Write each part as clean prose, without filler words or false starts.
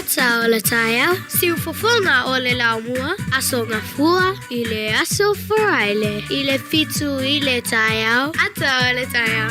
Ata o le taeao, siufofoga o le laumua, Aso Gafua i le Aso Faraile i le 7 i le taeao, Ata o le taeao.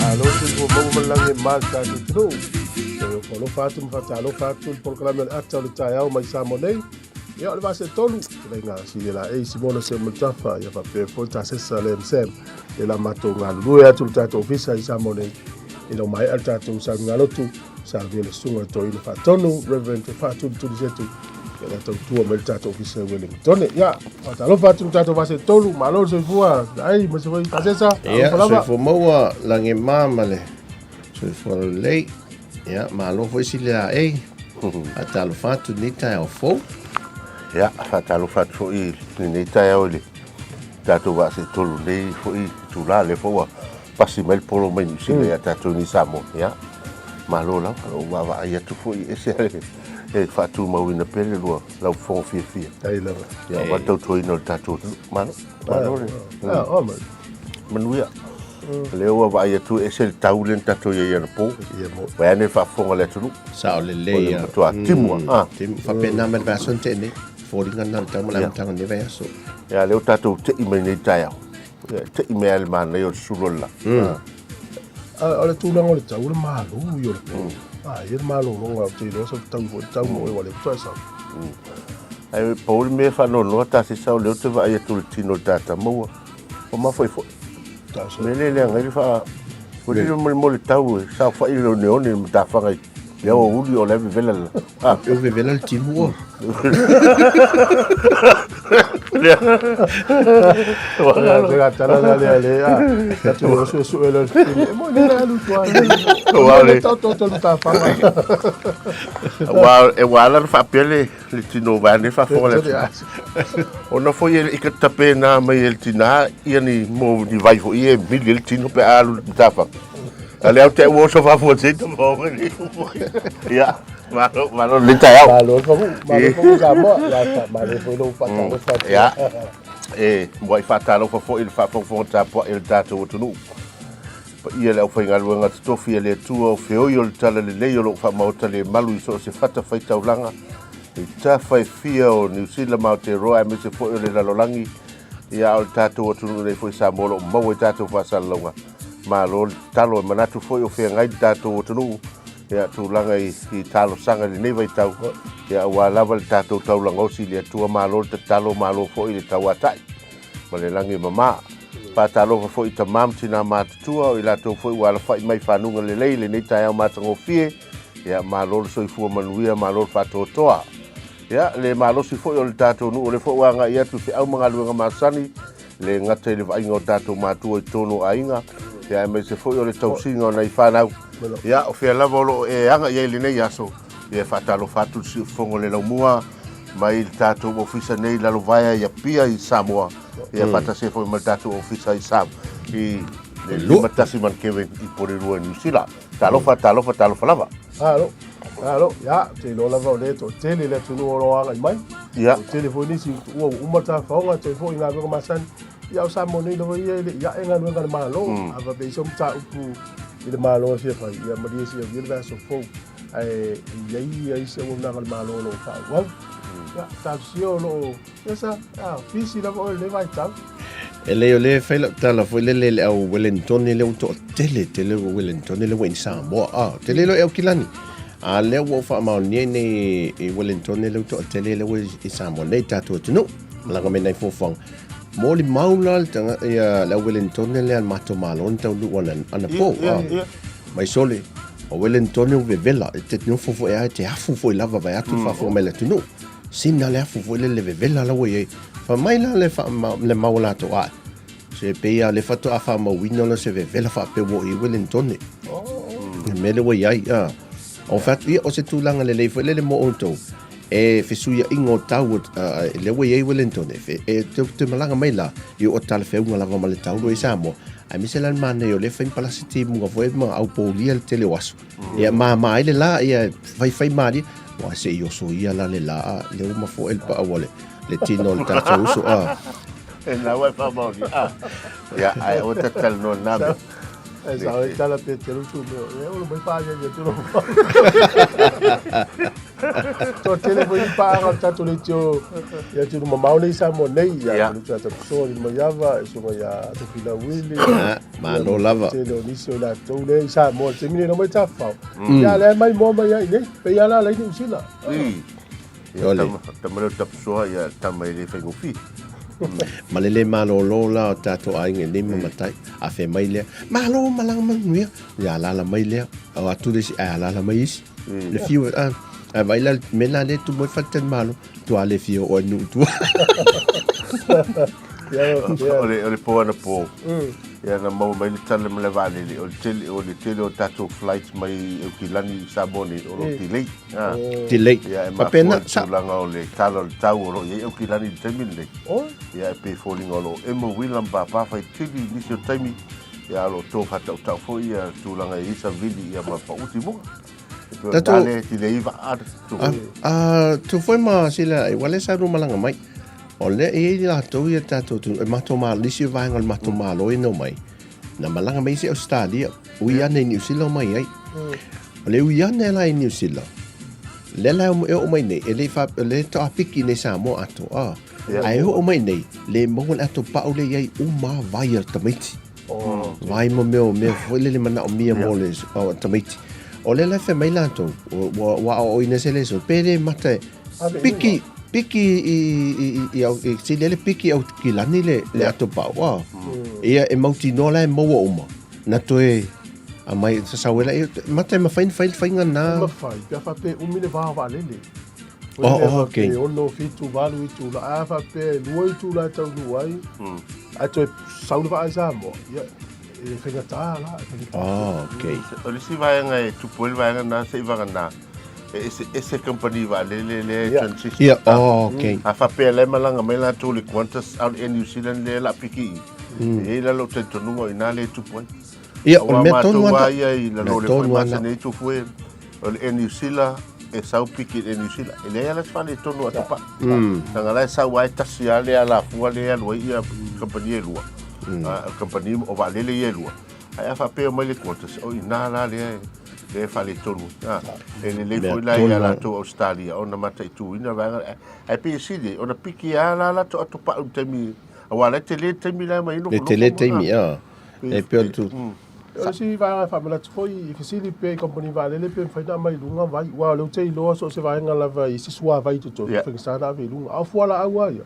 Malo soifua maua ma le lagi e ma le tatou atunuu. Toe ofo alofa atu ma faatalofa atu i le polokalame o le ata o le taeao mai Samoa nei. Ia o le vase tolu, fetalaiga Silia Laei, Simona Seumanutafa, ia faapea foi Tasesa le MSM, le la matou galulue atu le tatou ofisa i Samoa nei. Ina ua maea le tatou sauniga lotu, saunia le susuga i le toeaina faatonu, Reverend Faatulitulisetu, ia la tautua mai le tatou ofisa i Wellington. Ia, faatalofa atu le tatou vase tolu, malo le soifua, ai, ma se foi Tasesa, Ia, alofa lava. soifua maua lagima ma le soifua lelei. Ia, malo foi Silia Laei. Faatalofa atu i lenei taeao fou. Ia, faatalofa atu foi i lenei taeao i le tatou vaa seetolu nei foi itula, lea foi ua pasi mai le polo mai Niu Sila ia tatou nei Samoa. Ia, malo lava, o vaavaai atu foi e ese le e faatumauina pea le lua lau fofoga fiafia. Ai lava. Ia, aua le tautuaina o le tatou atunuu. Malo, malo le. Ah, oh, ma. Manuia. Lea ua vaai atu e ese le tau lea na tatou i ai anapo. Ia mo. Vaeane le faafofoga a le atunuu. Sao O le lelei ia. matua timu a. Ah. Timu. Faapena ma le vaiaso na tea nei. Foliga lena o le tau ma le Ia. amataga o lenei vaiaso. Ia, lea ua tatou tei mai nei taeao. Ia, tei mai lava i le manaia o le sulu o le la. O le tulaga o le tau, o le malo ia o le po. A, ia le malologa ou te iloa sa tau foi le tau mo oe ua le faatoa e sau. Ae pau le mea e faanoanoa Tasesa o lea ou te vaai atu i le tino o le tata maua. Ua mafoefoe. Mea lea leaga ai le faa... Ua lilo mo le mo le tau e saofai i le oneone i le matafaga i le aoauli o la e vevela la. Ah. E vevela le timu ua. Lea tala la lea le a. Tatu o su su ele. E mo le alu tua. Ua le tau tau tau matafaga. Ua e ua ala na faapea le le tino vaeane faafofoga le atunuu. Ona foi e i ka tapena mai e le tinā ia ni mo ni vai foi e mili ai le tino pe a alu i le matafaga. A lea ou te ua oso faafuasei tamaoga i le Ia, malo, malo lenei taeao. Malo le pagu, malo le pagu Samoa. Ia, ta, malo foi lou faatalofa atu. Ia, e muai faatalofa foi i le faafogafoga tapuai a le tatou atunuu. Paia i le aufaigaluega totofi a le Atua o feoi o le Talalelei o lo o faamaota le malu i so o se fatafaitaulaga i tafa e fia o Niu Sila ma Aotearoa aemaise foi o le lalolagi, ia a o le tatou atunuu nei foi Samoa o lo o maua i tatou faasalalauga. Malo le tatalo, e manatu foi o feagai le tatou atunuu ia tulaga i, i talosaga i lenei vaitau, ia aua lava le tatou taulaga osi i le Atua. Malo le tatalo, malo foi le tauatai ma le lagi e mama. Faatalofa foi i tama ma tina matutua o i latou foi ua alafai mai fanuga lelei i lenei taeao matagofie. Ia, malo le soifua manuia, malo le faatoatoa. Ia, le malosi foi o le tatou nuu, o lea foi ua agai atu i feau ma galuega masani, le gata i le vaaiga o tatou matua i totonu o aiga, ia, aemaise foi o le tausiga o nai fanau. Ia, o fea lava o lo o e agai ai i lenei aso, ia, e faatalofa atu le siufofoga o le laumua mai le tatou ofisa nei i Lalovaea i Apia i Samoa. Ia faatasi ai foi ma le tatou ofisa i Sam i le 51 Manukevin i Porirua i Niu Sila. Talofa, talofa, talofa lava. Alo. Alo, ia, ou te iloa lava o lea e toatele le atunuu o lo o agai mai. Ia. Toatele foi nisi ua uma tafaoga toe foi i galuega masani. Ia, o Samoa nei lava ia e le i ae galuega a le Malo. A faapea i se mataupu i le Malo e fia fai, ia malie se i aulia le vaiaso fou. Ae i ai ia isi auaunaga a le Malo o lo o faaauau. Ia, talosia o lo o, ia sa, a, busy lava oe i lenei vaitau. E lei o lea e fai lau tala foi lele i le au Wellingtone lea ua toatele tele ua Wellingtone lea ua i Samoa. Ah, tele loa i Aukilani. A lea ua ou faamaonia nei i Wellingtone lea ua toatele lea ua i Samoa nei tatou atunuu. Malaga mai nai fuafuaga. Molimau la le tanga, ia, le au Wellingtone lea a le matou Malo na taunuu ana, anapo. Ia, Ah, ia. mai sole. O Wellingtone ua vevela, e te nofo foi a e te afu foi lava vae atu mm. faafofoga mai le atunuu. Sina le afu foi lele vevela la ua i ai. Fai mai la le, fa, ma, le mau latou ae. Se pei a le faatoa faamauina la se vevela faapea ua i Wellingtone. Le mea lea ua i ai. Ah. O fai atu, ia, o se tulaga lelei foi lele mo outou. E fesuiaiga o tau, lea ua i ai Wellingtone, e, e te, te malaga mai la, i o talafeauga lava ma le tau i Samoa. Aemaise la le manaia o lea fai palasi timuga foi ma aupoulia le tele o aso. Ia māmā ai le la, ia faifai malie. Ua se i oso ia la le la, le ua mafoe le paau o le, le tino o le tatou uso. A. E nā wai whamaoni. A. Ia, ai, o te tala no nā me. E sa e tala pe te rutu meo. E olo mai pā ia ia turo. To tele foi i pāanga o tatou leitio ia tino mamao nei Samoa nei. Ia Ia. te rutu ata kusoa ni maiava, e sunga ia Tofila Wili. Ah, malo lava. Tele o nisi o latou le i Samoa. Te mine no mai tawhao. Ia le mai moa mai ai nei. Pe ia la lei New Zealand. Ia, Ole. tama, tama leo tapusoa, ia tama e le whaingofi. Ma le le malōlō la o tatou aiga i nei ma matai, a fai mai lea, Malo malaga manuia. Ia alaala mai lea, o atu le isi, ae alaala mai isi. Le fiu, a, ae vaai la le mea la lea e tumu ai faletalimalo, tua le fia oo ai nuu i tua. Ia, ia. O le, o le pō anapo, ia na maua mai le tala ma le vaalele, o le tele, o le tele o tatou flights mai Aukilani i Samoa nei, o lo o delay. Ah. Delay. Ia, e mafua Faapena, i sa, tulaga o le tala o le tau o lo o i ai Aukilani i le taimi lenei. Oi. Ia, e pei e foliga o lo o emo uila ma pāpā faitili i nisi o taimi, ia, o lo o tō whatautau foi ia tulaga e i ai savili ia ma pau timuga. E pei o Tatou- nā le delay vaa tu. a, a, tu foi ma sila, e wale sa malaga mai. O lea e i ai latou ia tatou atunuu, e matou malo, nisi o vaega o le matou malo e nao mai, na malaga mai isi Australia, ui ane i Niu Sila o mai ai. O le ui ane la i Niu Sila, lea la e oo mai nei, e le i fa, le toapiki nei Samoa atoa, Yeah. ae oo mai nei, le maua le ato pau lea i ai uma vai a le tamaiti. Vai ma mea o mea foi lele manaomia mo le o, tamaiti. O lea la e fai mai latou, ua, ua aoaoina se leso, pe le mata e Ave i piki, piki i, i, i, i, au, i sili ai le piki i Aukilani le, le ato pau. A. Ia e mautinoa la e maua uma. Na toe aumai sasau ai la, e, mata e mafai ona fai le faiga na. E mafai, pe a faapea e umi le va o vaalele. Oh, oh, okay. Pe 6, 7, 8 itula, a faapea e 2 itula e taunuu ai, ae toe sau le vaa i Samoa, ia, e faigata la, e faigata. Oh, okay. O le isi vaega e tupu ai le vaega na, se i vagana, e ese ese kamupani vaalele lea e Ia. transition. Ia, oh, okay. A faapea la e malaga mai latou i le Qantas out Air New Zealand lea o le a piki i, e i ai la lou talitonuga o i ina lea e tupu ai. Ia, o le Aua mea matou tonu lava lava. ia i lalo o le Mea foi tonu lava. masani ai Tufue, o le Air New Zealand e sau piki i le Air New Zealand. E leai lava la se faaletonu a Tupai. Leaga la e sau lava e tasi lava le alafua lea e alu ai ia kamupani e lua. A, o kamupani o vaalele ia e lua. Ae a faapea e omai le Qantas, o i ina la lea e faaletonu ai. A, e lelei Mea foi la tonu ia lava. latou Ausetalia ona mataituina vaega. Ae pei e sili ai ona piki lava la latou atopau i le taimi, aua o la e tele le taimi la e aumai ai Le nofonofo tele ma, taimi, a. E pei o le tu. O le isi vaega e faamanatu foi i fesili pea i kamupani vaalele pe mafai ona aumai i luga vai, aua o lea ou te iloa so o se vaega lava i isi suavai i totonu, Yeah. faigata ona ave i luga. A o fualaau lava ia,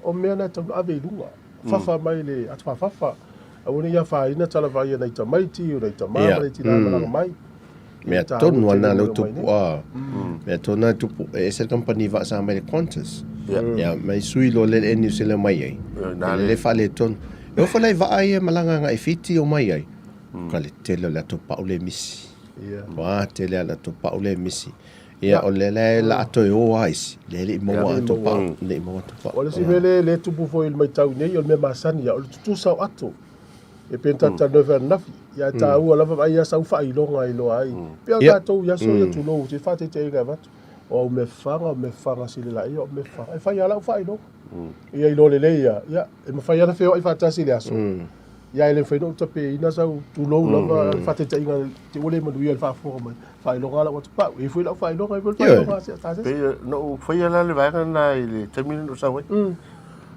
o mea na e tatau ona ave i luga, fafa mai le atufafafa, aua ne i afaina talavai a nai tamaiti, o nai tama ma nai tina e malaga mai. Mea E taua tonu tele ana mea lea o mai tupu nei. a. Mea tonu ana tupu e ese le kamupani vaa sa mai le Qantas. Yeah. Ia mai sui loa lea le Air New Zealand mai ai. Ia, na E le- lelei faaletonu. E ofo lai vaa ia malaga agai Fiti o mai ai. Ka le tele o le ato pau le misi. Ia. Ua tele a le ato pau le misi. Ia o lea la e laa toe o lava isi, lea e le i maua ato pau, le i maua ato pau. O le isi mea lea e tupu foi i le matau nei, o le mea masani ia, o le tutusa o ato. E pei ona tatou talanoa foi ananafi, ia e taua lava vaai ia sau faailoga e iloa ai. Pei o tatou i aso ia tulou, se faataitaiga e avatu, o au mea fafaga, o mea fafaga silelaia, o mea fafaga. E fai lava lau faailoga. Ia iloa lelei lava, ia e mafai lava ona feoai faatasi i le aso, ia e le mafai ona ou tapeina sau tulou lava le faataitaiga te i ua le manuia i le faafofoga mai. Faailoga lava lau atupau, e i ai foi lau faailoga, e i ai foi le faailoga a se isi. Pei na ou faia la le vaega lena i le taimi lea na ou sau ai.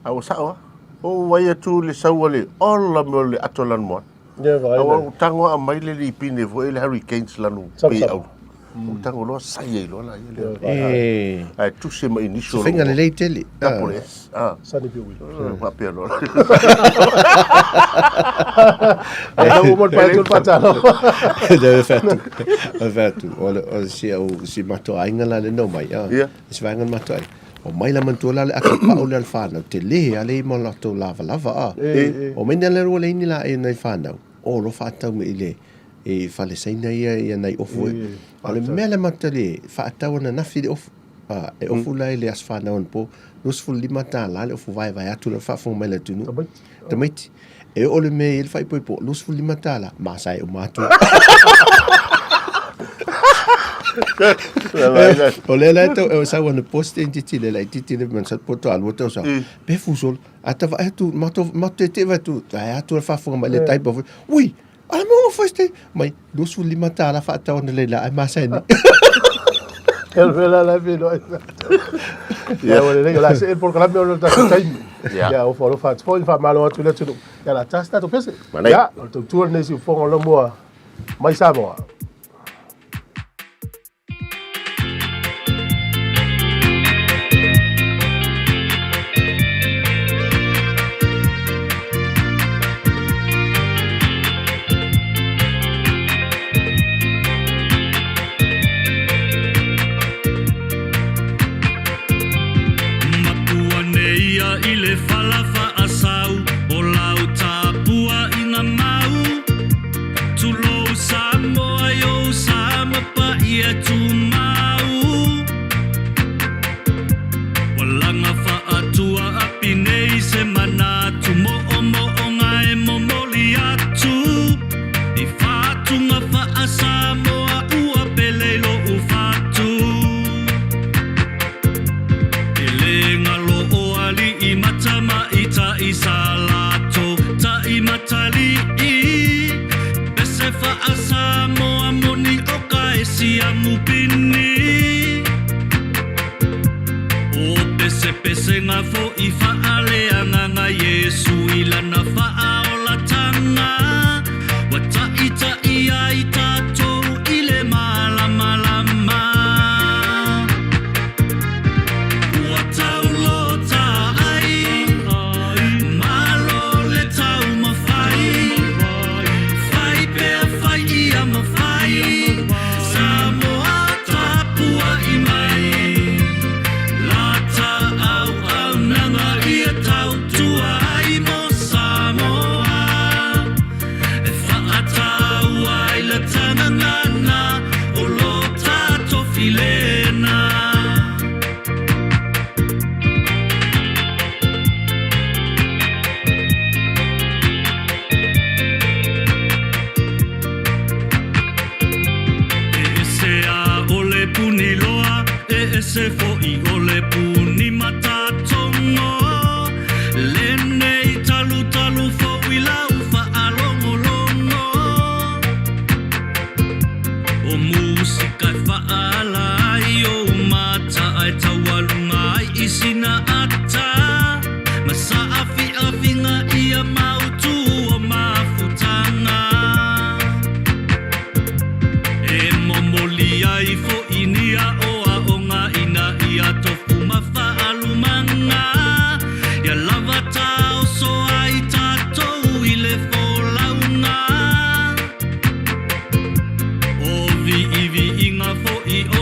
A ua sao lava. Ua ou vaai atu i le sau a le ola mea o le ato lanumoana. Ia vaai A ua la. ou tago lava aumai le lipine foi le Hurricanes lanu Sama pei sama. au. Ou tago loa sai ai loa la ia le. E. Ae tusi ma initial. Se faiga lelei tele. Double S. Ah. Sunny Bill Will. Faapea loa. Ai lau uma le pae tu le faatalo. Le fatu. Le fatu. O le o si au si matou aiga la le no mai. Ah. Ia. Si vaega le matou aiga. O mai la manatua la le ata pao lea le whanau, te lehe a le ma latou lavalava a. O mai nea le rua leini la e nai whanau, o lo whaatau me i le e whale saina ia ia nai ofu e. O le mea le mata le whaatau ana nafi le ofu. A, e ofu la i le as whanau ana po, 25 tālā le ofu vaevae atu le whaafonga mai le atunu. Tamaiti. Tamaiti. E oo le mea i le faaipoipo, 25 tālā, masa e uma atu. O lea la e tau e sau ana post e titi le lai titi le man sa poto alua tau sa. Pe fusol, ata vaai atu, mato mato te te atu, ai atu le faafofoga mai le taipa foi. Ui, ala mo first day. Mai 25 tālā faatau ana le la ai masa e ni. Elvela la fi no. Ia ua lelei, o le a see le polokalame ona o le tatou taimi. Ia ofa alofa atu foi, faamalo atu i le atunuu. Ia o le a tasi tatou pese. Ia, o le tautua lenei siufofoga o Lamua mai Samoa. Matua nei ia i le fala faasau o lau tapuaiga mau. Tulou Samoa i ou sa ma paia tumau. Ua laga faatua api nei se manatu moomooga e momoli atu i faatuga faa-Samoa ua pele i lou fatu. E le galo o alii ma tamaitai sa latou taimatalii pese faa-Samoa moni o ka e siamu pini. O pesepesega fo'i faaleagaga Iesu i lana faaolatanga, ua ta'ita'i ai tatou i le malamalama. Ua taulota ai, malo le taumafai, fai pea fai ia mafai, Samoa tapua'i mai. Lata auaunaga ia tautua ai mo Samoa, e faataua ai la tagagana o lo tatou filena. E ese a o le puni loa, e ese fo'i o le puni matatogo. Lenei talutalu fou i lau faalogologo. O musika e faaala ai ou mata ae taualuga ai i sina ata. Ma saafiafiga ia mautu o mafutaga. E momoli ai fo'i ni aoaoga ina ia tofu ma faalumaga. Ia lava taoso ai tatou i le folauga. O viiviiga fo'i o.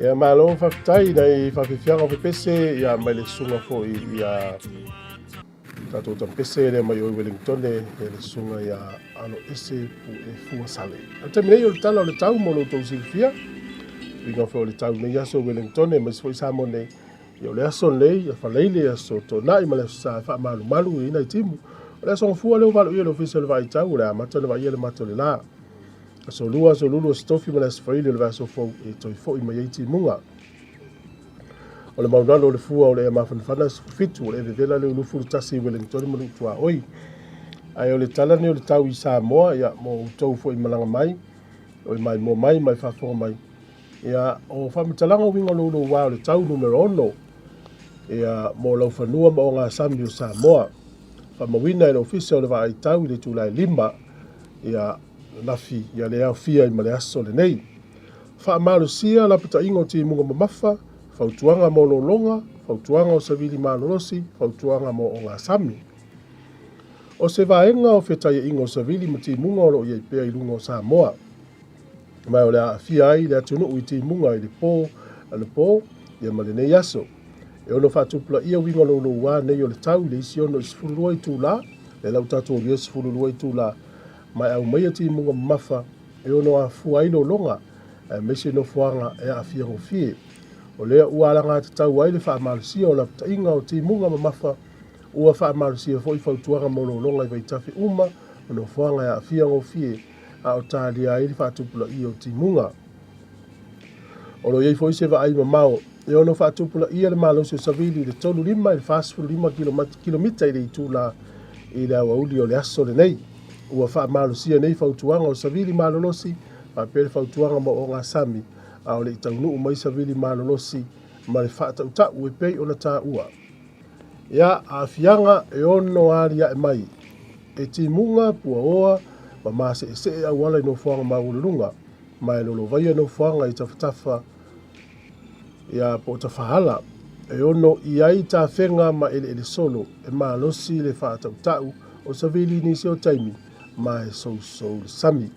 Ia malo faafetai nai faafiafiaga o pepese ia mai le susuga foi ia tatou tampese lea mai oi Wellingtone ia le susuga ia Alo Ese Pue Fua Sale. O le taimi nei o le tala o le tau mo lo outou silafia. Uiga foi o le tau nei aso Wellingtone aemaise foi Samoa nei. Ia o le aso lenei, ia Faleile, aso Toonai ma le aso Sa e faamalumalu i nai timu. O le aso Gafua lea ua valoia e le Ofisa o le Vaai Tau, o le a amata ona vaaia le mata o le la. Aso Lua, aso Lulu, aso Tofi ma le aso Faile o le vaiaso fou e toe foi mai ai timuga. O le maunalo o le fua o le ea mafanafana e 17, o le ea vevela lea o 21 i Wellington ma Nuu Tuaoi. Ae o le tala lenei o le tau i Samoa, ia, mo outou foi malaga mai, o e maimoa mai ma e faafofoga mai, Ia, o faamatalaga uiga louloua o le tau numera 6, ia, mo laufanua ma ogasami o Samoa. Faamauina e le Ofisa o le Vaai Tau i le itula e 5, ia, ananafi, ia le aofia ai ma le aso lenei. Faamalosia lapataiga o timuga mamafa, fautuaga mo lologa, fautuaga o savili malolosi, fautuaga mo ogasami. O se vaega o fetaiaiga o savili ma timuga o lo o i ai pea i luga o Samoa. Ma o le a aafia ai le atunuu i timuga i le pō anapo, ia ma lenei aso. E ono faatupulaia uiga louloua nei o le tau i le isi ono i 12 itula, lea la ua tatou aluia 12 itula, ma e aumaia timuga mamafa e ono afua ai lologa, aemaise nofoaga e aafia gofie. O lea ua alagatatau ai le faamalosia o lapataiga o timuga mamafa, ua faamalosia foi fautuaga mo lologa i vaitafe uma ma nofoaga e aafia gofie, a o talia ai le faatupulaia o timuga. O lo o i ai foi se vaai mamao e ono faatupulaia le malosi o savili i le 35 i le 45 kilomita i le itula i le aoauli o le aso lenei. Ua faamalosia nei fautuaga o savili malolosi faapea le fautuaga mo ogasami a o le i taunuu mai savili malolosi ma le faatautau e pei ona taua. Ia, aafiaga e ono aliae mai e timuga, puaoa, ma maseesee auala i nofoaga maualuluga, ma e lolovaia nofoaga i tafatafa ia po o tafaala e ono i ai tafega ma eleele solo e malosi le faatautau o savili i nisi o taimi ma e sousou le sami.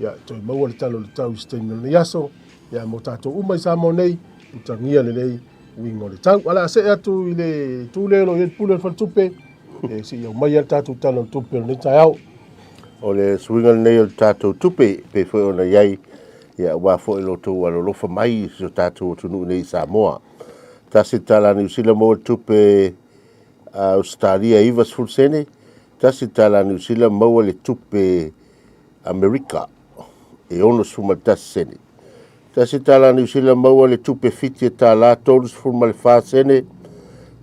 Ia, toe maua le tala o le tau i se taimi o lenei aso, ia mo tatou uma i Samoa nei, utagia lelei uiga o le tau. Ae o le a see atu i le itu lea o lo o i ai le pule o le faletupe, e se i aumaia le tatou tala o le tupe o lenei taeao. O le suiga lenei o le tatou tupe, e pei foi ona i ai, ia, aua foi lo outou alolofa mai i si o tatou atunuu nei i Samoa. Tasi le tala a Niu Sila maua le tupe Ausetalia e 90 sene, tasi le tala a Niu Sila maua le tupe Amerika e 61 sene. Tasi tala Niu Sila maua le tupe Fiti e tālā 34 sene.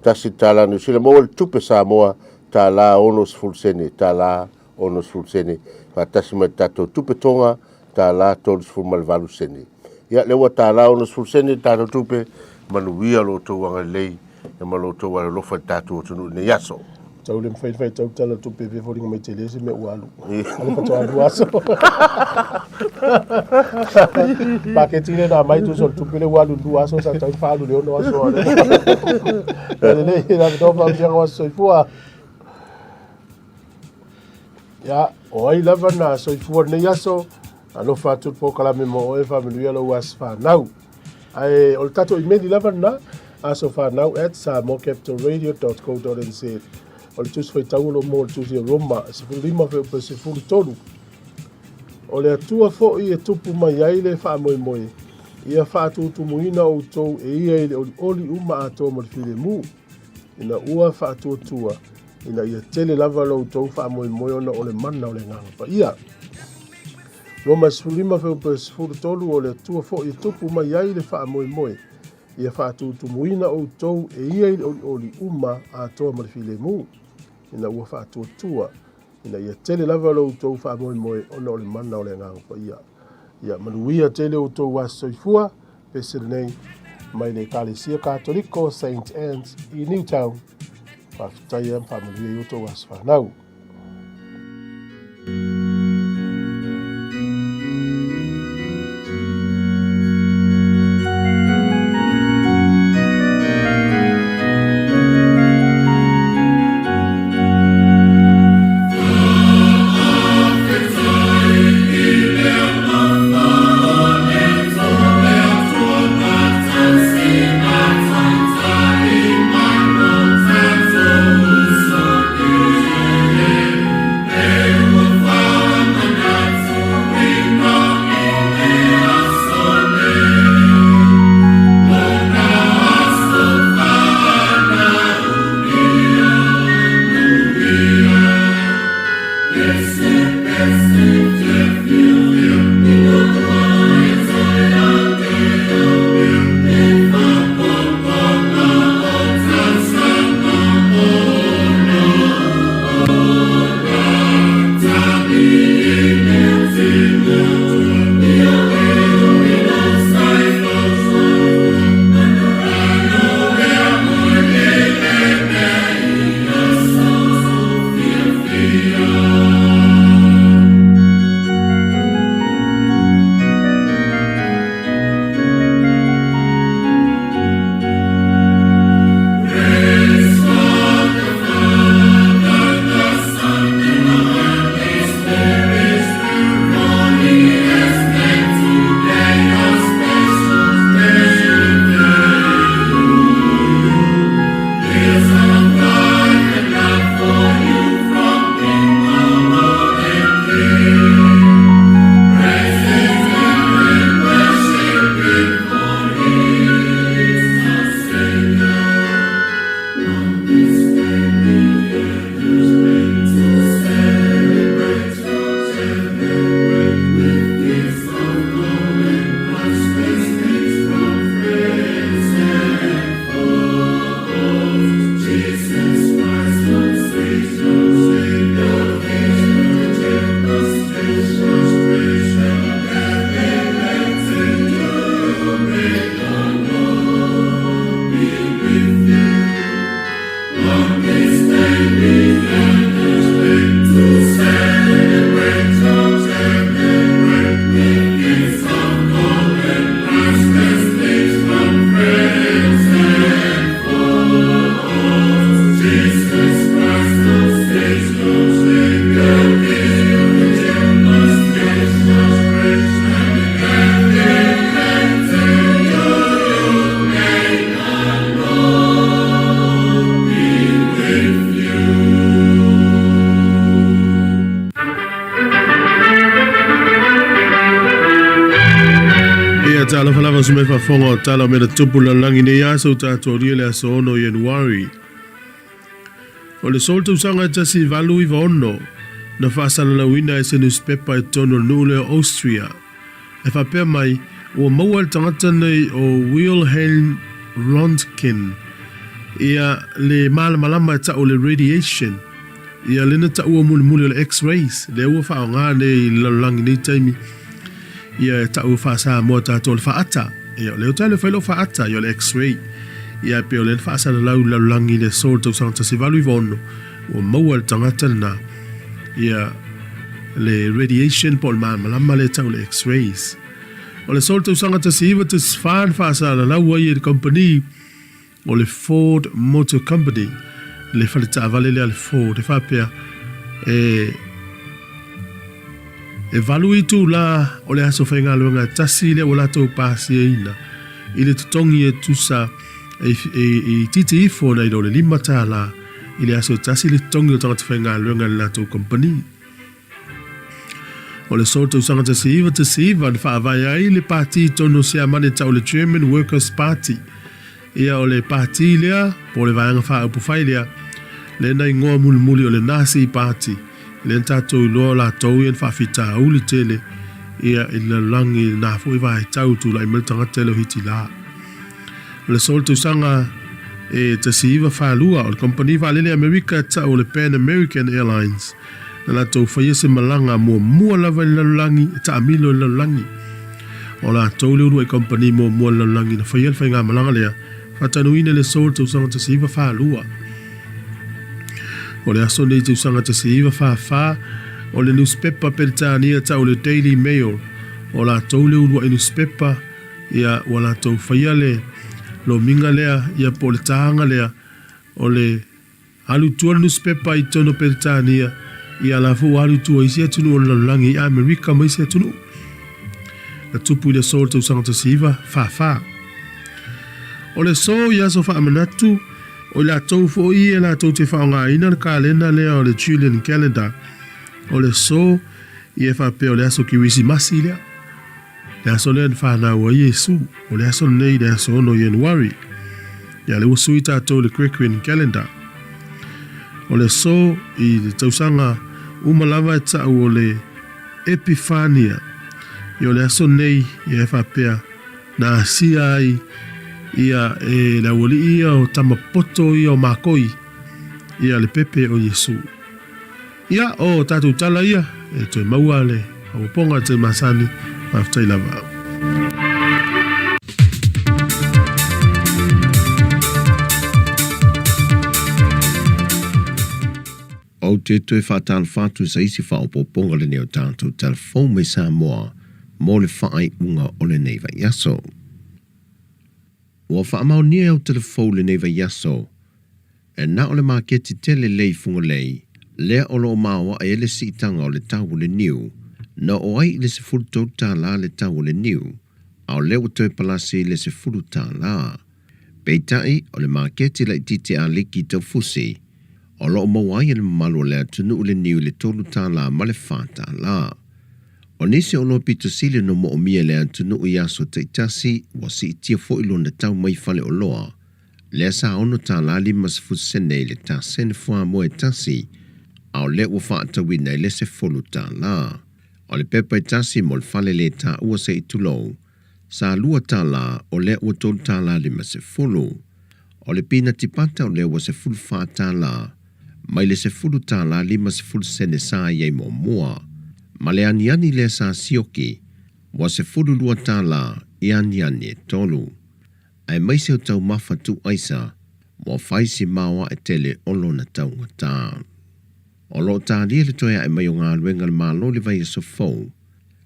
Tasi tala Niu Sila maua le tupe Samoa tālā 60 sene, tālā 60 sene. Faatasi ma le tatou tupe Tonga tālā 38 sene. Ia, lea ua tālā 60 sene le tatou tupe, manuia lo outou agalelei ia ma lo outou alolofa i le tatou atunuu i lenei aso. Tau le mafai ona faitau tala tupe pe foliga mai tele se mea ua alu. Ale faatoa alu aso. Paketi le na mai tuso tupe le ua alu lua aso sa tau whaalu le ono aso. Le le la to fa mea wa soifua. Ya, o ai lava na soifua nei aso. Alofa atu le polokalame mo oe faamanuia lou aso fanau. Ae o le tatou imeli lava lena, asofanau@samoacapitalradio.co.nz. O le tusi faitau o lo o maua i le tusi a Roma 15 fuaiupu 13. O le Atua foi e tupu mai ai le faamoemoe, ia faatutumuina outou e ia i le olioli uma atoa ma le filemu, ina ua faatuatua, ina ia tele lava lo outou faamoemoe ona o le mana o le Agaga Paia. Roma 15 fuaiupu 13 O le Atua foi e tupu mai ai le faamoemoe, ia faatutumuina outou e ia i le olioli uma atoa ma le filemu, ina ua faatuatua, ina ia tele lava lo outou faamoemoe ona o le mana o le Agaga Paia. Ia manuia tele outou aso soifua, pese lenei mai le Ekalesia Katoliko Saint Anne's i Newtown. Faafetai ma faamanuia i outou aso fanau. Talofa lava su mai faafofoga o tala o mea na tupu i le lalolagi i nei aso ua tatou aulia le aso 6 o Ianuari. O le solo tausaga e 1896 na faasalalauina ai se nusipepa i totonu o le nuu lea o Austria e faapea mai ua maua e le tagata nei o Wilhelm Röntgen ia le malamalama e tau o le radiation ia lea na taua mulimuli o le X-rays lea ua faaaoga nei i le lalolagi i nei taimi ia e tau faa-Samoa tatou o le faata ia o lea ua tau le fai lau faata ia o le X-ray ia e pei o lea na faasalalau i le lalolagi i le aso o le tausaga 1896 ua maua e le tagata lena ia le radiation po o le malamalama lea e tau o le X-rays. O le aso o le tausaga 1914 na faasalalau ai e le kamupani o le Ford Motor Company, le fale taavale lea a le Ford, e faapea, e, e valu itulā o le aso faigaluega e tasi lea ua latou pasiaina i le totogi e tusa e, e, e itiiti ifo nai lo le $5 i le aso e tasi le totogi o tagata faigaluega i le latou kamupani. O le aso tausaga 1919 na faavae ai le pati i totonu o Siamani e tau o le German Workers Party. Ia o le pati lea, po o le vaega faaupufai lea, lea na igoa mulimuli o le Nazi Party, lea na tatou iloa o latou ia na faafitauli tele ia i le lalolagi i lena foi vaitau tulai mai le tagata lea o Hitila. O le aso o le tausaga e 1942 o le kamupani vaalele Amerika e tau o le Pan American Airlines na latou faia se malaga muamua lava i le lalolagi e taamilo i le lalolagi. O latou le uluai kamupani muamua i le lalolagi na faia le faigamalaga lea, faatanuina i le aso o le tausaga 1942. O le aso nei tausaga 1944, o le nusipepa Peretania tau o le Daily Mail, o latou le uluai nusipepa ia ua latou faia le lomiga lea ia po o le taga lea o le Alu i tua le nusipepa i totonu o Peretania, ia la foi ua alu i tua i isi atunuu o le lalolagi, i Amerika ma isi atunuu. Na tupu i le aso o le tausaga 1944. O le aso i aso faamanatu, o i latou foi e latou te faaaogaina le kalena lea o le Julian Calendar, o le aso ia e faapea o le aso Kerisimasi lea. Le aso lea na fanau ai Iesu, o le aso lenei le aso 6 Ianuari. Ia lea ua sui tatou i le Gregorian Calendar. O le aso i le tausaga uma lava e tau o le Epifania. Ia o le aso lenei ia e faapea na asia ai ia e le aualii ia o tama poto ia o makoi ia le pepe o Iesu. Ia, o tatou tala ia, e toe maua le faaopoopoga i le taimi masani. Faafetai lava. Ou te toe faatalofa atu i se isi faaopoopoga lenei o tatou tala fou mai Samoa mo le faaiuga o lenei vaiaso. Ua faamaonia e au tala fou lenei vaiaso E na o le maketi tele lea i Fugalei, lea o lo o maoae ai le siitaga o le tau o le niu, na oo ai i le $13 le tau o le niu, a o lea ua toe palasi i le $10. Peitai, o le maketi laitiiti a Liki Taufusi, o lo o maua ai e le mamalu o le atunuu le niu i le $3 ma le $4. O nisi o oloa pito sili ona moomia e le atunuu i aso taitasi, ua siitia foi lona tau mai faleoloa, Lea sa $6.50 i le tasene fuamoa e tasi, a o lea ua faatauina i le $10. O le pepa e tasi mo le fale le taua se i tulou, sa $2, o lea ua $3.50. O le pinati pata o lea ua $14, mai le $10.50 sa i ai muamua. Ma le aniani lea sa sioki, ua $12 i aniani e tolu. Aemaise o taumafa tuu aisa ua fai si maoae tele o lona taugata. O lo o talia le toe ae mai o galuega a le Malo i le vaiaso fou,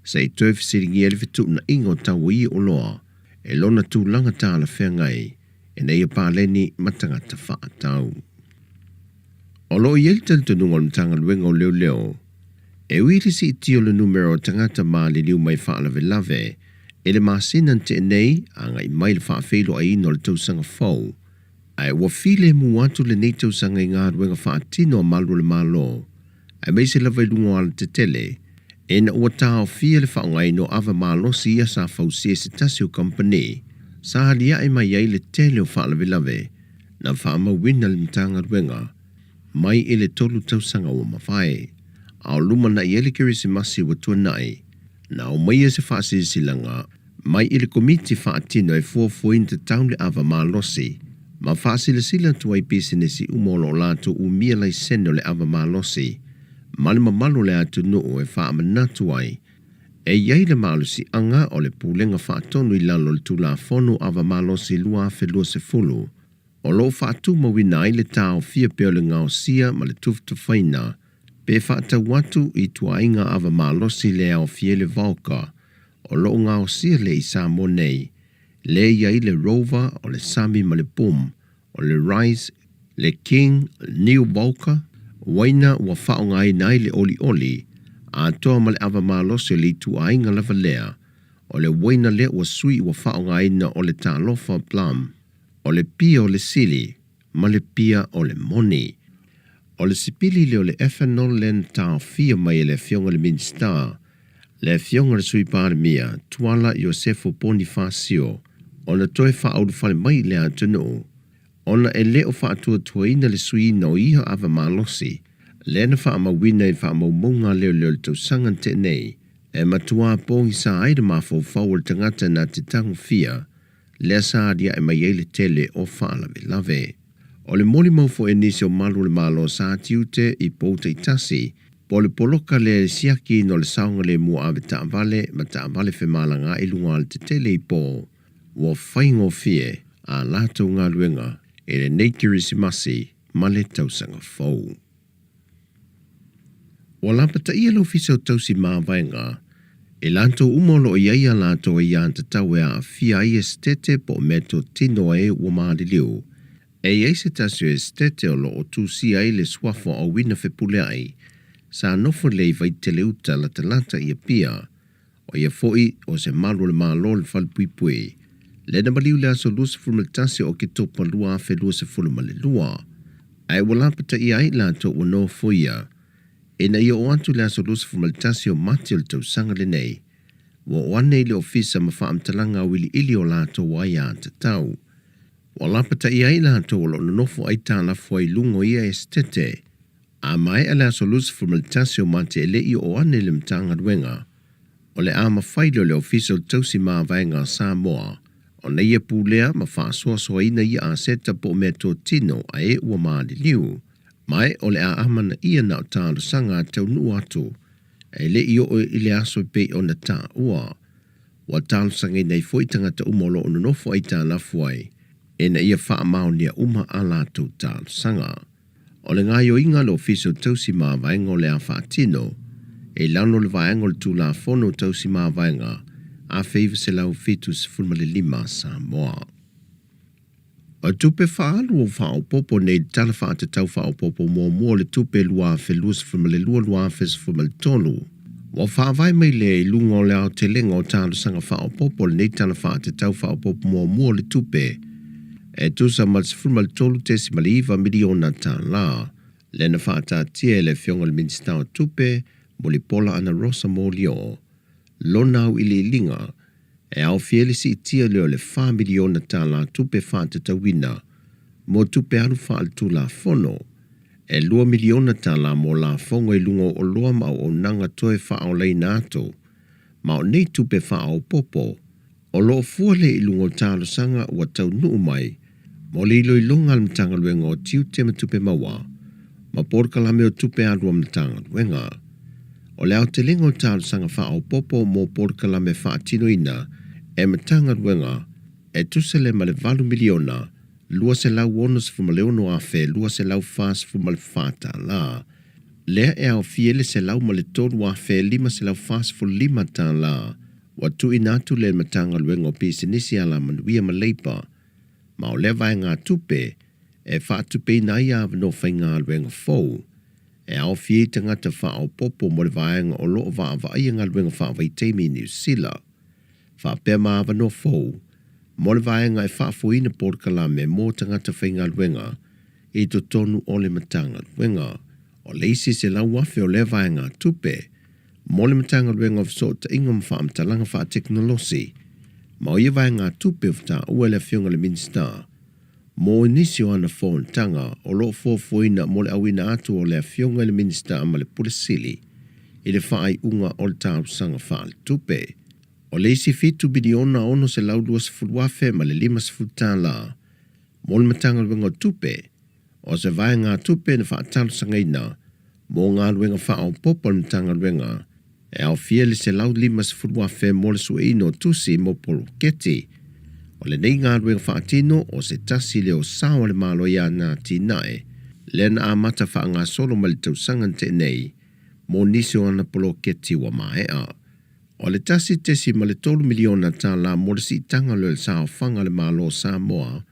se i toe fesiligia le fetuunaiga o tau o ia oloa e lona tulaga talafeagai ina ia paleni ma tagata faatau. O lo o i ai le talitonuga o le Matagaluega o Leoleo, e ui i le siitia o le numera o tagata maliliu mai faalavelave i le masina na tea nei agai mai le faafeiloaiina o le tausaga fou, ae ua filemu atu lenei tausaga i galuega faatino a malu o le Malo, aemaise lava i luga o alatetele, Ina ua taofia le faaaogaina o ava malosi ia sa fausia e se tasi o kamupani, sa aliae mai ai le tele o faalavelave na faamauina e le Matagaluega mai i le 3 tausaga ua mavae. A o lumanai ai le Kerisimasi ua tuanai, na aumaia se faasilasilaga mai i le Komiti Faatino e fuafuaina tatau le ava malosi ma faasilasila atu ai pisinisi uma o lo o latou umia laisene o le ava malosi ma le mamalu o le atunuu e faamanatu ai e i ai le malosiaga o le Pulega Faatonu i lalo o le Tulafono Ava Malosi 2020 o lo o faatumauina ai le taofia pea o le gaosia ma le tufatufaina pe faatau atu i ituaiga ava malosi le aofia ai le Volca o lo o gaosia lea i Samoa nei, lea e i ai le Rover, o le Sami ma le Boom, o le Rise, le King, New Volca, uaina ua faaaogaina ai le olioli atoa ma le ava malosi o le ituaiga lava lea, o le uaina lea ua sui ua faaaogaina o le Talofa Plum, o le pia o le sili ma le pia o le moni. O le sipili lea o le ethanol lea na taofia mai e le Afioga i le Minisita, le Afioga i le Sui Palemia, Tuala Iosefo Ponifasio, ona toe faaulufale mai i le atunuu, ona e le o faatuatuaina le suiina o ia ava malosi, lea na faamauina i faamaumauga a leoleo i le tausaga na tea nei, e matua pogisa ai le mafaufau o le tagata na te tagofia lea sa aliae mai ai le tele o faalavelave. O le molimau foi a nisi o malu o le Malo sa tiute i pou taitasi, po o le poloka lea i le siakiina o le saogalemu o avetaavale ma taavale femalagaai i luga o alatetele i po, ua faigofie a latou galuega i lenei Kerisimasi ma le Tausaga Fou. Ua lapataia le Ofisa o Tausi Mavaega i latou uma o lo o i ai a latou aiatatau e aafia ai esetete po o meatotino a e ua maliliu. E i ai se tasi o esetete o lo o tusia ai le suafa o Auina Fepuleai sa nofo lea i Vaiteleuta latalata i Apia, ʻO ia foi o se malu o le Malo i le falepuipui lea na maliu i le aso 21 o Oketopa 2022, ae ua lapataia ai i latou ua nofoia ina ia oo atu i le aso 21 o Mati o le tausaga lenei, ua oo ane i le ofisa ma faamatalaga auiliili o latou aiatatau. Ua lapataia ai i latou o lo o nonofo aitalafu ai i luga o ia esetete. A maea le aso 21 o Mati e le i oo ane i le Matagaluega, o le a mafai lea o le Ofisa o le Tausi Mavaega a Samoa ona ia pulea ma faasoasoaina ia aseta po o meatotino a e ua maliliu, ma e o le a amanaia na o talosaga a taunuu atu e le i oo i le aso e pei ona taua. Ua talosagaina ai foi tagata uma o lo o nonofo aitalafu ai ina ia faamaonia uma a latou talosaga. O le gaoioiga a le Ofisa o Tausi Mavaega o le a faatino i lalo o le vaega o le Tulafono o Tausi Mavaega 1975 a Samoa. O tupe faaalu ua faaopoopo nei i le Tala Faatatau Faaopoopo Muamua o le Tupe 2022/2023, ua faavae mai lea i luga o le aotelega o talosaga faaopoopo o lenei Tala Faatatau Faaopoopo Muamua o le Tupe e tusa ma le $13.9 miliona tala, lea na faataatia e le Afioga i le Minisita o Tupe, Mulipola Anarosa Molioo, lona auiliiliga e aofia ai le siitia lea o le $4 miliona tala tupe faatatauina mo tupe alu faaletulafono, e $2 miliona tala mo lafoga i luga o oloa ma auaunaga toe faaolaina atu, ma o nei tupe faaopoopo O lo o fua lea i luga o talosaga ua taunuu mai mo le iloiloga a le Matagaluega o Tiute ma Tupe Maua ma Polokalame o Tupe Alu a Matagaluega. O le aotelega o talosaga faaopoopo mo polokalame faatinoina e Matagaluega e tusa lea ma le $8,266,244 lea e aofia ai le $103,545 Ua tuuina atu le Matagaluega o Pisinisi Alamanuia ma Leipa ma o lea vaegatupe e faatupeina ai avanoa faigaluega fou e aofia ai tagata faaopoopo mo le vaega o lo o vaavaaia galuega faavaitaimi i Niu Sila, faapea ma avanoa fou mo le vaega e faafoeina polokalame mo tagata faigaluega i totonu o le Matagaluega. O le isi 100,000 o lea vaegatupe. mo le Matagaluega o Fesootaiga ma Faamatalaga Faatekonolosi, ma o ia vaegatupe ua taua e le Afioga i le Minisita mo nisi o ana fonotaga o lo o fuafuaina mo le auina atu o le Afioga i le Minisita ma le Pule Sili i le faaiuga o le tausaga faaletupe. O le isi $7,620,050 mo le Matagaluega o Tupe, o se vaegatupe na faatalosagaina mo galuega faaopoopo a le Matagaluega e aofia le $150,000 mo le sueina o tusi mo poloketi. O lenei galuega faatino o se tasi lea o sao a le Malo i ana atinae, lea na amata faagasolo mai le tausaga na tea nei mo nisi o ana poloketi ua maea. O le $1.3 miliona mo le siitaga o le saofaga a le Malo o Samoa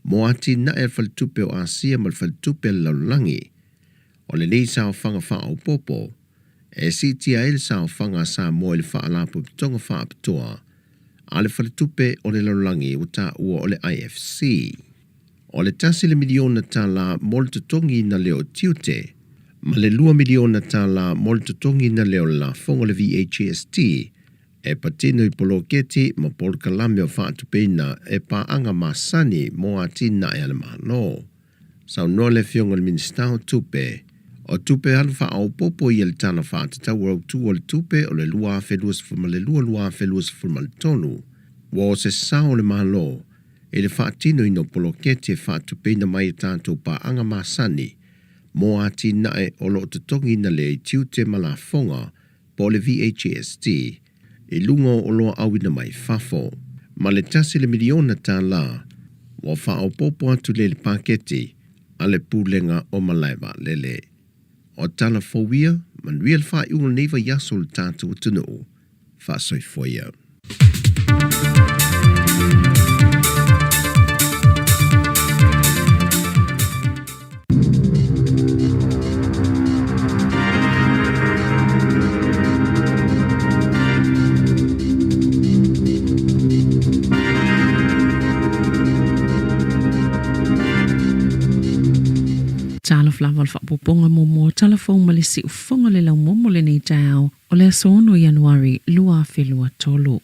mo atinae a le Faletupe o Asia ma le Faletupe a le Lalolagi. O lenei saofaga faaopoopo e siitia ai le saofaga a Samoa i le Faalapotopotoga Faapitoa a le Faletupe o le Lalolagi ua taua o le IFC. O le $1 miliona mo le totogiina lea o tiute ma le $2 miliona mo le totogiina lea o le lafoga o le VHST e patino i poloketi ma polokalame o faatupeina e paaga masani mo atinae a le Malo. Saunoa le Afioga i le Minisita o Tupe, o tupe alu faaopoopo ia i le Tala Faatatau Autu o le Tupe o le 2022/2023, ua o se sao o le Malo i le faatinoina o poloketi e faatupeina mai e tatou paaga masani mo atinae o lo o totogiina lea i tiute ma lafoga po o le VHST i luga o oloa auina mai fafo, ma le $1 miliona ua faaopoopo atu lea i le paketi a le Pulega o Malae Vaalele. O tala fou ia, manuia le faaiuga o lenei vaiaso o le tatou atunuu. Faasoifua ia. Talofa lava o le faaopoopoga muamua o tala fou ma le siufofoga o le laumoumo lenei taeao o le aso 6 Ianuari 2023.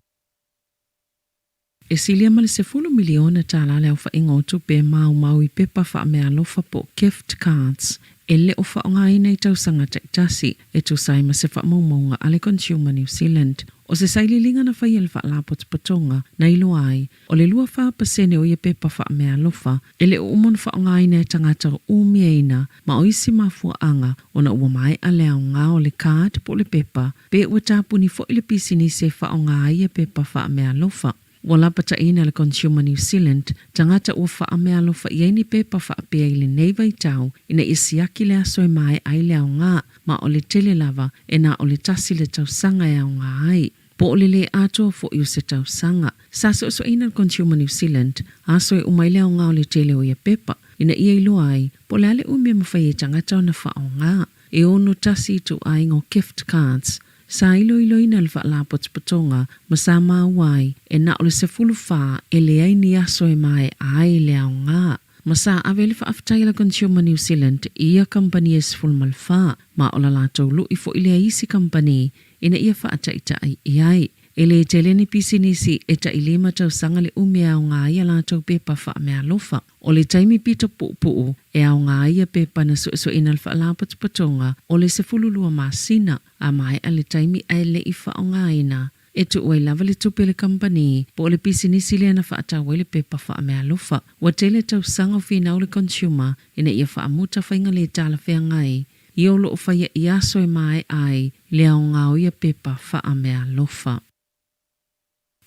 E silia ma le $10 miliona le aofaiga o tupe e maumau i pepa faameaalofa po o gift cards e le o faaaogaina i tausaga taitasi, e tusa ai ma se faamaumauga a le Consumer New Zealand. O se sailiiliga na faia e le Faalapotopotoga na iloa ai, o le 24% o ia pepa faameaalofa e le o uma ona faaaogaina e tagata o umiaina ma o isi mafuaaga ona ua maea le aoga o le card po o le pepa pe ua tapuni foi le pisinisi e faaaoga ai ia pepa faameaalofa. Ua lapataina le Consumer New Zealand tagata ua faameaalofa i ai ni pepa faapea i lenei vaitau ina ia siaki le aso e maea ai le aoga, ma o le tele lava e na o le tasi le tausaga e aoga ai. Po o le lē atoa foi o se tausaga. Sa suesueina le Consumer New Zealand aso e uma ai le aoga o le tele o ia pepa, ina ia iloa ai po o le a le umi e mafai ai tagata ona faaaoga. E 61 ituaiga o gift cards sa iloiloina e le Faalapotopotoga ma sa maua ai e na o le 14 e leai ni aso e maea ai le aoga. Ma sa ave le faafetai a le Consumer New Zealand i ia kamupani e 14, ma o la latou lu'i foi lea i isi kamupani ina ia faataitai i ai. E le tele ni pisinisi e tai lima tausaga le umi e aoga ai a latou pepa faameaalofa. O le taimi pito puupuu e aoga ai ia pepa na suesueina e le Faalapotopotoga o le 12 masina, a maea le taimi ae le i faaaogaina, e tuu ai lava le tupe a le kamupani po o le pisinisi lea na faatau ai le pepa faameaalofa. Ua tele tausaga o finau le consumer ina ia faamuta faiga le talafeagai ia o lo o faia i aso e maea ai le aoga o ia pepa faameaalofa.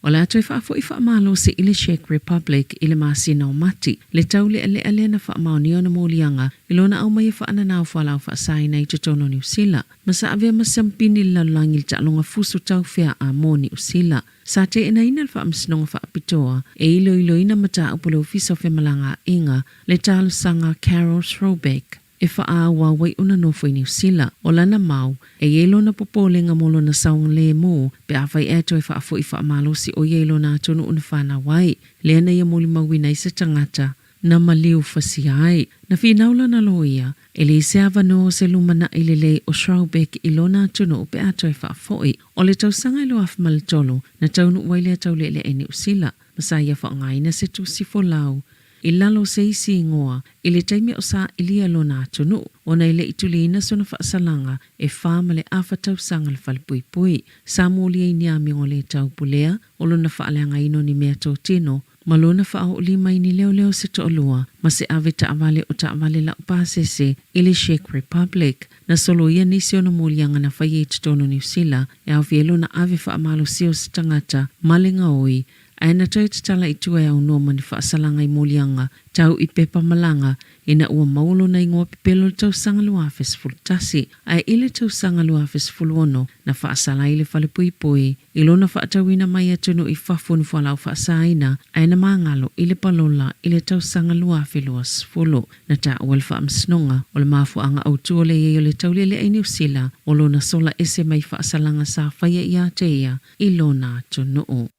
O le a toe faafoi faamalosi i le Czech Republic i le masina o Mati, le taulealea lea na faamaonia ona moliaga i lona aumaia faananao fualaau faasaina i totonu o Niu Sila, ma sa avea ma siampini i le lalolagi i le taaloga fusu taufeaa mo Niu Sila. Sa teenaina le Faamasinoga Faapitoa e iloiloina mataupu a le Ofisa o Femalagaaiga, le talosaga a Carol Sroubek. e faaauau ai ona nofo i Niu Sila. O lana mau, e i ai lona popolega mo lona saogalemu pe afai ea toe faafoi faamalosi ʻo ia i lona atunuu na fanau ai. Lea na ia molimauina ai se tagata. na maliu fasia ai. Na finau lana loia, e leai se avanoa o se lumanaʻi lelei o Shrawbeck i lona atunuu pe a toe faafoʻi. O le tausaga e 2003, na taunuu ai lea tauleʻeleʻe i Niu Sila, ma sa ia faaaogaina se tusi folau i lalo o se isi igoa i le taimi o saʻilia lona atunuu, ona e le i tuliina sona faasalaga e 4.5 tausaga le falepuipui. Sa molia i ni amioga le taupulea o lona faaleagaina o ni mea totino ma lona faaoolima i ni leoleo se toalua ma se ave taavale o taavale laupasese i le Czech Republic. Na soloia nisi ona moliaga na faia i totonu o Niu Sila e aofia ai lona ave faamalosia o se tagata ma le gaoi ae na toe tatala i tua e aunoa ma ni faasalaga i moliaga tau i pepa malaga ina ua maua lona igoa pepelo i le tausaga 2011. Ae i le tausaga 2016 na faasala ai le falepuipui i lona faatauina mai atunuu i fafo ni fualaau faasaina ae na magalo i le palola i le tausaga 2020. Na taua le Faamasinoga o le mafuaaga autu o le i ai o le taulealea i Niu Sila o lona sola ese mai faasalaga sa faia ia te ia i lona atunuu.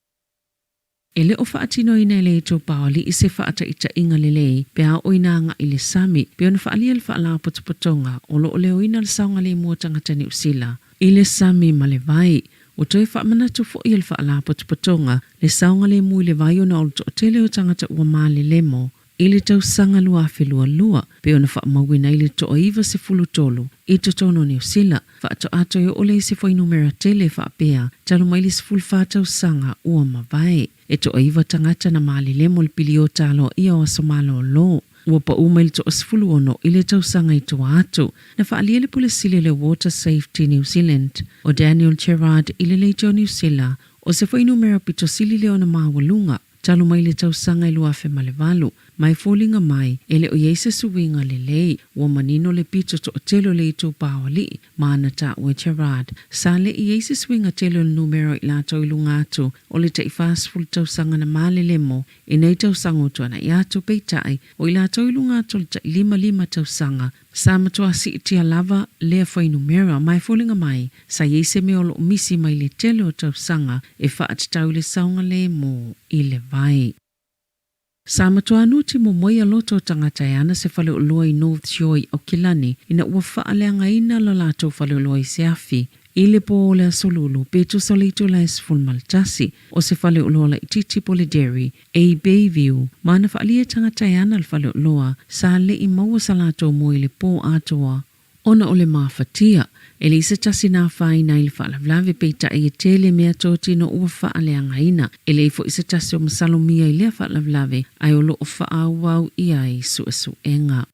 E le o faatinoina e le itupa o alii se faataitaiga lelei pe a oo ina agai i le sami, pei ona faaalia le faalapotopotoga o lo o leoina le saogalemu o tagata Niu Sila i le sami ma le vai. Ua toe faamanatu foi e le faalapotopotoga le saogalemu i le vai ona o le toatele o tagata ua malelemo i le tausaga 2022, pei ona faamauina ai le toa 93 i totonu o Niu Sila, faatoa toe oo lea i se fuainumera tele faapea talu mai le 14 tausaga ua mavae. E toa iva tagata na malelemo le piliota aloaia o aso malōlō. Ua paʻu mai le toa 16 i le tausaga i tua atu. Na faaalia le Pule Sili o le Water Safety New Zealand, o Daniel Gerrard i le Leitio Niu Sila, o se fuainumera pito sili lea ona maualuga. Talu mai le tausaga e 2008, ma e foliga mai, e le o i ai se suiga lelei. Ua manino le pito toatele o le itupa o alii ma ana taua e Gerard. Sa le i ai se suiga tele o le numera o i latou i luga atu o le tai 40 tausaga na malelemo i nei tausaga ua tuanai atu, peitai, o i latou i luga atu o le tai 55 tausaga Sa matua siitia lava lea fuainumera ma e foliga mai, sa i ai se mea o lo o misi mai le tele o tausaga e faatatau i le saogalemu i le vai. Sa matua nuti momoe a loto o tagata e ana se faleoloa i North Shore i Aukilani ina ua faaleagaina lo latou faleoloa i se afi i le pō o le Aso Lulu pe tusa o le itula e 11 o se faleoloa laitiiti po o le dairy e i Bayview, ma na faaalia e tagata e ana le faleoloa, sa le i maua sa latou moe i le pō atoa ona o le mafatia. E leai se tasi na afaina ai le faalavelave, peitai e tele mea totino ua faaleagaina. E leai foi se tasi o masalomia i lea faalavelave, ae o lo o faaauau i ai suesuega.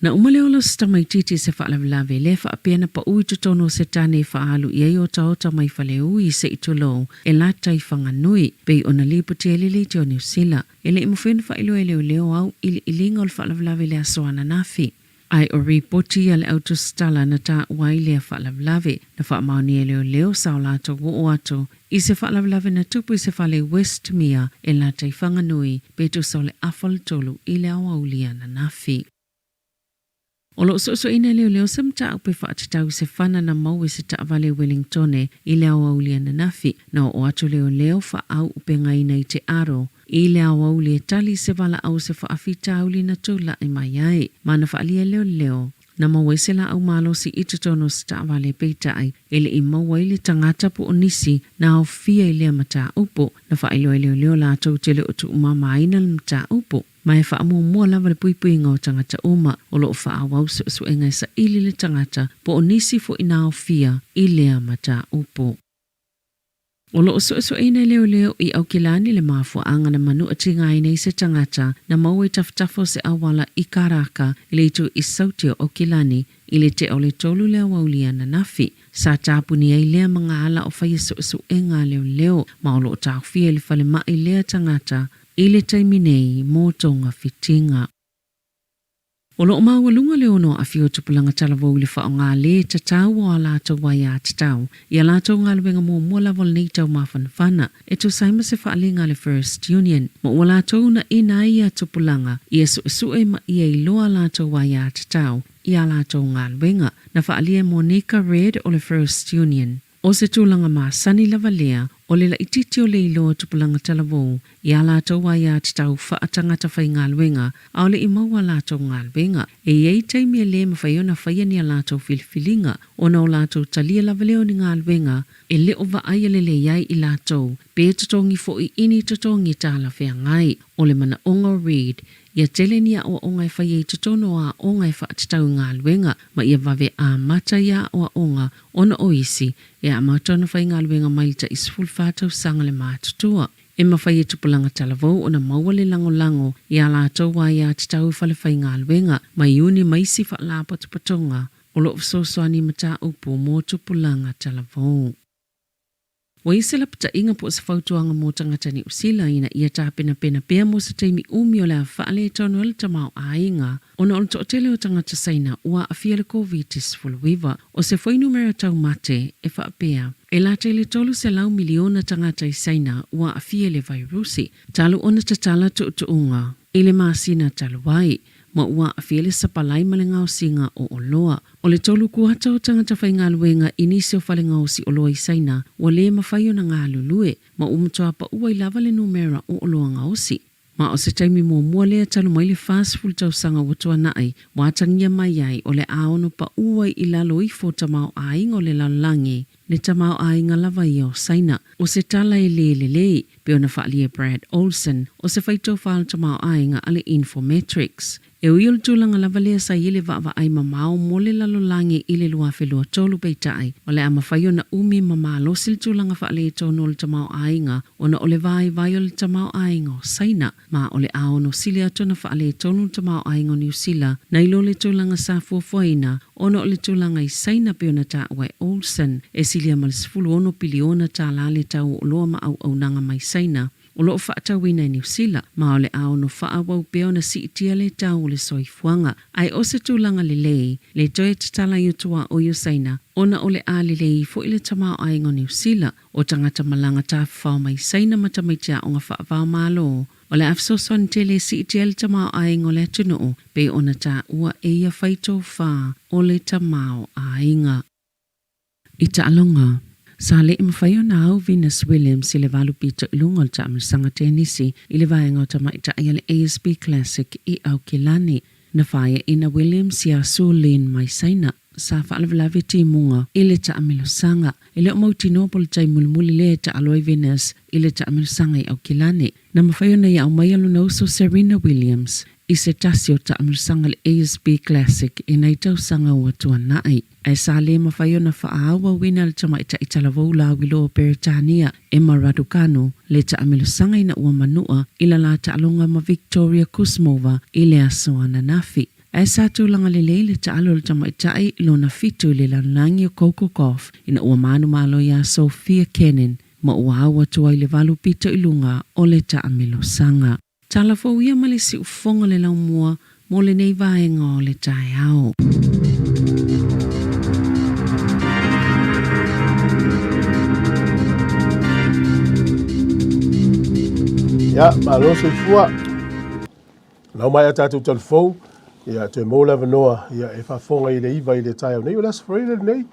Na uma le ola o se tamaitiiti i se faalavelave, lea faapea na paʻu i totonu o se tane e faaalu i ai otaota mai Faleui se i tulou e lata i Whanganui, pei ona lipoti ai le Leitio Niu Sila. E le i mafai ona faailoa e leoleo au iliiliga o le faalavelave i le aso ananafi. Ae o ripoti a le autusitala na taua ai lea faalavelave, na faamaonia e leoleo sa o latou oo atu i se faalavelave na tupu i se fale i Westmere e lata i Whanganui, pe tusa o le afa o le tolu i le aoauli ananafi. O lo o suesueina e leoleo se mataupu e faatatau i se fana na maua i se taavale i Wellingtone i le aoauli ananafi. Na oo atu leoleo faaauupegaina i te aro i le aoauli e tali i se valaau se faafitauli na tulai mai ai. Ma na faaalia e leoleo Na maua ai se laau malosi i totonu o se taavale, peitai, e le i maua ai le tagata po o nisi na aofia i lea mataupu. Na faailoa e leoleo latou te le o tuumamaina le mataupu, ma e faamuamua lava le puipuiga o tagata uma o lo o faaauau suesuega e saili le tagata po o nisi foi na aofia i lea mataupu. O lo o suesueina e leoleo i Aukilani le mafuaaga na manua tigaina ai se tagata na maua i tafatafa o se auala i Karaka i le itu i Sauti o Aukilani i le tea o le tolu le aoauli ananafi. Sa tapuni ai lea magaala o faia suesuega a leoleo ma o lo o taofia i le falemai lea tagata i le taimi nei mo togafitiga. O lo o maualuga le ono aafia o tupulaga talavou i le faaaoga lē tatau o a latou aiā tatau i a latou galuega muamua lava o lenei tau mafanafana e tusa ai ma se faaaliga a le First Union ma ua latou uunaina ai ia tupulaga ia suesue ma ia iloa a latou aiā tatau i a latou galuega. Na faaalia e Monica Reid o le First Union. O se tulaga masani lava lea O le laitiiti o le iloa o tupulaga talavou i a latou aiatatau faatangata faigaluega ʻaʻole i maua a latou galuega. E i ai taimi e lē mafai ona faia ni a latou filifiliga ona o latou talia lava lea o ni galuega e le o vaaia lelei ai i latou pe totogi foi i ni totogi talafeagai. O le manaʻoga o Reid, ia tele ni aʻoaʻoga e faia i totonu o aoga e faatatau i galuega ma ia vave amata ia aʻoaʻoga ona o isi e amata ona faigaluega mai le tai 14 tausaga le matutua. E mafai e tupulaga talavou ona maua le lagolago i a latou aiatatau i falefaigaluega ma iuni ma isi faalapotopotoga o lo o fesoasoani i mataupu mo tupulaga talavou. Ua i ai se lapataiga po o se fautuaga mo tagata Niu Sila ina ia tapenapena pea mo se taimi umi o le a faaletonu ai le tamaoaiga ona o le toatele o tagata Saina ua aafia i le Koviti-19. O se fuainumera taumate e faapea, e lata i le 300 miliona tagata i Saina ua aafia i le vairusi talu ona tatala tuutuuga i le masina talu ai, ma ua aafia le sapalai ma le gaosiga o oloa. O le tolu kuata o tagata faigaluega i nisi o fale gaosi oloa i Saina ua lē mafai ona galulue, ma ua matua paʻu ai lava le numera o oloa gaosi. Ma o se taimi muamua lea talu mai le 40 tausaga ua tuanaʻi, ua atagia mai ai o le a ono paʻu ai i lalo ifo o tamaoaiga o le lalolagi, le tamaoaiga lava ia o Saina. O se tala e lē lelei, pei ona faaalia e Brad Olsen, o se faitofā o le tamaoaiga a le Infometrics. E ui o le tulaga lava lea sa i ai le vaavaai mamao mo le lalolagi i le 2023, peitai, o le a mafai ona umi ma malosi le tulaga faaletonu o le tamaoaiga ona o le vaivai o le tamaoaiga o Saina, ma o le a ono sili atu ona faaletonu le tamaoaiga o Niu Sila nai lo le tulaga sa fuafuaina ona o le tulaga i Saina pei ona taua e Olsen, e silia ma le 16 piliona tālā le tau o oloa ma auaunaga mai Saina. O lo o faatauina e Niu Sila, ma o le a ono faaauau pea ona siitia le tau o le soifuaga. Ae o se tulaga lelei, le toe tatala i o tuaoi o Saina, ona o le a lelei foi le tamaoaiga o Niu Sila, o tagata malaga tafafao mai Saina ma tamaiti aoga faava-o-Malo. O le a fesoasoani tele e siitia le tamaoaiga o le atunuu, pei ona taua e ia faitofa o le tamaoaiga. I taaloga, sa le i mafai ona au Venus Williams i le 8 pito i luga o le taamilosaga tenisi i le vaega o tamaitai a le ASB Classic i Aukilani. Na faiaina Williams iā Su Lin mai Saina, sa faalavelave timuga i le taamilosaga. E le o mautinoa po o le taimi mulimuli lea e taalo ai Venus i le taamilosaga i Aukilani. Na mafai ona ia aumaia lona uso Serena Williams i se tasi o taamilosaga le ASB Classic i nai tausaga ua tuanai. Ae sa lē mafai ona faaauauina e le tamaitai talavou lauiloa o Peretania, Emma Raducanu, le taamilosaga ina ua manua i la la taaloga ma Victoria Kuzmova i le aso ananafi. Ae sa tulaga lelei le taalo a le tamaitai lona fitu i le lalolagi o Coco Gauff ina ua manumalo iā Sofia Kenin ma ua au atu ai le 8 pito i luga o le taamilosaga. Tala fou ia ma le siufofoga o le laumua mo lenei vaega o le taeao. Ia, malo soifua. Lau mai a tatou talafou, ia, toe maua le avanoa, ia, e faafofoga i le 9 i le taeao nei. O le aso Faraile lenei,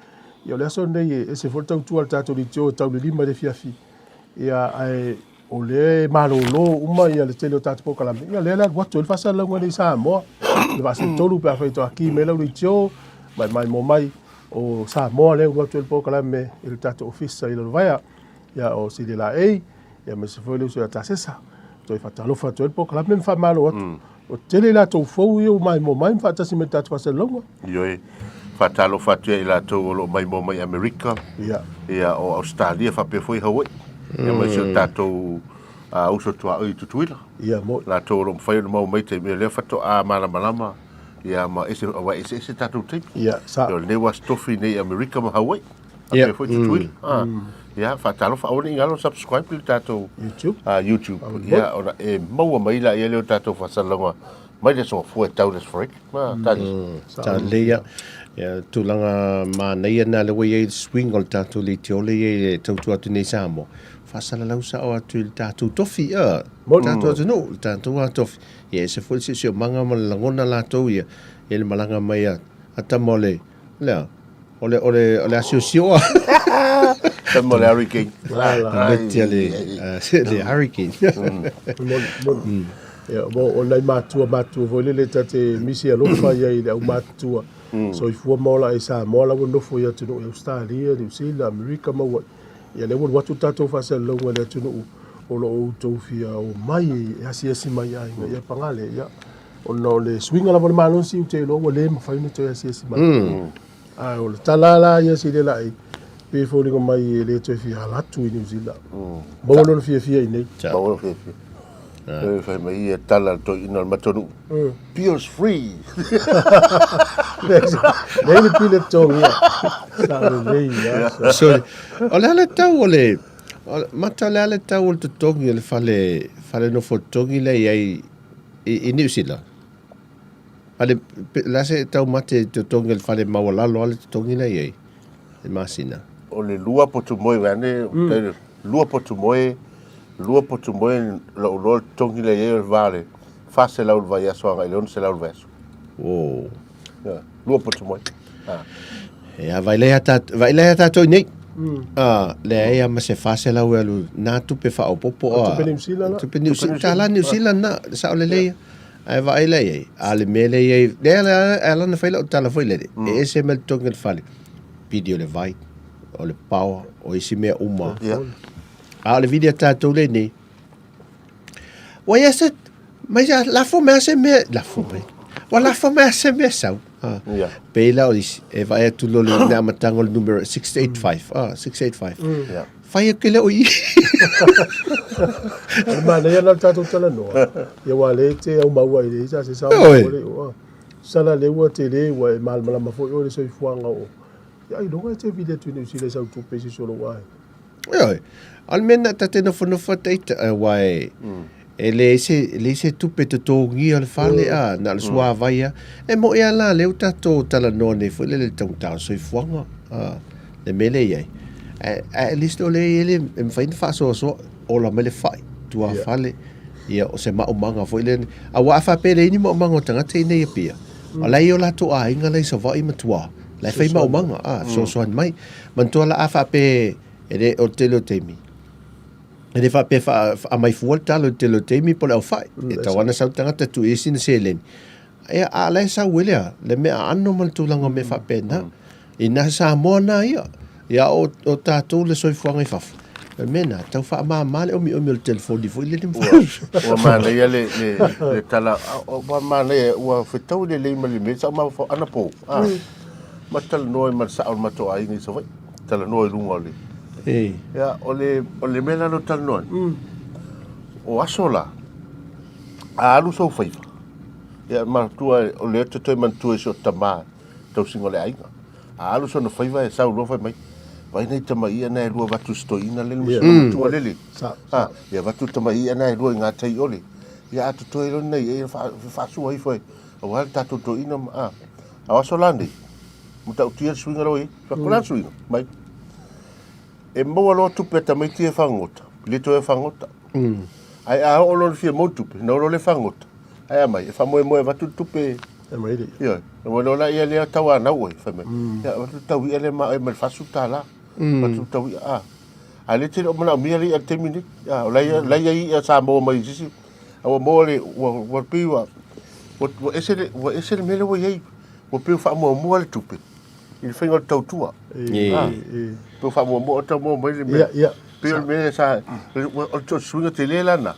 ia, o le aso lenei e ese foi le tautua a le tatou leitio e tau le 5 i le afiafi. Ia, ae o lea e malolo uma ia le tele o tatou polokalame, ia lea le alu atu ai le faasalalauga nei i Samoa. Le vaa setolu pe afai faatoa ki mai lau leitio, mai maimoa mai o Samoa lea e ulu atu ai le polokalame i le tatou ofisa i Lalovaea. Ia o Silia Laei, ia aemaise foi le uso ia Tasesa. Toe faatalofa atu ai le polokalame ma faamalo atu. O tele i latou fou ia ua maimoa mai ma faatasi mai i le tatou faasalalauga. Ioe, faatalofa atu ia i latou o lo o maimoa mai Amerika, Ia. ia o Ausetalia faapea foi Hawaii. Ia aemaise o tatou uso tuaoi i Tutuila. Ia, moni. Latou o lo o mafai ona maua mai i taimi o lea faatoa malamalama ia ma ese aua e eseese tatou taimi. Ia, sa. Ia o lenei ua Aso Tofi nei i Amerika ma Hawaii. Faapea foi Tutuila. Ia, faatalofa, aua ne i galo subscribe i le tatou YouTube. YouTube. Ia, ona e maua mai laia lea o tatou faasalalauga mai le aso Gafua e tau le aso Faraile. Tali. Sa lelei ia. Ia, tulaga manaia na lea ua i ai le suiga o le tatou leitio lea e i ai e tautua atu nei i Samoa, faasalalau sao atu i le tatou tofi, a, le tatou atunuu, le tatou lava tofi. Ia e ese foi le siosiomaga ma le lagona latou ia i le malaga mai a tama o le, o le a? O le, o le, o le asiosio a. Tama le hurricane. Tamaiti a le, le hurricane. Moni, moni. Ia, mo, o nai matua matua foi lele ta te misi alofa ia i le au matutua. Soifua ma ola i Samoa la ua nofo i atunuu i Australia, New Zealand, Amerika ma ua. Ia lea ua alu atu tatou faasalalauga i le atunuu o lo o outou fia omai e asiasi mai i aiga. Ia paga lea, ia, ona o le suiga lava o le malosi ou te iloa ua le mafai ona toe asiasi mai. Ae o le tala la ia Silia Laei, pei e foliga mai e le toe fia ala atu i Niu Sila. Maua lona fiafia i inei. Maua lona fiafia. E fai mai ia tala a le toeaina o le matou nuu. Pills free. Leai le pili e totogia. Sa lelei lava. Sorry. O le a le tau o le, mata o le a le tau o le totogi o le fale, fale nofo totogi lea i ai i Niu Sila? Ale, la se taumate i totogi o le fale maualalo a le totogi la i ai, le masina. O le lua potu moe vaeane, lua potu moe, lua potu moe lou loa le totogi la i ai o le va o le 400 i le vaiaso agai i le 600 i le vaiaso. Oh. Lua potu moe. Ia, vailai a vailai a tātou nei. Ah, leai a ma se 400 e alu nā tupe faaopoopo a. Tupe Niu Sila la. Tupe Niu Sila, tālā Niu Sila na, sao lelei ia. Ae vaai la i ai, a le mea lea i ai, lea la, e ala ona fai lau tala foi lele, e ese mai le totogi o le fale, pili o le vai, o le power, o isi mea uma. A o le vili a tātou lenei, ua ia se, mai sa, lafo mai a se mea, lafo mai, ua lafo mai a se mea sau. Ah, pei la o isi, e vaai atu loa le le amataga o le numera 685, ah, 685. Fai atu ke leo i. O le manaia lena o le tatou talanoa, ia aua o lea e te aumaua i le isa se sao o le o. Sala lea ua tele ua e malamalama foi oe i le soifuaga o ia ailoga e te vili atu i Niu Sila i sau tupe i se isi o lou aiga. Ioe, o le mea lena ta te nofonofo ata ita, aua e, e leai se, leai se tupe totogia o le fale, a, na o le suavai lava. E moni lava la, lea ua tatou talanoa nei foi lele i le taugata o le soifuaga, a, le mea lea e i ai. Ae, ae at least o lea e i ai le, e mafai ona faasoasoa, ola mai le fai, tuafale, ia, o se maumaga foi lea. Aua a faapea e leai ni maumaga o tagata i inei i Apia, o la e i ai o latou aiga la i Savaii ma tua, la e fai maumaga, a, fesoasoani mai. Manatua la a faapea e le, o le tele o taimi, e le faapea e aumai fua le talo i le tele o taimi po o le aufai. E tatau lava ona sau le tagata tuu i ai sina seleni. Ia, a o la e sau ai le a? Le mea aano ma le tulaga o mea faapena. Ina Samoa na ia, ia o, o tatou le soifuaga i fafo. O le mea na, tau faamama le omiomi o le telefoni foi lele. Ua, ua manaia le, le, le tala, ua manaia, ua fetau lelei ma le mea sa mafaufau anapo. Ah. Ma talanoa ai ma le sao o le matou aiga i Savaii. Talanoa i luga o le... Ei. Ia, o le, o le mea la lea o talanoa ai, o aso la, a alu sou faiva, ia, manatua, o lea ou te toe manatua i si ou tama, tausiga o le aiga. A alu sona faiva e sau loa fai mai, vai nei tama i'a na e lua avatu i se toeaina lele ma sona matua lele. Ha, ia avatu tama i'a na e lua i ngā tai ole. Ia a totoe loa nei e faasua ifo e, aua le tatou toeaina ma, a. A o aso la nei, matautia le suiga la ua i ai. Fai atu, o le a le suiga? Mai. E maua loa tupe a tamaiti ia e fagogota, le toe fagogota. Ae a oo loa i le fia maua tupe, ona o loa lea fagogota. Ae a mai, e faamoemoe e avatu le tupe. E mai le. Ioe, na moe loa la ia lea tauanau oe, fai mai. Ia, avatu le tau i'a lea ma oe ma le $40. Avatu le tau i'a, a. A o lea e te le o manaomia le i'a i le taimi lenei. A, o la e i ai i'a sa maua mai i se isi, a ua maua le, ua, ua pei ua, ua, ua ese le, ua ese le mea lea ua i ai. Ua pei ua faamuamua le tupe i le faiga o le tautua. E. Pei ua faamuamua, o tau maua mai le mea. Pei o le mea sa, o le suiga tele la lena,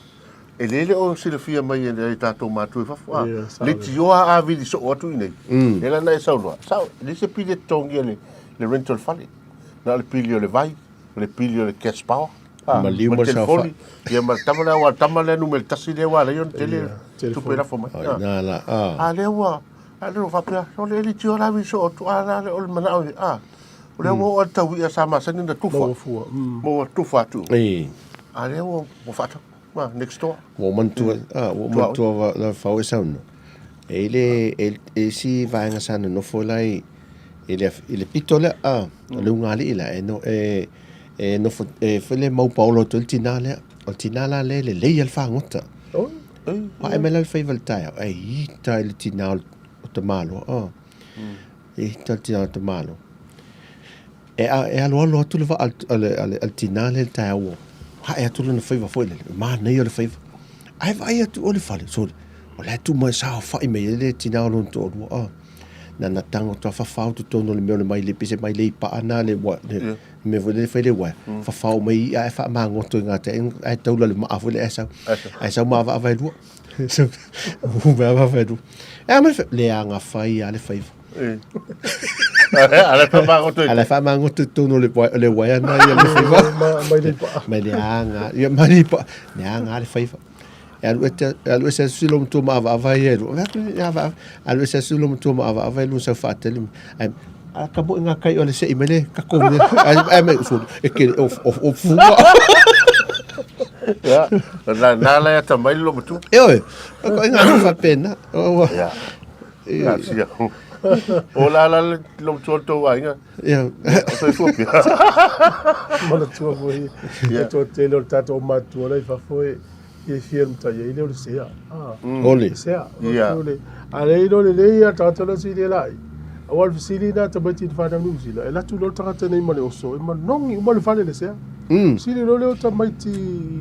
e le le o silafia mai e nai tatou matua i fafo. A, leitioa a vili soo atu i inei, lea la na e saunoa, sao, e leai se pili e totogia i le rent o le fale. Na o le pili o le vai, o le pili o le gas power. Maliu ma le saofai. Ia ma le tama lea, aua o le tama lea numera tasi lea ua ala ai ona tele tupe lafo mai. Ai na la, a. A lea ua, a lea ua faapea, o le leitioa la vili soo atu, a la o le manao, a, o lea ua oo lava i le tau i'a sa masani ona tufa. Maua fua. Maua tufa atu. Ei. A lea ua faatau, a, next door. Ua ou manatua, a, ua ou manatua la fau e saunoa. E i le, e i isi vaega sa nonofo la i, i le, i le pito lea, a, o le ugali'i la, e, no, e, e nofo, e foi le mau paolo atu ai le tinā lea. O le tinā la lea e lelei lava le fagota. Pae mai la le faiva i le taeao, e ita i le tinā o tamaloa. Oh. E ita i le tinā o tamaloa. E, a, e aloalo atu le vaa a le, a le, a le tinā lea i le taeao ua hae atu lona faiva foi lele, manaia le faiva. Ae vaai atu o le fale, sole, o la e tu mai saofai mai ai le tinā o lona toalua. Ah, na na tago atu a fafao totonu o le mea o le maile, pei se mailei paa na le, wa, le yeah. mea foi lele fai le uaea. Mm. Fafao mai i'a ae faamagoto i ngā te, ae taula le maa foi le ae sau. Ae sau maavaava e lua. Maavaava e lua. E a mai le aga fai a le faiva. Ala whamagoto i Ala whamagoto i tonu le le uaea na ia le faiva. Mai le paa. Mai le anga. Ia mai le paa. Le anga le faiva. E alu ete alu ese asu lo matua maavaava ia e lua. Ave alu ese asu lo matua maavaava e lua sau faatele. Ai a ka mo ngā kai o le sei mai le kako me. Ai ai mai usu e ke o o o funga. Ia, na na la ta mai lo matua. E oi. Ko ngā nu whapena. Ia. Ia sia. O la la lo matua tau aiga. Ia. O soifua pea. Manatua foi. Ia toatele o le tatou matua la i fafo e fiafia le matai ai lea o le sea. Ah. Ole. Sea. Ia. A le ilo lelei a tagata la sili e lai. Aua o le fesili lena a tamaiti i le fanau Niu Sila, e alu atu loa le tagata nei ma le oso e manogi uma le fale i le sea. Fesili loa lea o tamaiti,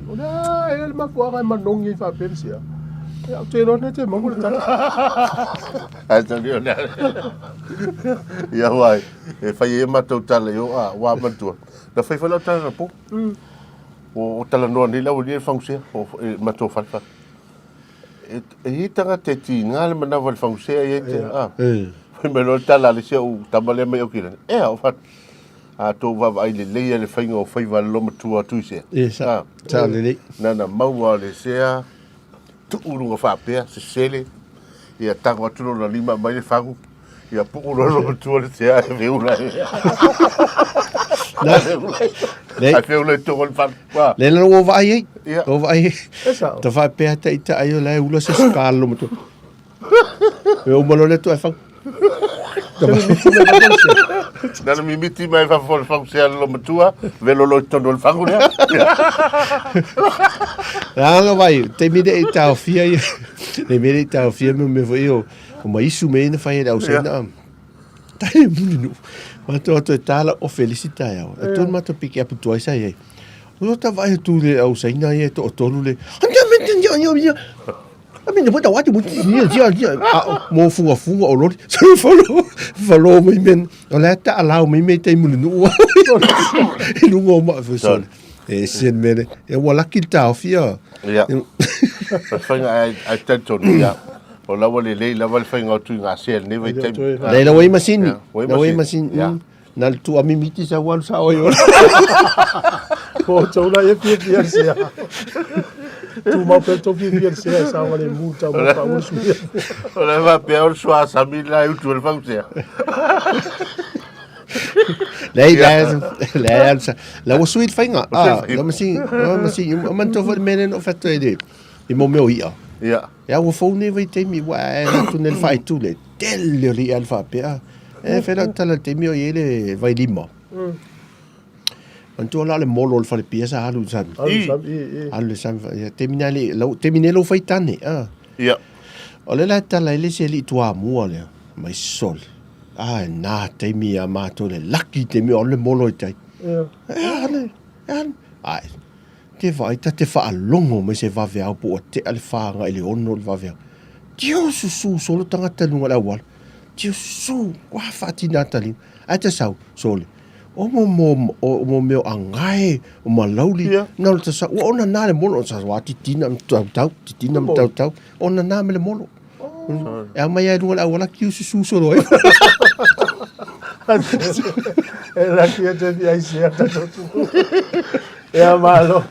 o le a ea le mafuaaga e manogi ai faapea le sea? Ia, ou te iloa nei te maua le tala. Ae tali o le Ia wai, e whai e matou tala i o a, wā matua. Na whai whai lau tala na pō. O, o tala noa nei lau e whangusea, o e matua whare whare. E, e hi tangata e ti ngā le manawa le whangusea i e te, a. Whai mai loa le tala a le sea u tama lea mai au ki rani. Ea, o whare. A tō wawa ai le leia le whainga o whaiwa le lomatua atu i sea. E, sa, sa lelei. Nana maua le sea, tuu luga faapea, sesele, ia tago atu lona lima mai le fagu, ia puu loa lona matua le sea e feula e. Na, Ai feula i totonu o le fale. Wa. Le na ua vaai ai. Ia. Ua vaai ai. E sao. Ta faapea taitai o la e ula se sika le matua. E uma loa le atu ae fagu. Na na mimiti mai fafo o le fagu sea le lomatua, velo loa i totonu o le fagu lea. Leaga vai, taimi le i taofia ia, le mea le i taofia me mea foi o, o maisu mea ia na fai e le au saina. Tai muli nu. Matou atu e tala o Felisi taeao. E tonu matou piki apu tuai sa iai. O ta vai atu le au saina ia e toatolu le. Mo fugafuga o loli. Falo, falo mai men. O le ata alau mai me tai mulinuu. I luga o maa fesole. E sen mele. E ua laki le taofia. Ia. O le faiga ai ai talitonu ia. O la ua lelei lava le faiga o tuigasea i lenei vaitaimi. Lei la ua i masini. Ua i La ua i masini. masini. Ia. Na le tua mimiti sa ua alu sao ai ola. Po tou la ia fiafia le sea. Tumau pea tou fiafia le sea e saogalemu le taumafa aua le suia. O le faapea o le suasami la e utu ai le fagusea. Leai, leai, leai alu sa. La ua sui le faiga. Ah, la masini, la masini. O manatua foi le mea lea na ou fai atu ai i le, i mo mea o i'a. Ia. Ia ua fou nei vaitaimi ua ae alu atu nei le faaitu le tele o le i'a le faapea. E fai lau tala i le taimi o i ai le vailima. Manatua la o le molo o le falepia sa alu i le sami. Alu i le sami, i, i. Alu i le sami, ia taimi nei le, lau, taimi nei lou fai tane, ah. Ia. O lea la e tala ai le isi alii Toamua lea, mai sole. Ah, e nā taimi iā mātou le laki taimi o alu le molo i tai. Ia. E a le, e a le, ai, te vaai ta te faalogo mai se vaveao po ua tea le 4 agai i le 6 o le vaveao. Tio susu solo tagata i luga o le auala. Tio susu, ua faatina talima. Ae te sau, sole, o mo mo, o mo mea o agae, o malauli, Ia. na o le tasau, ua ona nā le molo, sa wā titina ma tautau, titina ma tautau, ona nā me le molo. E ao mai ai i luga o le auala, kiu susu solo ai. E laki e te fia isi a tatou tu. Ia malo.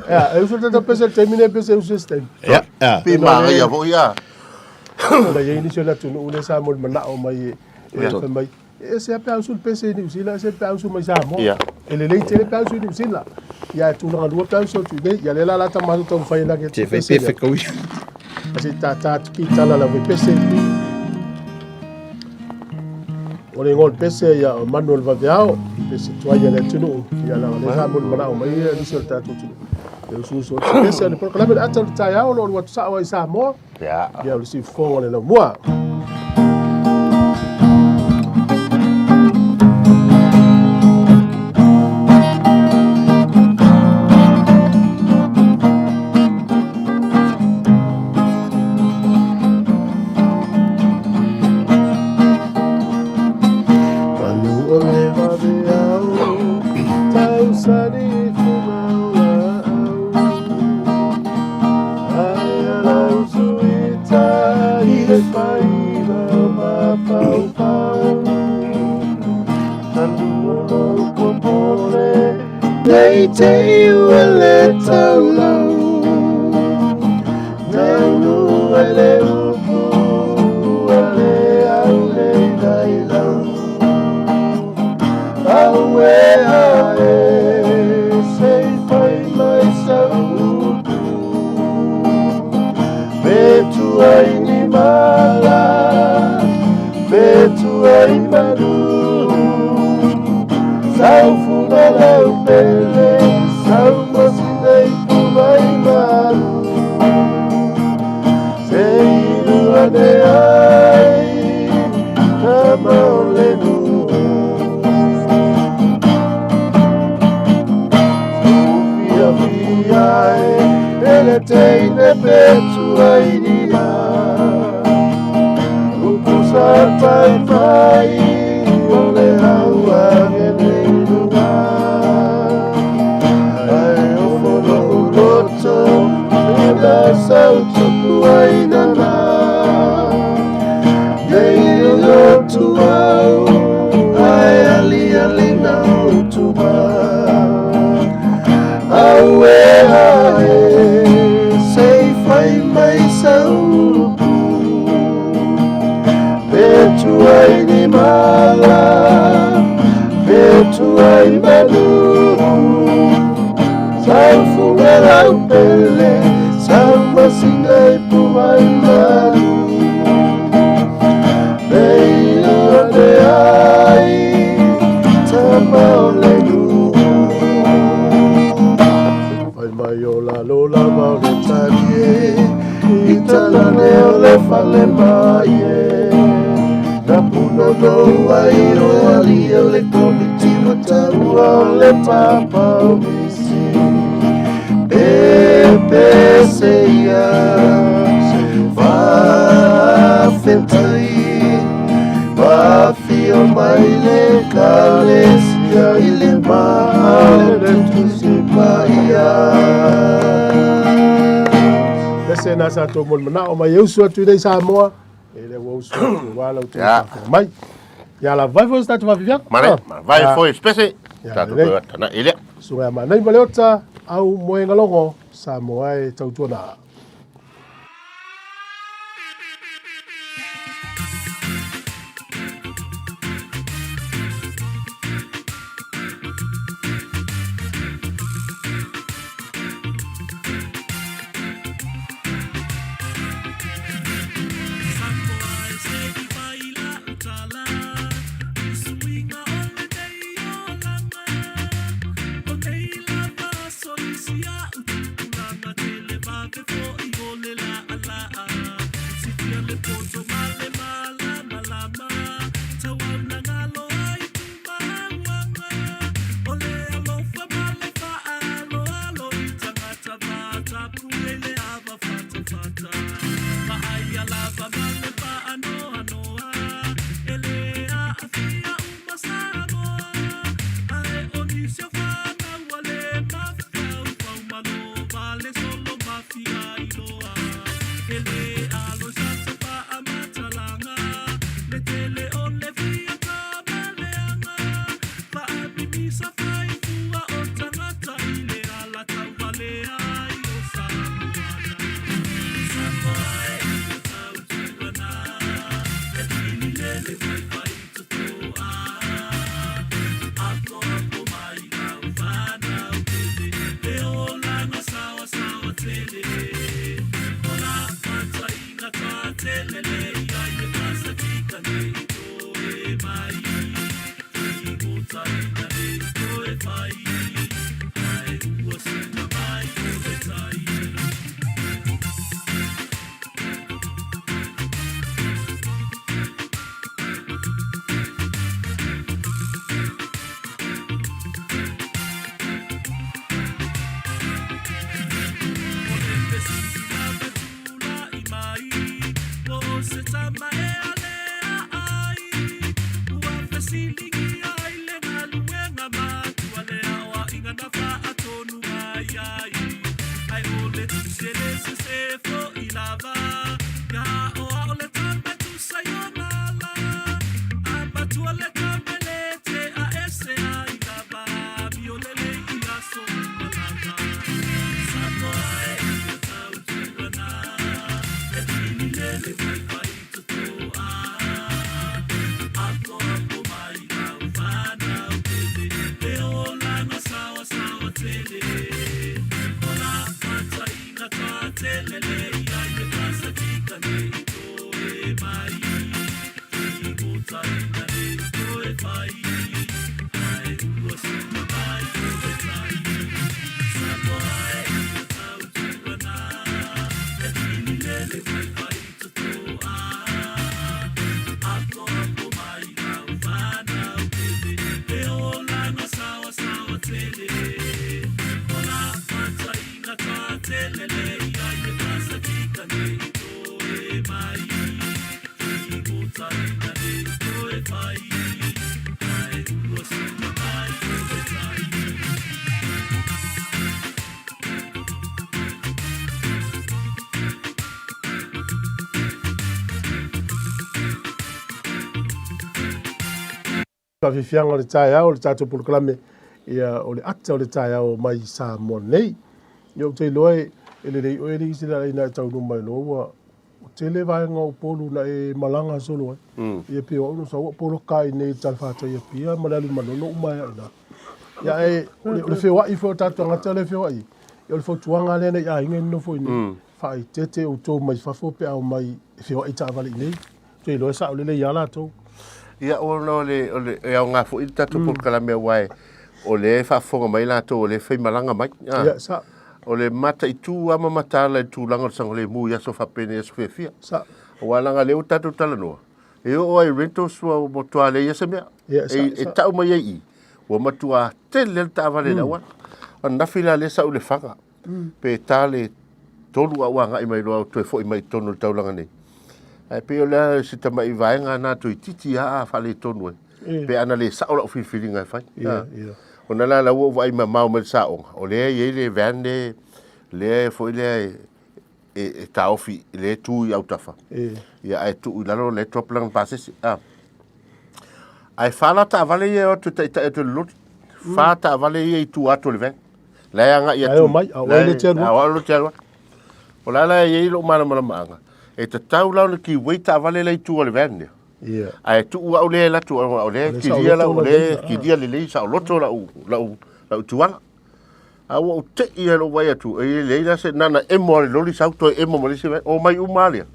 Ia, e uso tata pese le taimi nei pese uso se taimi. Ia, ia. Pe māngaia foi a. Na i ai nisi o le atunuu lea sa molimanaʻo mai e fai mai, e ese lava pe a usu le pese i Niu Sila, ese pe a usu mai Samoa. E lelei tele pe a usu i Niu Sila. Ia e tulaga lua pe a usu atu i inei. Ia lea la la ta matou taumafai e lagi atu Te i fai pese pe lea. whekaui. A se i tātā atu ki tala lau i pese. O le igoa o le pese ia o manu o le vaveao, pese tuai a le atunuu. Ia leaga o lea sa molimanaʻo mai nisi o le tatou atunuu. E usuusu atu se pese o le polokalame o le ata o le taeao o lo o alu atu sao ai i Samoa. Ia. Ia o le siufofoga o le laumua. lau sani i fuga o laau. Aia lau suita i le faiva o mafaufau. Talu o lou popole, nei te i ua le taulau. Taunu ai le upu a le aulei nailau. Aue ae se i fai mai sau upu. Pe tuai ni mala, pe tuai manu. Sau fuga lau pele, sau masina i pumai malu. Se ilu ane ai, tama o le nuu. Fiafia e, e le teine pe tuai ni ma. Upu sa taifai, o le hauage nei luga. Ae ofo lo'u loto, e la sau tupu ai nana. Nei lotu au, ae aliali na utuma. Aue ae, se i fai mai sau upu. Pe tuai ni mala, pe tuai manu. Sau fuga lau pele, sau masina i pumai malu. Nei ane ai, tama o le nuu. Fai mai o lalo lava o le tali e, i talane o le fale mai e. Na punonou ai o ali o le komiti ua taua o le papa o misi. Pepese ia, faafetai, Afio mai le Ekalesia i le maa o le Tusi Paia. Pese na sa tou molimanaʻo mai e usu atu i nei Samoa, e le ua usu atu aua la outou faafofoga mai. Ia lava vai foi se tatou faafiafiaga. Mane, vai foi spese. Tatou toe atanaʻi lea. Susuga ia Manai ma Leota, au moega logo, Samoa e tautuana. Faafiafiaga o le taeao o le tatou polokalame, ia, o le ata o le taeao mai Samoa nei. Ia, ou te iloa e, e lelei oe alii sila ina e taunuu mai loa ua tele vaega o Upolu na e malaga solo ai. Ia pei o au na sau ua poloka ai nei i le talafatai i Apia ma le alu i Manono uma ai au i ina. Ia ae o le, o le feoai foi o tatou tagata lea e feoai, ia o le fautuaga lea nai aiga e nonofo i inei, faaeteete outou mai fafo pe a omai e feoai taavale i inei. Ou te iloa e sao lelei lava latou. Ia, ona o le, o le, e aoga foi le tatou polokalame aua e, o lea e faafofoga mai latou o lea e faimalaga mai. Ah. Ia, sao. O le mataitu lava ma mataala i le tulaga o le saogalemu i aso faapenei, aso fiafia. Sao. Aua leaga o lea ua tatou talanoa, e oo lava i rentals ua matua leai lava se mea. Ia, sao, E, e sao. tau mai ai i i, ua matua tele lava le taavale i le auala. Ananafi la lea sa ou i Lefaga, pe ta le tolu a ua agai mai loa toe foi mai i totonu o le taulaga nei. Ae pei o le a se tamai vaega na toeitiiti lava a faaletonu ai. Pe ana le sao lau filifiliga e fai. Ia, ia. Ona la la ua ou vaai mamao mai le saoga, o lea e i ai le van lea, lea foi lea e, e, e taofi, lea e tu i autafa. Ia, ae tuu i lalo lea e drop lana pasese. Ah. Ae fa la taavale ia e o atu e taitai atu e le loli. Fa taavale ia i tua atu o le van. La e agai atu. La e omai, a o ai le te alu atu. A o au le te alu atu. O la la e i ai lou malamalamaaga, e tatau la ona give way taavale la i tua o le van lea. Ia. Ae tuu au lea e alu atu, o lea e kilia lau, o lea e kilia lelei saoloto lau, lau, lau tuala. A ua ou tei lava i lou vaai atu, e leai la se, na ona emo lava o le loli sau toe emo ma le isi mea, omai uma lava lea.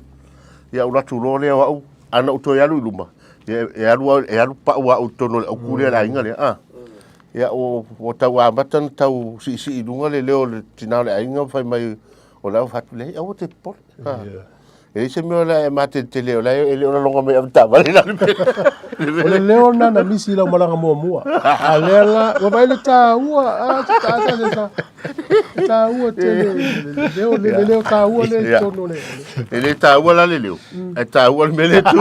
Ia ou alu atu loa lea o au, ana ou toe alu i luma, ia e alu, e alu pau au i totonu o le autu lea a le aiga lea, a. Ia ua, ua tau amata ona tau siisii i luga le leo o le tina o le aiga ma fai mai o le au fai atu, leai, aua te popole. A. E leai se mea o le a e mateletele o la e le o laloga mai avetaavale i lalo O le leo lena na misi i lau malaga muamua. A lea la, ua vaai le taua, a, se ta, ta, ta, ta, taua tele, le leo, le leo taua lea i totonu o le... E le taua la le leo, ae taua le mea lea e tu.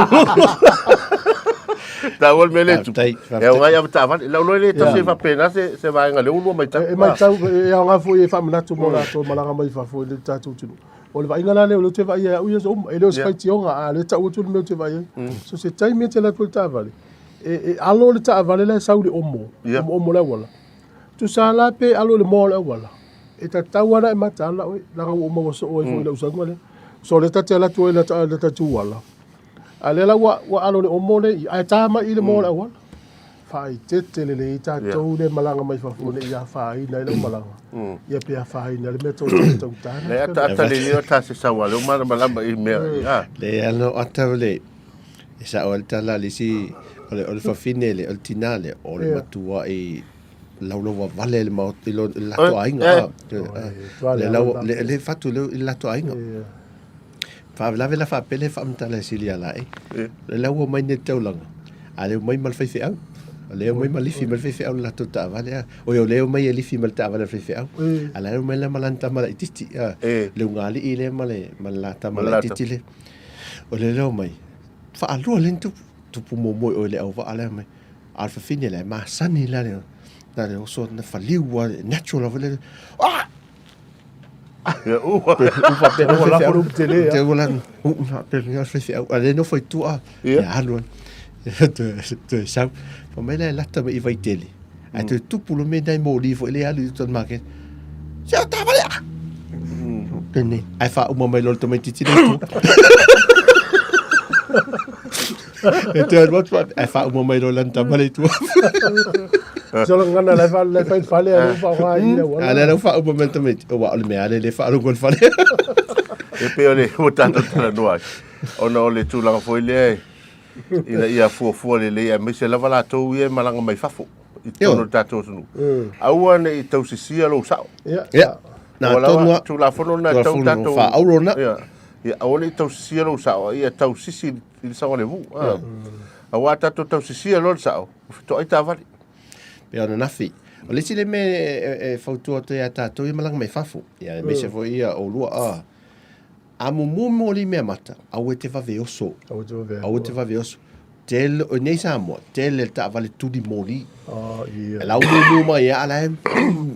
Taua le mea lea e tu. E aoga i avetaavale. Lau loa e le tasi e faapena se, se vaega lea ua lua matau. E matau, e aoga foi e faamanatu mo latou malaga mai fafo i le tatou atunuu. O le vaaiga la lea, o lea ou te vaai ai au ia aso uma. E le o se faitioga, a o lea e tau atu le mea ou te vaai ai. So se taimi e te alu atu ai le taavale, e alo le taavale la e sau i le omo, omoomo o le auala. Tusa la pe alo i le moa o le auala, e tatau lava ona e mataala oe, leaga ua ou maua soo ai foi i lau sauga lea. So o lea ta te alu atu ai i le tatou ala, a o lea la ua alo i le omo lea i i, ae ta mai i le moa o le auala. Faaeteete lelei tatou le malaga mai fafo ne i afaina ai lau malaga, ia pe afaina le mea tou te taugata Le ataata lelei o ta se sau a lea ua malamalama i mea a. Le ano ata o le e sao ai le tala a le isi o le o le fafine le o le tina le o le matua i laulau vale le maota i lo i le latou aiga a le lau le le fatu le i le latou aiga. Faalavelave la faapea le faamatala e sili ala e. Le la ua mai nei le taulaga, a le omai ma le faifeau. O lea omai ma lifi ma le faifeau le latou taavale a. Oi o lea omai e lifi ma le taavale a le faifeau. A la e omai la ma lana tama laitiiti a. Le ugaalii lea ma le ma le la tama laitiiti lea. O le lea omai, faalua lea na tupu, tupu muamua i o i le auvaa lea omai. A o le fafine la e masani la le na le oso na faliu lava, natural lava lea. Ah! Ia ua. U faapea Ua lafo le upu tele, a. Ua lafo, u faapea le faifeau. A lea nofo i tua, ia alu ai. Toe sau. Fai mai la e lata mai i Vaitele. Ae toe tupu le mea nai moli foi lea alu i uta o le maketi. Se o taavale a! Penei. Ae faauma mai loa le tamaitiiti lea i tua. E toe alu atu ae faauma mai loa lana tama lea i tua. Solo gagana la e la e fai fale a le faaaoga i le auala. A lea la ua faaupu mai le tamaiti, aua o le mea lava lea e le faalogo i le fale. E pei o le ua tatou talanoa ai, ona o le tulaga foi lea ina ia fuafua lelei aemaise lava latou ia e malaga mai fafo i totonu o le tatou atunuu. Aua ne i tausisia lou sao. Ia. Ia. Na Ua lava tonu lava. Tulafono lena e tatau Tulafono tatou faa-auro lena. Ia. Ia aua ne i tausisia lou sao, a ia tausisi i le saogalemu. Aua a tatou tausisia loa le sao, ua fetoai taavale. Pei o ananafi. O le isi lea mea e fautua atu ai ia tatou ia malaga mai fafo, ia aemaise foi ia oulua a a mumu moli mea mata, aua e te vave oso. Aua e te vave Aua e te vave oso. Tele, o nei Samoa, tele le taavale tuli moli. Oh, ia. E lau mumu mai ia, ala e,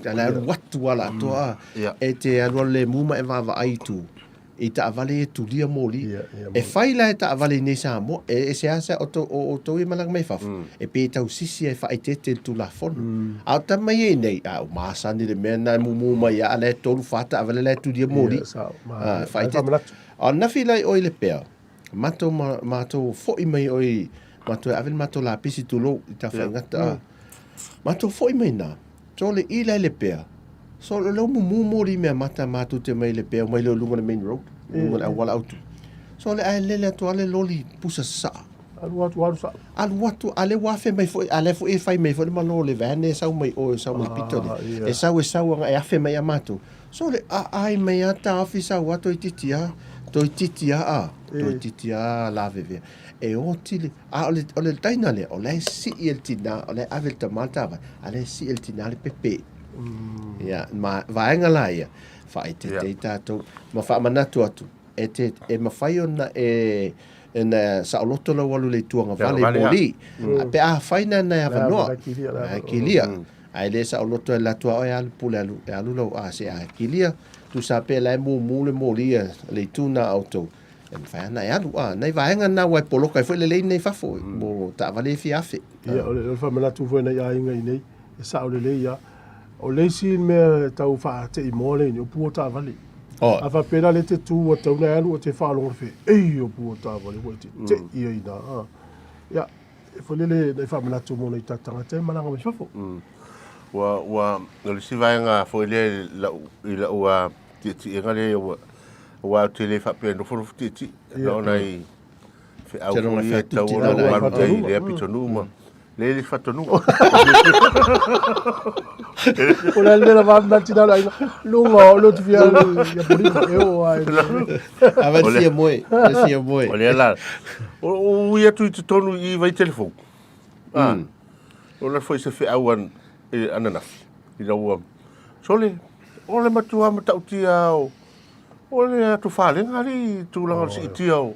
ala e alu atu ala atoa a. Ia. E te alualu lemu ma e vaavaai i tu. I taavale e tulia moli. Ia, ia, E fai la e taavale i nei Samoa, e, e seasea o, to, o, outou ia malaga mai fafo, e pei e tausisi e faaeteete i le Tulafono. A o tama ia i nei, a ua masani le mea na e mumu mai ia, a la e tolu fa taavale la e tulia moli. Ia, sao, ma- Ah, ai faaeteete. faamanatu. A o nafi la i oe i Lepea, matou ma, matou foi mai oe, matou e ave le matou lapisi tulou i Tafaigata. Yeah. Matou foi mai na, Sole i la i Lepea, sole o lea ua mumu moli mea mata matou te mai Lepea omai lea i luga o le main road, i luga o le auala autu. Sole ae lele atu lava le loli pusa sasaa. Alu atu alu sao. Alu atu, a lea ua afe mai foi, a lea foi e fai mai foi le malo o le van lea e sau mai o, e sau mai pito lea. E sau e sau aga e afe mai ia matou. Sole aai mai lava taofi sau lava toeitiiti lava, toeitiiti lava a, toeitiiti lava lavevea. E oti le, A o le, o le taina lea, o la e sii e le tinā, o la e ave e le tamā le taavale, a la e sii e le tinā le pepe. Ia, ma, vaega la ia, faaeteete ai tatou, ma faamanatu atu, e te, e mafai ona e, ona saoloto lau alu i le itu agavale i moli, pe afai na nai avanoa, e kilia, ae le saoloto e alu atu lava oe alu pule alu, e alu lau a se a kilia, tusa pe la e mumu le moli a le itu na a outou, E mafai ana e alu, a, nai vaega na ua e poloka ai foi le lane nei fafo, mo taavale e fia afe. Ia, o le faamanatu foi nai aiga i nei, e sao lelei lava. O le isi mea e tau faateimoa lea i nei, o pua taavale. Oh. A faapea la lea e te tu ua tatau ona e alu, o te faalogo fe, ei o pua taavale ua e tetei ai ina. A. Ia, e foi lele nai faamanatu mo nai tatou tagata e malaga mai fafo. Ua, ua, o le isi vaega foi lea i lau, i lau tietiega lea ua, aua ou te le faapea e nofonofo tietie, na ona i feau foi ia e tatau ona ou alu ai i lea pitonuu ma le le faatonuga. O le le lava ma tina la lunga o lo te fia ia puri e o ai. A vai fia moe, vai fia moe. O lea la, o ui atu i totonu i Vaitele fou. Ah, o la foi se feau an, e, ananafi, ina ua, sole, o le matua matautia o, o le atu falega alii i tulaga o le siitia o,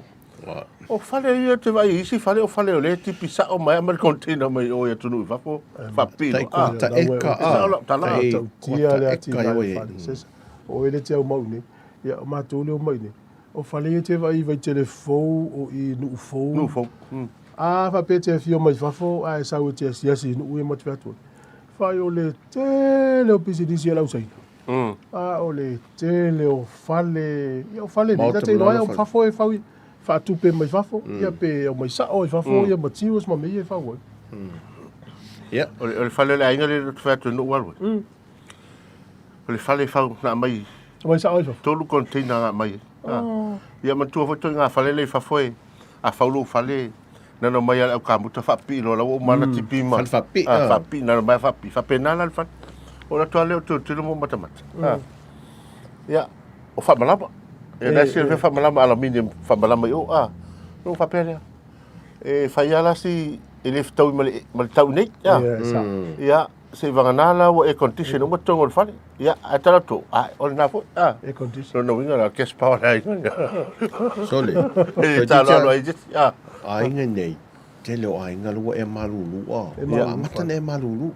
o fale ia te vaai i isi fale, o fale o lea e tipi sao mai lava mai le container mai o i atunuu i fafo, faapipii Tai loa. Ah, kuata eka, e sao lau tala. Tai Tautia kuata le eka atinae i o oe. fale. Se, o e le te au mau nei. Ia, o matou lea o mai nei. O fale ia te vaai i Vaitele fou, o i Nuu fou. Nuu fou. A faapea e te afio mai fafo ae sau e te asiasi i nuu ia ma te fai atu ai. Fai o le tele o pisinisi a le au Saina. A o le tele o fale, ia o fale nei, Maota ta te iloa ai ma au lalo fale. fafo e fau faatupe mai fafo, ia pe aumai sao i fafo ia materials ma mea ia e fau ai. Ia. O le, o le fale o le aiga lea ou te fai atu ai na ou alu ai. O le fale e fau na aumai Aumai sao i fafo. Tolu container na aumai ai. Oh. Ia manatua foi toi ngā fale lea i fafo e, a fau lou fale, nana mai a le au kamuta faapipii loa la ua uma ona tipi ma. Fale faapipii, Ah, ah. faapipii, nana mai a faapipii. Faapena la le fale. O le atu lava lea o tilotilo ma matamata. Ah. Ia, o faamalama. Ia la e silafia faamalama aluminium faamalama i o, ah. Ona ou faapea lea, e fai lava la si, e le fetaui ma le, ma le tau i nei. Ah. Ia, sao. Ia, Seivagana la ua air condition uma totonu o le fale. Ia, ae tala atu, ai, o lena foi. Ah. Air condition. Lona uiga la cash power le aiga lea. Sole. E talo alo ai isi. Ah. Aiga nei, tele o aiga la ua ea malulu ah. Ua amata ona ea malulu.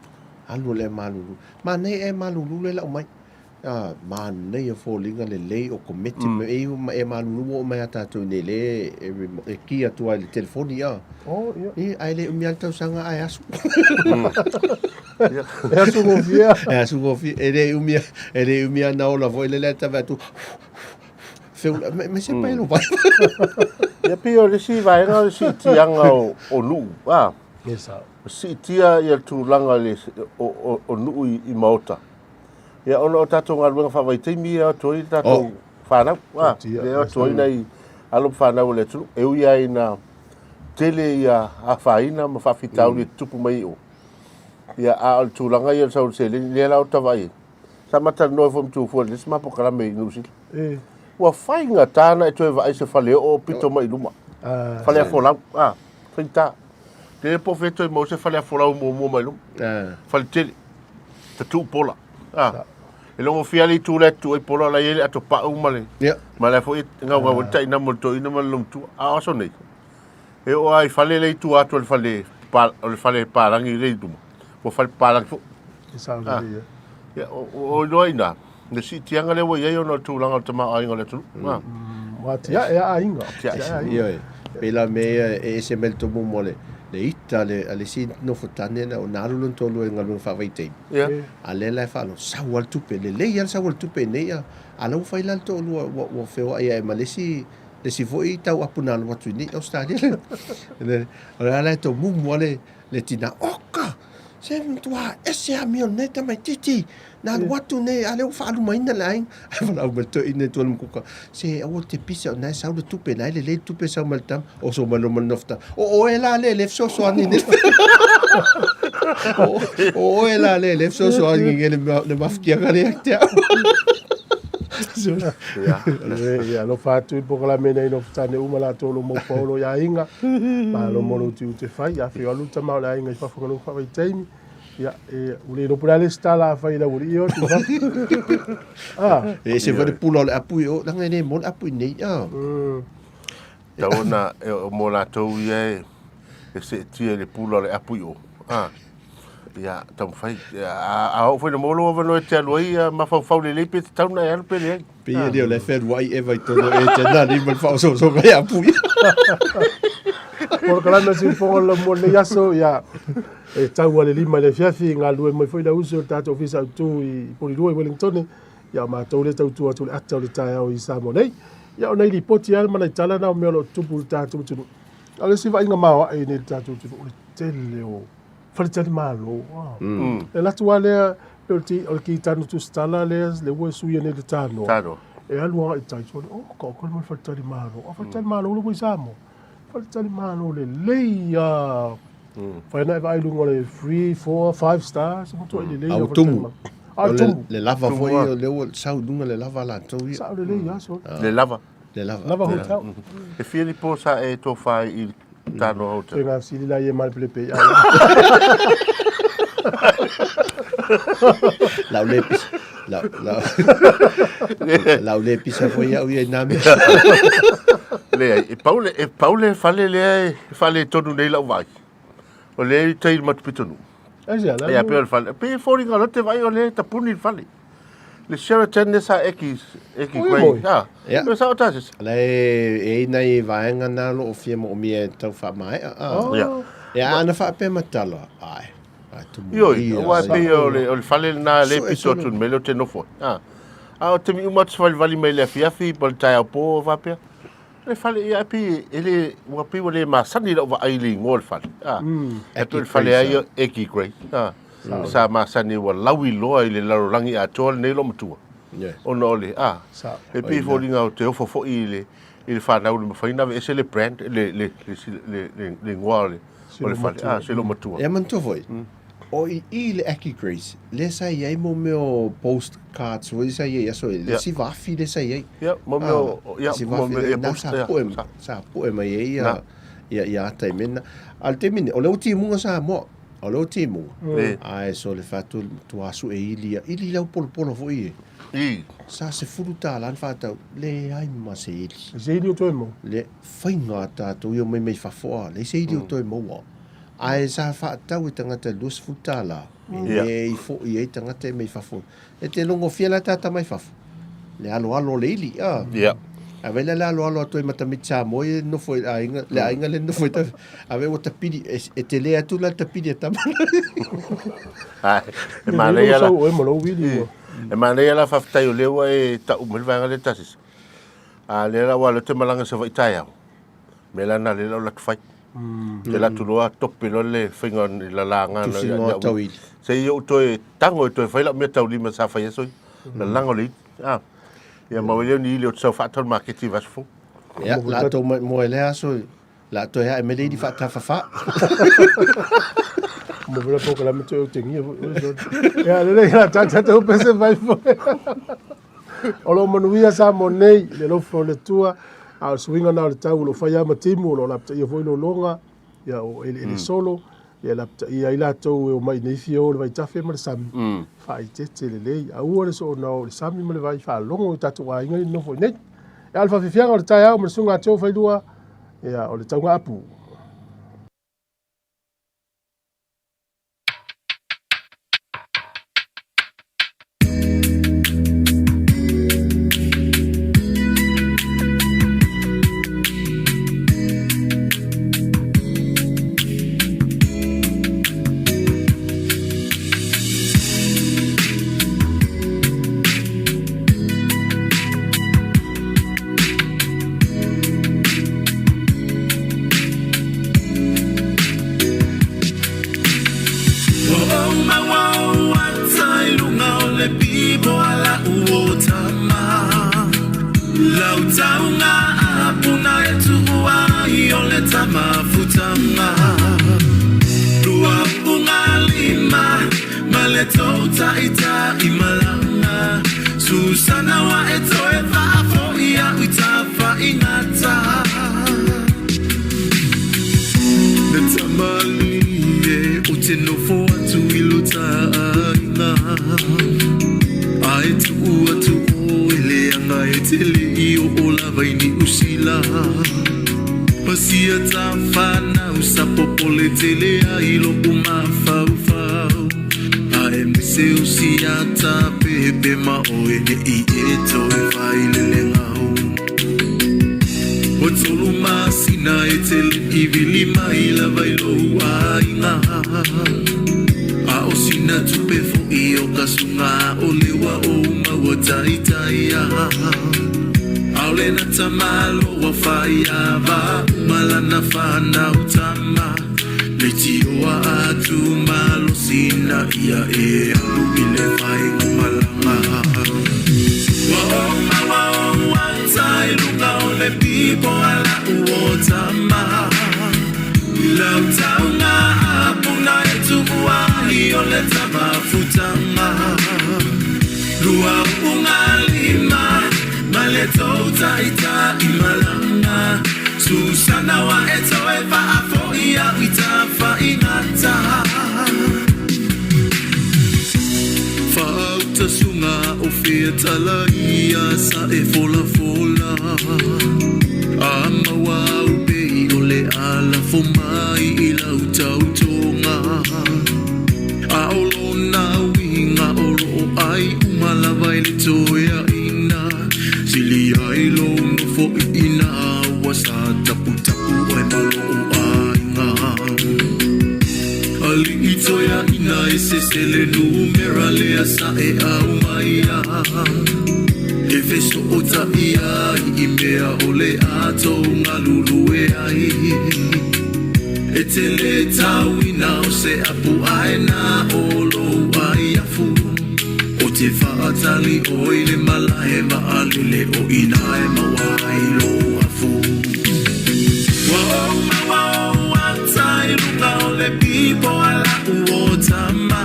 Alu le ea malulu. Manaia ea malulu le lau mai. Ah, manaia foliga lelei o komiti ma e iu ma ea malulu ua oo mai ia tatou i nei le e ki atu ai i le telefoni ah. Oh, ia. I, ae le umi lava le tausaga ae asu. E asu gofie. E asu gofie. E le umi, e le umi ana ola foi lele e tave atu. Feula, me, me se pae lo vai. Ia pei o le isi vaega o le siitiaga o, o nuu, ah. E sao. Siitia ia le tulaga i le, o, o, o nuu i, i maota. Ia, ona o tatou galuega faavaitaimi ia atu ai le tatou oh. fanau. Ah, lea atu ai nai alo ma fanau o le atunuu. E ui lava ina tele ia afaina ma faafitauli e tutupu mai i o. Ia, a o le tulaga ia o le sau o le seleni, lea la ou te vaai ai. Sa ma talanoa foi ma Tufua i le isi ma polokalame i Niu Sila. Ua faigata ona e toe vaai se faleoo pito mai i luma. Fale afolau, ah, faigata. Tele po o fea e toe maua se fale afolau muamua mai luma. Fale tele, tatuu pola. Ah. E logofia le itu lea e tutu ai pola, la e i ai le atopau ma le, ma la foi e gaugau ai le tainamu a le toeaina ma le lomtua. A o aso nei, e oo lava i fale lea i tua atu o le fale, o le fale palagi lea i luma, ua fale palagi foi. E sao lelei, eh. Ia, o iloa i ina, le siitiaga lea ua i ai ona o le tulaga o le tamaoaiga o le atunuu. Mm. Ua atiae a aiga. Atiae. Ioe. Pei la mea ia e ese mai le tomumu o le, le ita a le, a le isi nofo tane na, o na alu lona toalua i galuega faavaitaimi. Ia. A lea la e faalogo, sau lava le tupe, lelei lava le sau o le tupe nei, a, a la ua fai la le toalua, ua, ua feoai ae ma le isi, le isi foi tauapu na alu atu i nei Ausetalia. Le, o lea la e tomumu lava le, le tina, oka! Se matua ese amio lenei tamaitiiti, na alu atu nei, a lea ua faalumaina le aiga. Ae valaau mai le toeaina i tua i le mukuka, se aua te pisa, o na e sau le tupe, na e lelei le tupe e sau mai le tama. Oso mai loa ma le nofo O oe la lea le fesoasoani nei. O oe la lea le fesoasoani i le mafutiaga lea te au. Ia alofa atu i polokalame nei nofo tane uma latou o lo o mau paolo i aiga. Malo mo lou tiute fai. Afio alu le tama o le aiga i fafo galuega faavaitaimi. Ia, e, ua le iloa po o le a le isi tala a fai i le aualii o atu i fafo. Ah. E ese foi le pula o le apu i o, leaga e le mo le apu i nei. Ah. Tau ona e, o mo latou ia e, e seetia i le pula o le apu i o. Ah. Ia, taumafai. A, a oo foi ina maua lou avanoa e te alu ai, ia mafaufau lelei pe tatau ona e alu pe leai. Pei e le o le fealuai Eva i tonu e te nā nei ma le whaososoga ia pui. Polokalame siufofoga o le laumua lenei aso, ia, e tau a le 5 i le afiafi, galulue mai foi le uso i le tatou ofisa autu i Polilua i Wellingtone, ia o matou lea e tautua atu i le ata o le taeao i Samoa nei. Ia o nai lipoti lava ma nai tala na o mea o lo o tutupu i le tatou atunuu. A o le isi vaaiga maoae nei i le tatou atunuu, o le tele o faletalimalo. E alu atu lava lea, pei o le kitanu tusitala lea lea ua suia nei i le tanoa. Tanoa. E alu agai i tai, sole, oh, ka oka le faletalimalo. A faletalimalo le ua i Samoa. Faletalimalo lelei lava. Fai ana e vaai i luga o le 3, 4, 5 stars, e matuai lelei lava Au tumu. A o le tumu. Le lava foi o lea ua sau i luga le lava a latou ia. Sao lelei lava, sole. Le lava. Le lava. Lava hotel. E fia ni po sa e tofa ai i Tanoa Hotel? Toe gafesili la ia malepelepe i ai. Lau le pisa. Lau, lau, lau le pisa foi au ia i nā mea. Leai, e pau le, e pau le fale lea e faaletonu nei lau vaai. O lea i tai i le Matupitonuu. Aisea, la Ia, pei o le fale. Pei e foliga o lea te vaai o lea e tapuni le fale. Le Sheraton lea sa eki, eki Oi, koe. moi. Ha. Ia. Ia. Sa o tasi. La e, e i nai vaega nā lo o fia moomia e tau whaamaea. Ah. Oh. Ia. Ia, ana whaapea matala. Ai, ai tumu. Ioi, aua e pei o le, o le fale lena le Sue pito solo. atu i le mea lea ou te nofo ai. Ha. A o taimi uma ou te valivali mai i le afiafi po o le taeao po faapea. Le fale ia e pei e le, ua pei ua le masani lau vaai i le igoa o le fale. Ha. E pei o le fale ai o Eki Gray. Ha. Sa masani ua lauiloa i le lalolagi atoa lenei loomatua. Ona o le, a, e pei e foliga o te ofo foi i le, i le fanau le mafai ona aveese le brand, le, le, le, le, le, le igoa o le, o le fale, a, se loomatua. Ia manatua foi, o i i le Aki Grace, lea sa i ai mo mea o post cards foi sa i ai aso e, le isi vafi lea sa i ai. Ia, mo mea o, ia, mo mea, ia, post, sa poe, sa poe mai ai ia, ia, ia ata i mena. A le taimi nei, o lea ua timuga Samoa, o lea ua timuga. Ae so le fatu tua sue ili ia, ili lau polopolo foi e. Sa $10 na whātau, leai ma se ili. Se ili o toe maua? Le whainga a tātou i o mai mai fafo a, leai se ili o toe maua. Ae sa whaatau e tangata $20, e le i foi ai tagata e mai fafo. E te logofia la tata mai fafo. Le aloalo o le ili, a. A vela le aloalo atu ai ma tamaiti Samoa ia e nofo i le aiga, le aiga lea e nofo i Tafiti. A vea ua tapili, e, e tele atu la le tapili a tama. Ai, e manaia la. Oe ma lou wili ua. E manaia la faafetai o lea ua e tau mai le vaega lea Tasisi. A lea la aua o lea ou te malaga i Savaii taeao. Mea la lena lea o le alu atu fai. Te alu atu loa tope loa le faiga o ni lalaga Tusi noa tauili. Se i ou toe tago e toe fai lau mea taulima sa fai aso ia. Lalaga o le ili. A. Ia ma ua le o ni ili ou te sau faatau i le maketi i vaiaso fou. Ia, la tou mai moe lea aso, la toe ae mai le ili faatafafā. Mo vela polokalame toe otegia foi oe sole. Ia, lelei la tata tau pese mai foi. O lo o manuia Samoa nei i le alofa o le Atua, a o le suiga na o le tau o lo o fai lava ma timu, o lo o lapataia foi lologa, ia o eleele solo, ia lapataia ai latou e omai nei fia o i le vaitafe ma le sami, faaeteete lelei. Aua le soona o i le sami ma le vai, faalogo i o tatou aiga ia e nonofo i inei. Ia, a o le faafiafiaga o le taeao ma le susuga a Joe Failua, ia, o le taugaapu. Ua ou maua ou ata i luga o le pipo a la'u o tama. Lau taunga a puna e tu'u ai o le tama futanga. Lua uga lima ma le tou ta'ita'i malaga. Susana wa e toe fa'afo'i a'u i tafa'igata. Na tamalii e ou te nofo atu i lo ta aiga A e tuu atu oe leaga e te le i oo lava i Niu Sila Pasia ta fanau sa popole tele ai lo'u mafaufau Aemaise o sia ta pepe ma oe ne'i e toe failele gau Ua tolu masina e te le'i vili mai lava i lou aiga A o sina tupe fo'i o ka suga o le ua ou maua taitaia Aole na tamalo ua faiava uma lana fanau tama Leitioa atu malosi ina ia e alu i le faiga malaga. Ua ou maua ou ata i luga o le pipo a la'u o tama. Lau taunga a puna e tu'u ai o le tama futanga. Lua uga lima ma le tou ta'ita'i malaga. Susana wa e toe fa'afo'i a'u i tafa'igata. Fa'auta suga o fea tala ia sa e folafola. A maua au pei o le a lafo mai i lau tautoga. A o lona uiga o lo'o ai uma lava i le toeaina. Sili ai lou nofo i ina ua sa taputapu oe ma lou aiga. Ali'i toeaina e sese le numera lea sa e aumaia. E fesoota'i ai i mea o le a tou galulue ai. E te le tauina o se apu aena o lou ai afu. O te faatali oe i le malae vaalele o ina e maua ai lou afu. Ua ou maua ou ata i luga o le pipo a la'u o tama.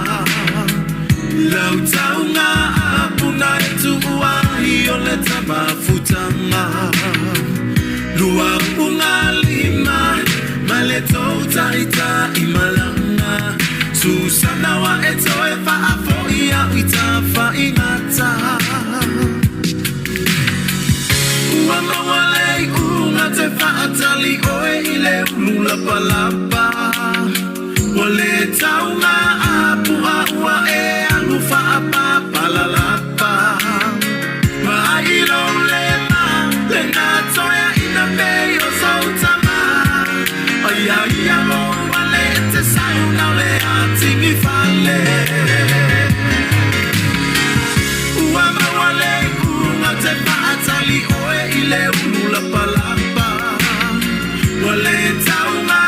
Lau taunga a puna e tu'u ai o le tama futanga. Lua uga lima ma le tou ta'ita'i malaga. Susana wa e toe fa'afo'i a'u i tafa'igata. Ua maua le iuga te fa'atali oe i le ulu lapalapa. Ua le tauga a pu'a ua e alu fa'apapalalapa. Vaai i lou lema lena toeaina pei o sou tama. Aia ia lou ale e te sau nao le atigi fale. Ua maua le iuga te faatali oe i le ulu lapalapa. Ua le tauga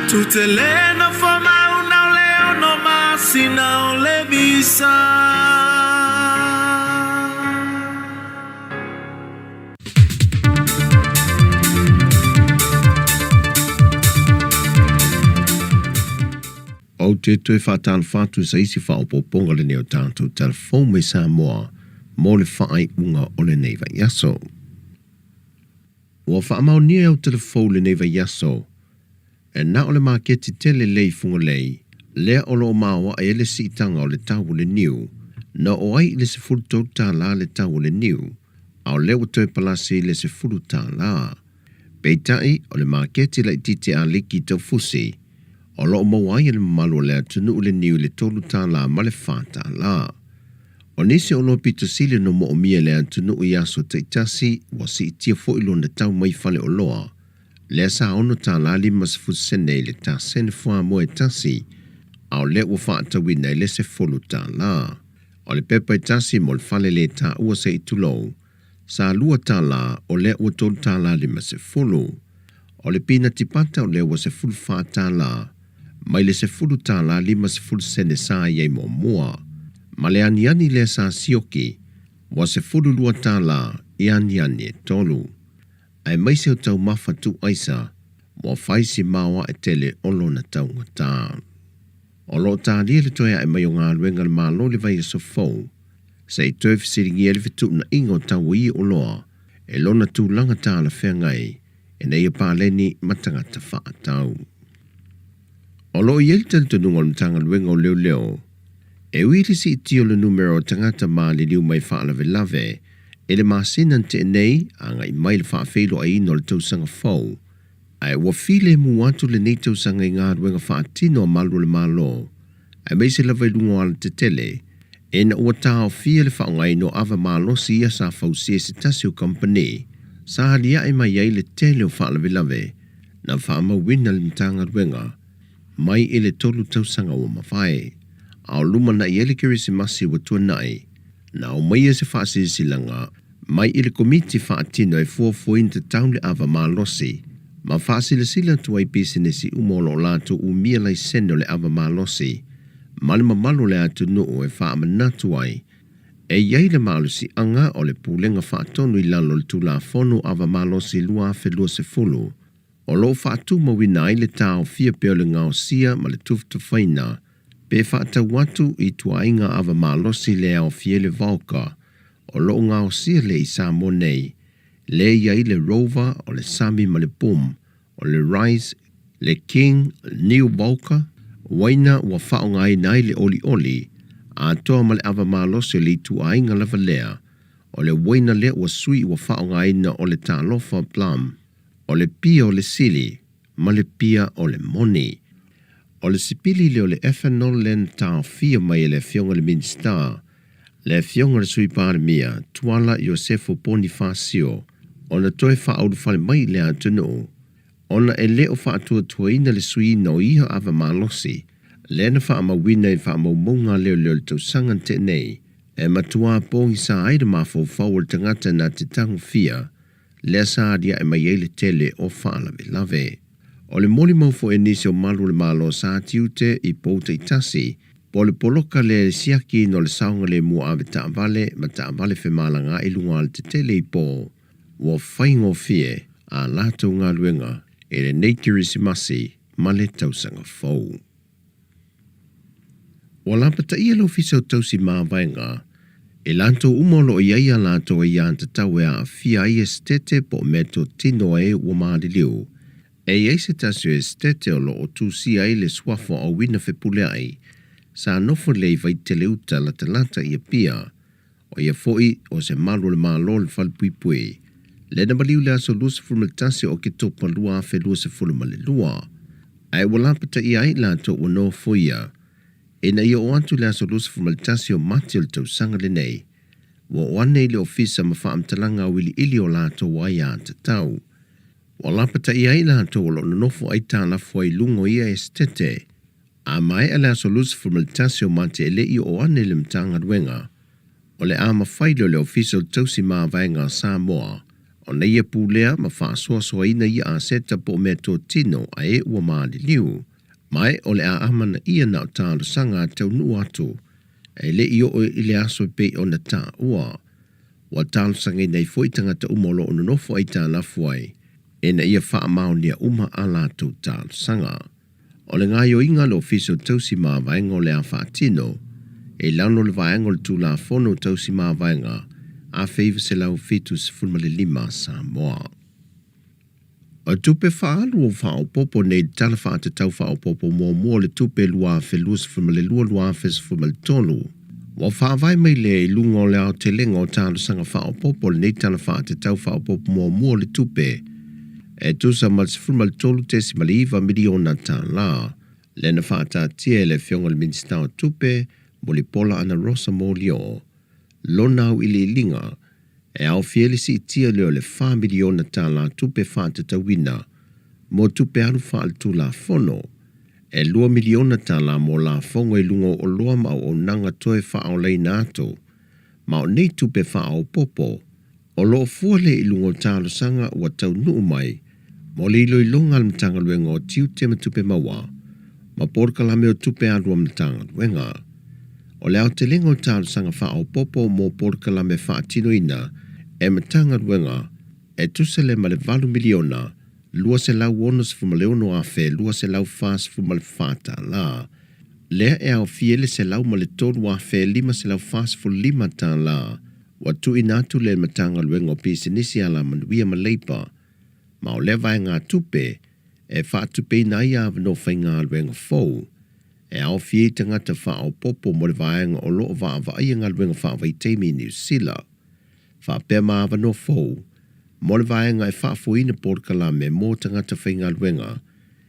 Tute le nofo mauna o le 6 masina o le visa. Ou te toe faatalofa atu i se isi faaopoopoga lenei o tatou Tala Fou mai Samoa mo le faaiuga o lenei vaiaso. Ua faamaonia e au telefou lenei vaiaso, e na o le maketi tele lea i Fugalei, lea o lo o maoae ai le siitaga o le tau o le niu, na oo ai i le $13 le tau o le niu, a o lea ua toe palasi i le $10. Peitai, o le maketi laitiiti a Liki Taufusi, o lo o maua ai e le mamalu o le atunuu le niu i le $3 ma le $4. O nisi o oloa pito sili ona moomia e le atunuu i aso taitasi, ua siitia foi lona tau mai faleoloa, lea sa $6.50 i le tasene fuamoa e tasi, a o lea ua faatauina i le $10. O le pepa e tasi mo le fale le taua se i tulou, sa $2, o lea ua $3.50. O le pinati pata o lea ua $14, mai le $10.50 sa i ai muamua. Ma le aniani lea sa sioki, ua $12 i aniani e tolu. Aemaise o taumafa tuu aisa, ua fai si maoae tele o lona taugata. O lo o talia le toe ae mai o galuega a le Malo i le vaiaso fou, se i toe fesiligia ai le fetuunaiga o tau o ia oloa e lona tulaga talafeagai ina ia paleni ma tagata faatau. O lo o i ai le talitonuga o le Matagaluega o Leoleo, e ui i le siitia o le numera o tagata maliliu mai faalavelave i le masina na tea nei agai mai le faafeiloaiina o le tausaga fou, ae ua filemu atu lenei tausaga i galuega faatino a malu o le Malo, aemaise lava i luga o alatetele, ina ua taofia le faaaogaina o ava malosi ia sa fausia e se tasi o kamupani sa aliae mai ai le tele o faalavelave na faamauina e le Matagaluega mai i le 3 tausaga ua mavae. A o lumanai ai le Kerisimasi ua tuanai, na aumaia se faasilasilaga mai i le Komiti Faatino e fuafuaina tatau le ava malosi ma faasilasila atu ai pisinisi uma o lo o latou umia laisene o le ava malosi ma le mamalu o le atunuu e faamanatu ai e i ai le malosiaga o le Pulega Faatonu i lalo o le Tulafono Ava Malosi 2020 o lo o faatumauina ai le taofia pea o le gaosia ma le tufatufaina pe faatau atu i ituaiga ava malosi le aofia ai le vodka o lo o gaosia lea i Samoa nei, lea e i ai le Rover, o le Sami ma le Boom, o le Rise, le King, New Vodka, uaina ua faaaogaina ai le olioli atoa ma le ava malosi o le ituaiga lava lea, o le uaina lea ua sui ua faaaogaina o le Talofa Plum, o le pia o le sili ma le pia o le moni. O le sipili lea o le ethanol lea na taofia mai e le Afioga i le Minisita, le Afioga i le Sui Palemia, Tuala Iosefo Ponifasio, ona toe faaulufale mai i le atunuu, ona e le o faatuatuaina le suiina o ia ava malosi, lea na faamauina i faamaumauga a leoleo i le tausaga na tea nei, e matuā pogisa ai le mafaufau o le tagata na te tagofia lea sa aliae mai ai le tele o faalavelave. O le molimau foi a nisi o malu o le Malo sa tiute i pou taitasi, po o le poloka lea i le siakiina o le saogalemu o avetaavale ma taavale femalagaai i luga o alatetele i po, ua faigofie a latou galuega i lenei Kerisimasi ma le tausaga fou. Ua lapataia le Ofisa o Tausi Mavaega i latou uma o lo o i ai a latou aiatatau e aafia ai esetete po o meatotino a e ua maliliu. E i ai se tasi o esetete o lo o tusia ai le suafa o Auina Fepuleai sa nofo lea i Vaiteleuta latalata i Apia, O ia foi o se malu o le Malo o le Falepuipui, lea na maliu i le aso 21 o Oketopa 2022, ae ua lapataia ai i latou ua nofoia ina ia oo atu i le aso 21 o Mati o le tausaga lenei, ua oo ane i le ofisa ma faamatalaga auiliili o latou aiatatau. Ua lapataia ai i latou o lo o nonofo aitalafu ai i luga o ia esetete. A maea le aso 21 o Mati e le i oo ane i le Matagaluega, o le a mafai lea o le Ofisa o le Tausi Mavaega a Samoa Ona ia pulea ma faasoasoaina ia aseta po o meatotino a e ua maliliu. Ma e o le a amanaia na o talosaga a taunuu atu e le i oo i le aso e pei ona taua. Ua talosagaina ai foi tagata uma o lo o nonofo aitalafu ai ina ia faamaonia uma a latou talosaga. O le gaoioiga a le Ofisa o Tausi Mavaega o le a faatino i lalo o le vaega o le Tulafono o Tausi Mavaega 1975 a Samoa. O tupe faaalu ua faaopoopo nei i le Tala Faatatau Faaopoopo Muamua o le Tupe 2022/2023, ua faavae mai lea i luga o le aotelega o talosaga faaopoopo o lenei Tala Faatatau Faaopoopo Muamua o le Tupe e tusa ma le $13.9 miliona tala, lea na faataatia e le Afioga i le Minisita o Tupe, Mulipola Anarosa Molioo, lona auiliiliga e aofia ai le siitia lea o le $4 miliona tala tupe faatatauina mo tupe alu faaletulafono, e $2 miliona tala mo lafoga i luga o oloa ma auaunaga toe faaolaina atu, ma o nei tupe faaopoopo o lo o fua lea i luga o talosaga ua taunuu mai mo le iloiloga a le Matagaluega o Tiute ma Tupe Maua ma Polokalame o Tupe Alu a Matagaluega. O le aotelega o talosaga faaopoopo mo polokalame faatinoina e Matagaluega e tusa lea ma le $8,266,244 tala, lea e aofia ai le $103,545 tala ua tuuina atu lea i le Matagaluega o Pisinisi Alamanuia ma Leipa, ma o lea vaegatupe e faatupeina ai avanoa faigaluega fou e aofia ai tagata faaopoopo mo le vaega o lo o vaavaaia galuega faavaitaimi i Niu Sila, faapea ma avanoa fou mo le vaega e faafoeina polokalame mo tagata faigaluega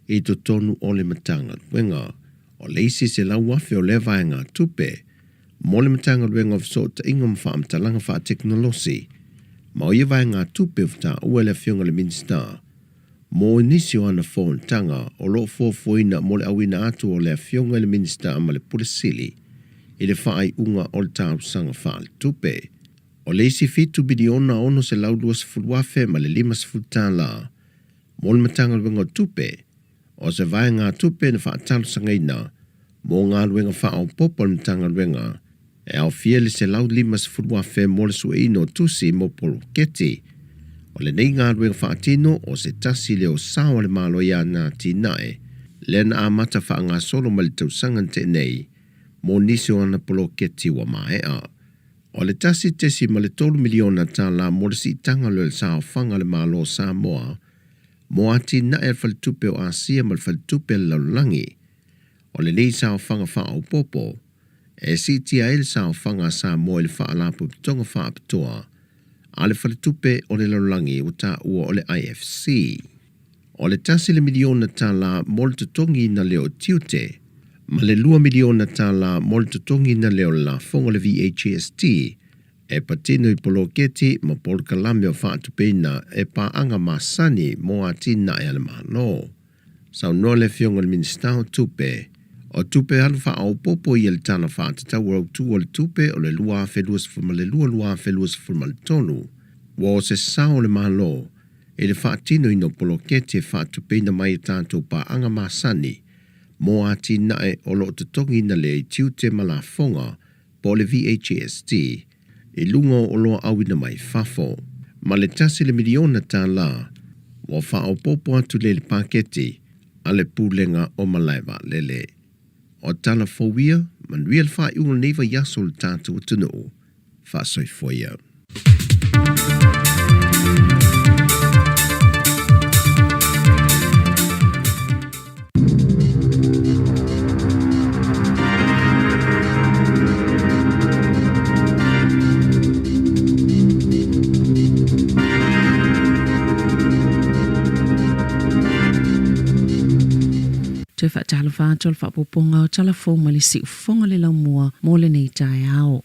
i totonu o le Matagaluega. O le isi 100,000 o lea vaegatupe mo le Matagaluega o Fesootaiga ma Faamatalaga Faatekonolosi, ma o ia vaegatupe ua taua e le Afioga i le Minisita mo nisi o ana fonotaga o lo o fuafuaina mo le auina atu o le Afioga i le Minisita ma le Pule Sili i le faaiuga o le tausaga faaletupe. O le isi $7,620,050 mo le Matagaluega o Tupe, o se vaegatupe na faatalosagaina mo galuega faaopoopo a le Matagaluega e aofia le $150,000 mo le sueina o tusi mo poloketi. O lenei galuega faatino o se tasi lea o sao a le Malo i ana atinae, lea na amata faagasolo mai le tausaga na tea nei mo nisi o ana poloketi ua maea. O le $1.3 miliona mo le siitaga lea o le saofaga a le Malo o Samoa mo atinae a le Faletupe o Asia ma le Faletupe a le Lalolagi. O lenei saofaga faaopoopo, e siitia ai le saofaga a Samoa i le Faalapotopotoga Faapitoa a le Faletupe o le Lalolagi ua taua o le IFC. O le $1 miliona mo le totogiina lea o tiute ma le $2 miliona mo le totogiina lea o le lafoga o le VAGST e patino i poloketi ma polokalame o faatupeina e paaga masani mo atinae a le Malo. Saunoa le Afioga i le Minisita o Tupe, o tupe alu faaopoopo ia i le Tala Faatatau Autu o le Tupe o le 2022/2023, ua o se sao o le Malo i le faatinoina o poloketi e faatupeina mai e tatou paaga masani mo atinae o lo o totogiina lea i tiute ma lafoga po o le VAGST i luga o oloa auina mai fafo, ma le $1 miliona ua faaopoopo atu lea i le paketi a le Pulega o Malae Vaalele. O tala fou ia, manuia le faaiuga o lenei vaiaso o le tatou atunuu. Faasoifua ia. Toe faatalofa atu o le faaopoopoga o tala fou mai le siufofoga le laumua mo lenei taeao.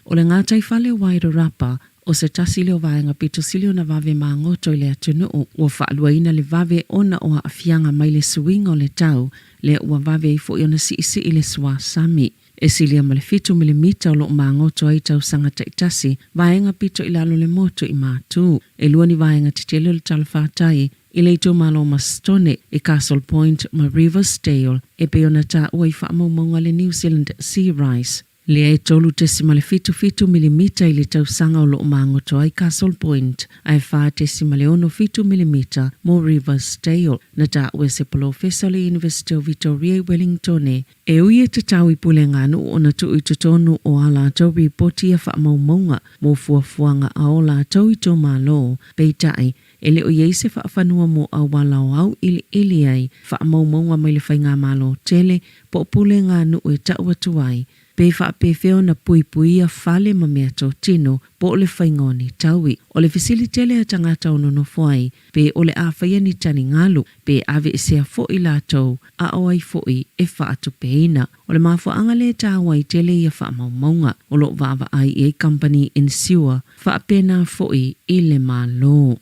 O le gataifale o Wairarapa, o se tasi lea o vaega pito sili ona vave magoto i le atunuu, ua faaluaina le vave ona o aafiaga mai le suiga o le tau, lea ua vave ai foi ona siisii le suasami. E silia ma le fitu milimita o lo o magoto ai tausaga taitasi, vaega pito i lalo o le motu i Matu. E lua ni vaega tetele o le talafātai i le itumalo o Masitone, i Castle Point ma Riversdale, e pei ona taua i faamaumauga a le New Zealand Sea Rice. Lea e 3.77 milimita i le tausaga o lo o magoto ai Castle Point, ae 4.67 milimita mo Riversdale. Na taua e se polofesa o le Iunivesite o Vitoria i Wellingtone, E ui e tatau i Puleganuu ona tuu i totonu o ā latou ripoti ia faamaumauga mo fuafuaga a o latou itumalo, peitai, e le o i ai se faafanua mo auala o auiliili ai faamaumauga mai le Faigamalo tele po o Puleganuu e tau atu ai pe faapefea ona puipuia fale ma meatotino po o le faiga o ni taui. O le fesili tele a tagata o nonofo ai, pe o le a faia ni taligalu, pe aveesea foi latou, a o ai foi e faatupeina. O le mafuaaga lea e taua ai tele ia faamaumauga o lo o vaavaai i ai kamupani insure faapena foi i le Malo.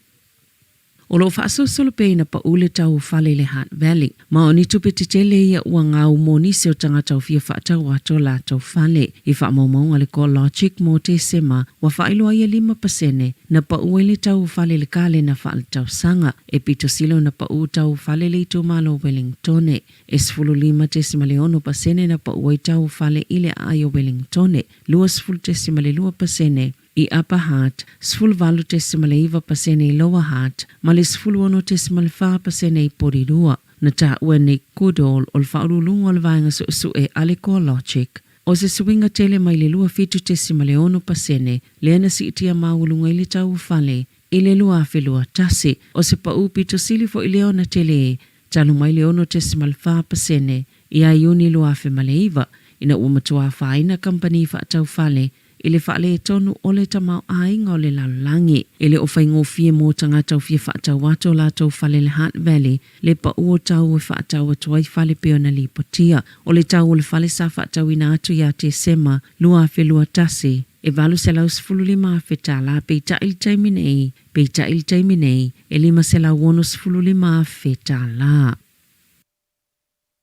O lo o faasolosolo pea ina pau le tau o fale i le Hutt Valley, ma o ni tupe tetele ia ua gau mo nisi o tagata o fia faatau atu o latou fale. I faamaumauga a le CoreLogic mo Tesema, ua faailoa ai e 5% na pau ai le tau o fale i le kalena faaletausaga. E pito sili ona pau tau o fale i le itumalo o Wellingtone. E 15.6% na pau ai tau o fale i le aai o Wellingtone, 20.2% i Upper Hutt, 18.9% i Lower Hutt, ma le 16.4% i Porirua. Na taua e Nick Goodall o le faauluuluga o le Vaega Suesue a le CoreLogic, o se suiga tele mai le 27.6% lea na siitia maualuga i le tau o fale i le 2021. O se pau pito sili foi lea ona tele talu mai le 6.4% ia Iuni 2009, ina ua matua afaina kamupani faatau fale i le faaletonu o le tamaoaiga o le lalolagi. E le o faigofie mo tagata o fia faatau atu o latou fale i le Hutt Valley le pau o tau e faatau atu ai fale pei ona lipotia. O le tau o le fale sa faatauina atu ia Tesema 2021, e $815,000 tala, peitai i le taimi nei, peitai i le taimi nei, e $565,000 tala.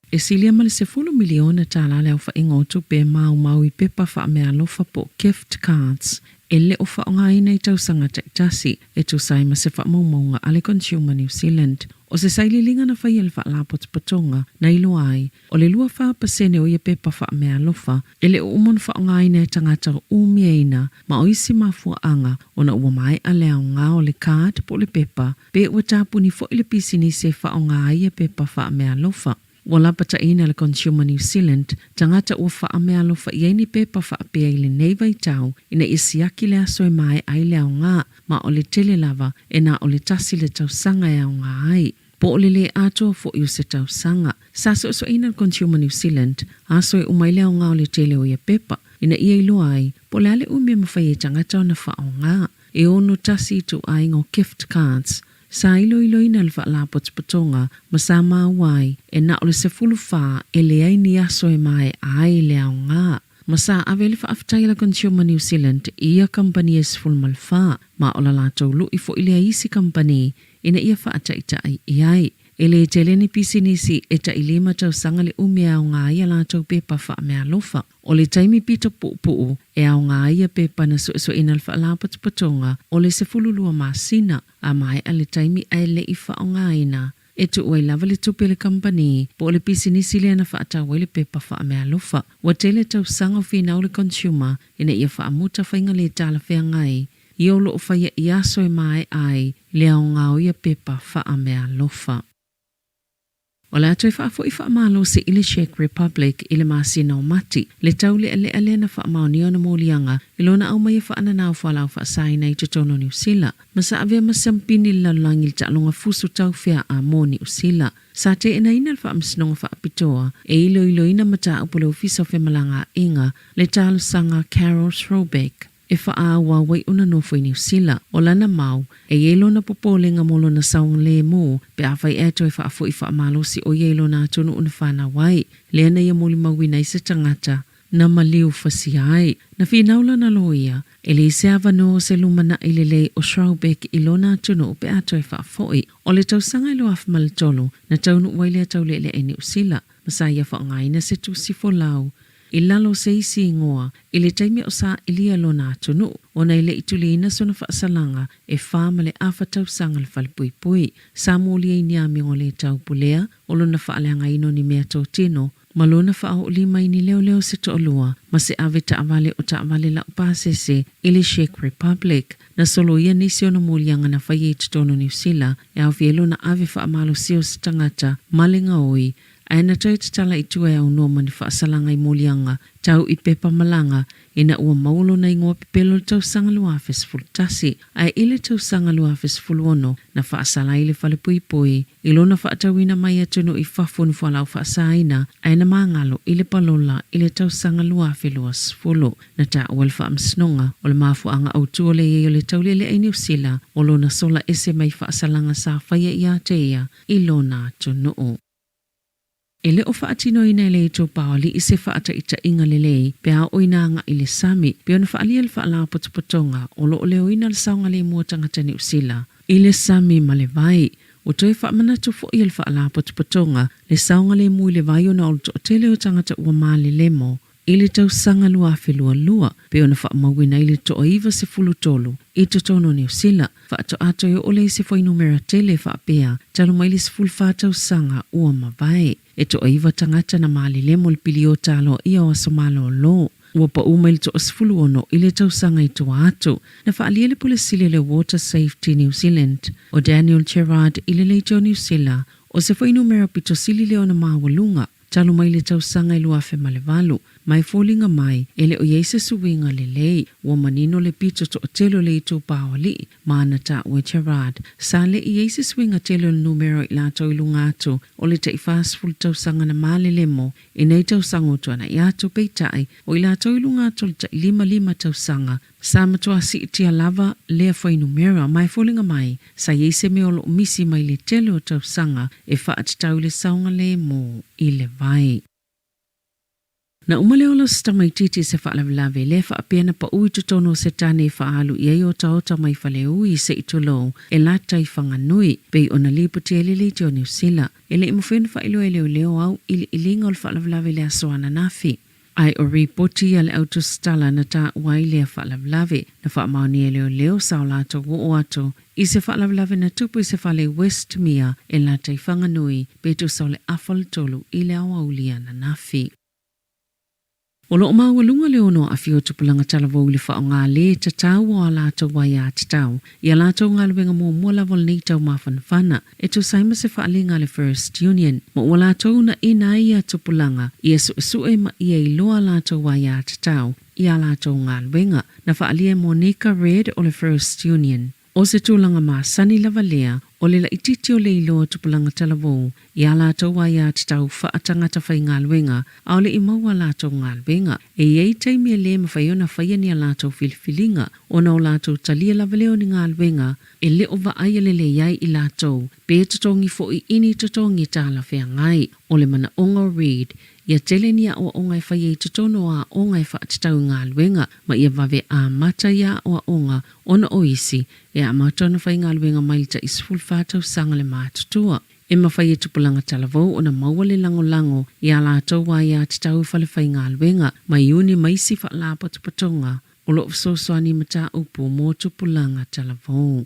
E silia ma le $10 miliona tala le aofaiga o tupe e maumau i pepa faameaalofa po o gift cards e le o faaaogaina i tausaga taitasi, e tusa ai ma se faamaumauga a le Consumer New Zealand. O se sailiiliga na faia e le Faalapotopotoga na iloa ai, o le 24% o ia pepa faameaalofa e le o uma ona faaaogaina e tagata o umiaina ma o isi mafuaaga ona ua maea le aoga o le card po o le pepa pe ua tapuni foi le pisinisi e faaaoga ai ia pepa faameaalofa. Ua lapataina le Consumer New Zealand tagata ua faameaalofa i ai ni pepa faapea i lenei vaitau ina ia siaki le aso e maea ai le aoga ma o le tele lava e na o le tasi le tausaga e aoga ai. Po o le lē atoa foi o se tausaga. Sa soesoeina le Consumer New Zealand aso e uma ai le aoga o le tele o ia pepa ina ia iloa ai po o le a le umi e mafai ai tagata ona faaaoga. E 61 ituaiga o gift cards sa iloiloina e le Faalapotopotoga ma sa maua ai e na o le 14 e leai ni aso e maea ai le aoga. Ma sa ave le faafetai a le Consumer New Zealand i ia kamupani e 14, ma o la latou lui foi lea i isi kamupani ina ia faataitai i ai. E le tele ni pisinisi e tai lima tausaga le umi e aoga ai a latou pepa faameaalofa. O le taimi pito puupuu e aoga ai ia pepa na suesueina e le Faalapotopotoga o le 12 masina, a maea le taimi ae le i faaaogaina, e tuu ai lava le tupe i le kamupani po o le pisinisi lea na faatau ai le pepa faameaalofa. Ua tele tausaga o finau le consumer ina ia faamuta faiga le talafeagai ia o lo o faia i aso e maea ai le aoga o ia pepa faameaalofa. O le a toe faafoi faamalosi i le Czech Republic i le masina o Mati, le taulealea lea na faamaonia ona moliaga i lona aumaia faananao fualaau faasaina i totonu o Niu Sila, ma sa avea ma siampini i le lalolagi i le taaloga fusu taufeaa mo Niu Sila. Sa teenaina le Faamasinoga Faapitoa e iloiloina mataupu a le Ofisa o Femalagaaiga le talosaga a Carol Sroubek e faaauau ai ona nofo i Niu Sila. O lana mau, e i ai lona popolega mo lona saogalemu pe afai ea toe faafoi faamalosi ʻo ia i lona atunuu na fanau ai, lea na ia molimauina ai se tagata na maliu fasia ai. Na finau lana loia, e leai se avanoa o se lumanai lelei o Sroubek i lona atunuu pe a toe faafoi. O le tausaga e 2003, na taunuu ai lea taulealea i Niu Sila, ma sa ia faaaogaina se tusi folau. i lalo o se isi igoa i le taimi a o sailiia lona atunuu ona e le i tuliina sona faasalaga e 4.5 tausaga le falepuipui. Sa molia i ni amioga le taupulea o lona faaleagaina o ni meatotino ma lona faaoolima i ni leoleo se toalua ma se ave taavale o taavale laupasese i le Czech Republic. Na soloia nisi o ona moliaga na faia i totonu o Niu Sila e aofia ai lona ave faamalosia o se tagata ma le gaoi ae na toe tatala i tua e aunoa ma ni faasalaga i moliaga tau i pepa malaga ina ua maua lona igoa pepelo i le tausaga 2011. Ae i le tausaga 2016 na faasala ai le falepuipui i lona faatauina mai atunuu i fafo ni fualaau faasaina ae na magalo i le palola i le tausaga 2020. Na taua le Faamasinoga o le mafuaaga autu o le i ai o le taulealea i Niu Sila o lona sola ese mai faasalaga sa faia ia te ia i lona atunuu. E le o faatinoina e le itupa o alii se faataitaiga lelei pe a oo ina agai i le sami, pei ona faaalia le faalapotopotoga o lo o leoina le saogalemu o tagata Niu Sila i le sami ma le vai. Ua toe faamanatu foi e le faalapotopotoga le saogalemu i le vai ona o le toatele o tagata ua malelemo i le tausaga 2022, pei ona faamauina ai le toa 93 i totonu o Niu Sila, faatoa toe oo lea i se fuainumera tele faapea talu mai le 14 tausaga ua mavae. E toa iva tagata na malelemo le piliota aloaia o aso malolo. Ua pau mai le toa 16 i le tausaga i tua atu. Na faaalia le Pule Sili o le Water Safety New Zealand, o Daniel Gerrard i le Leitio Niu Sila, o se fuainumera pito sili lea ona maualuga. Talu mai le tausaga e 2008, ma e foliga mai, e le o i ai se suiga lelei. Ua manino le pito toatele o le itupa o alii ma ana taua Gerard. Sa le i ai se suiga tele o le numera o i latou i luga atu o le tai 40 tausaga na malelemo i nei tausaga ua tuanai atu, peitai, o i latou i luga atu o le tai 55 tausaga Sa matua siitia lava lea fuainumera ma e foliga mai, sa i ai se mea o lo o misi mai le tele o tausaga e faatatau i le saogalemu i le vai. Na uma le ola o se tamaitiiti i se faalavelave, lea faapea na pau i totonu o se tane e faaalu i ai otaota mai Faleui se i tulou e lata i Whanganui, pei ona lipoti ai le Leitio Niu Sila. E le i mafai ona faailoa e leoleo au iliiliga o le faalavelave i le aso ananafi. Ae o ripoti a le autusitala na taua ai lea faalavelave, na faamaonia e leoleo sa o latou oo atu i se faalavelave na tupu i se fale i Westmere e lata i Whanganui pe tusa o le afa o le tolu i le aoauli ananafi. O lo o maualuga le ono aafia o tupulaga talavou i le faaaoga lē tatau o a latou aiā tatau i a latou galuega muamua lava o lenei tau mafanafana e tusa ai ma se faaaliga a le First Union ma ua latou uunaina ai ia tupulaga ia suesue ma ia iloa a latou aiā tatau i a latou galuega. Na faaalia e Monica Read o le First Union. ʻO se tulaga masani lava lea o le laitiiti o le iloa tupulaga talavou i a latou aiā tatau faatagata faigaluega ʻaʻole i maua a latou galuega. E i ai taimi e lē mafai ona faia ni a latou filifiliga ona o latou talia lava lea o ni galuega e le o vaaia lelei ai i latou pe totogi foi i ni totogi talafeagai. O le manaʻoga o Reid, ia tele ni aʻoaʻoga e faia i totonu o aoga e faatatau i galuega ma ia vave amata ia aʻoaʻoga ona o isi e amata ona faigaluega mai le tai 14 tausaga le matutua. E mafai e tupulaga talavou ona maua le lagolago i a latou aiatatau i falefaigaluega ma iuni ma isi faalapotopotoga o lo o fesoasoani i mataupu mo tupulaga talavou.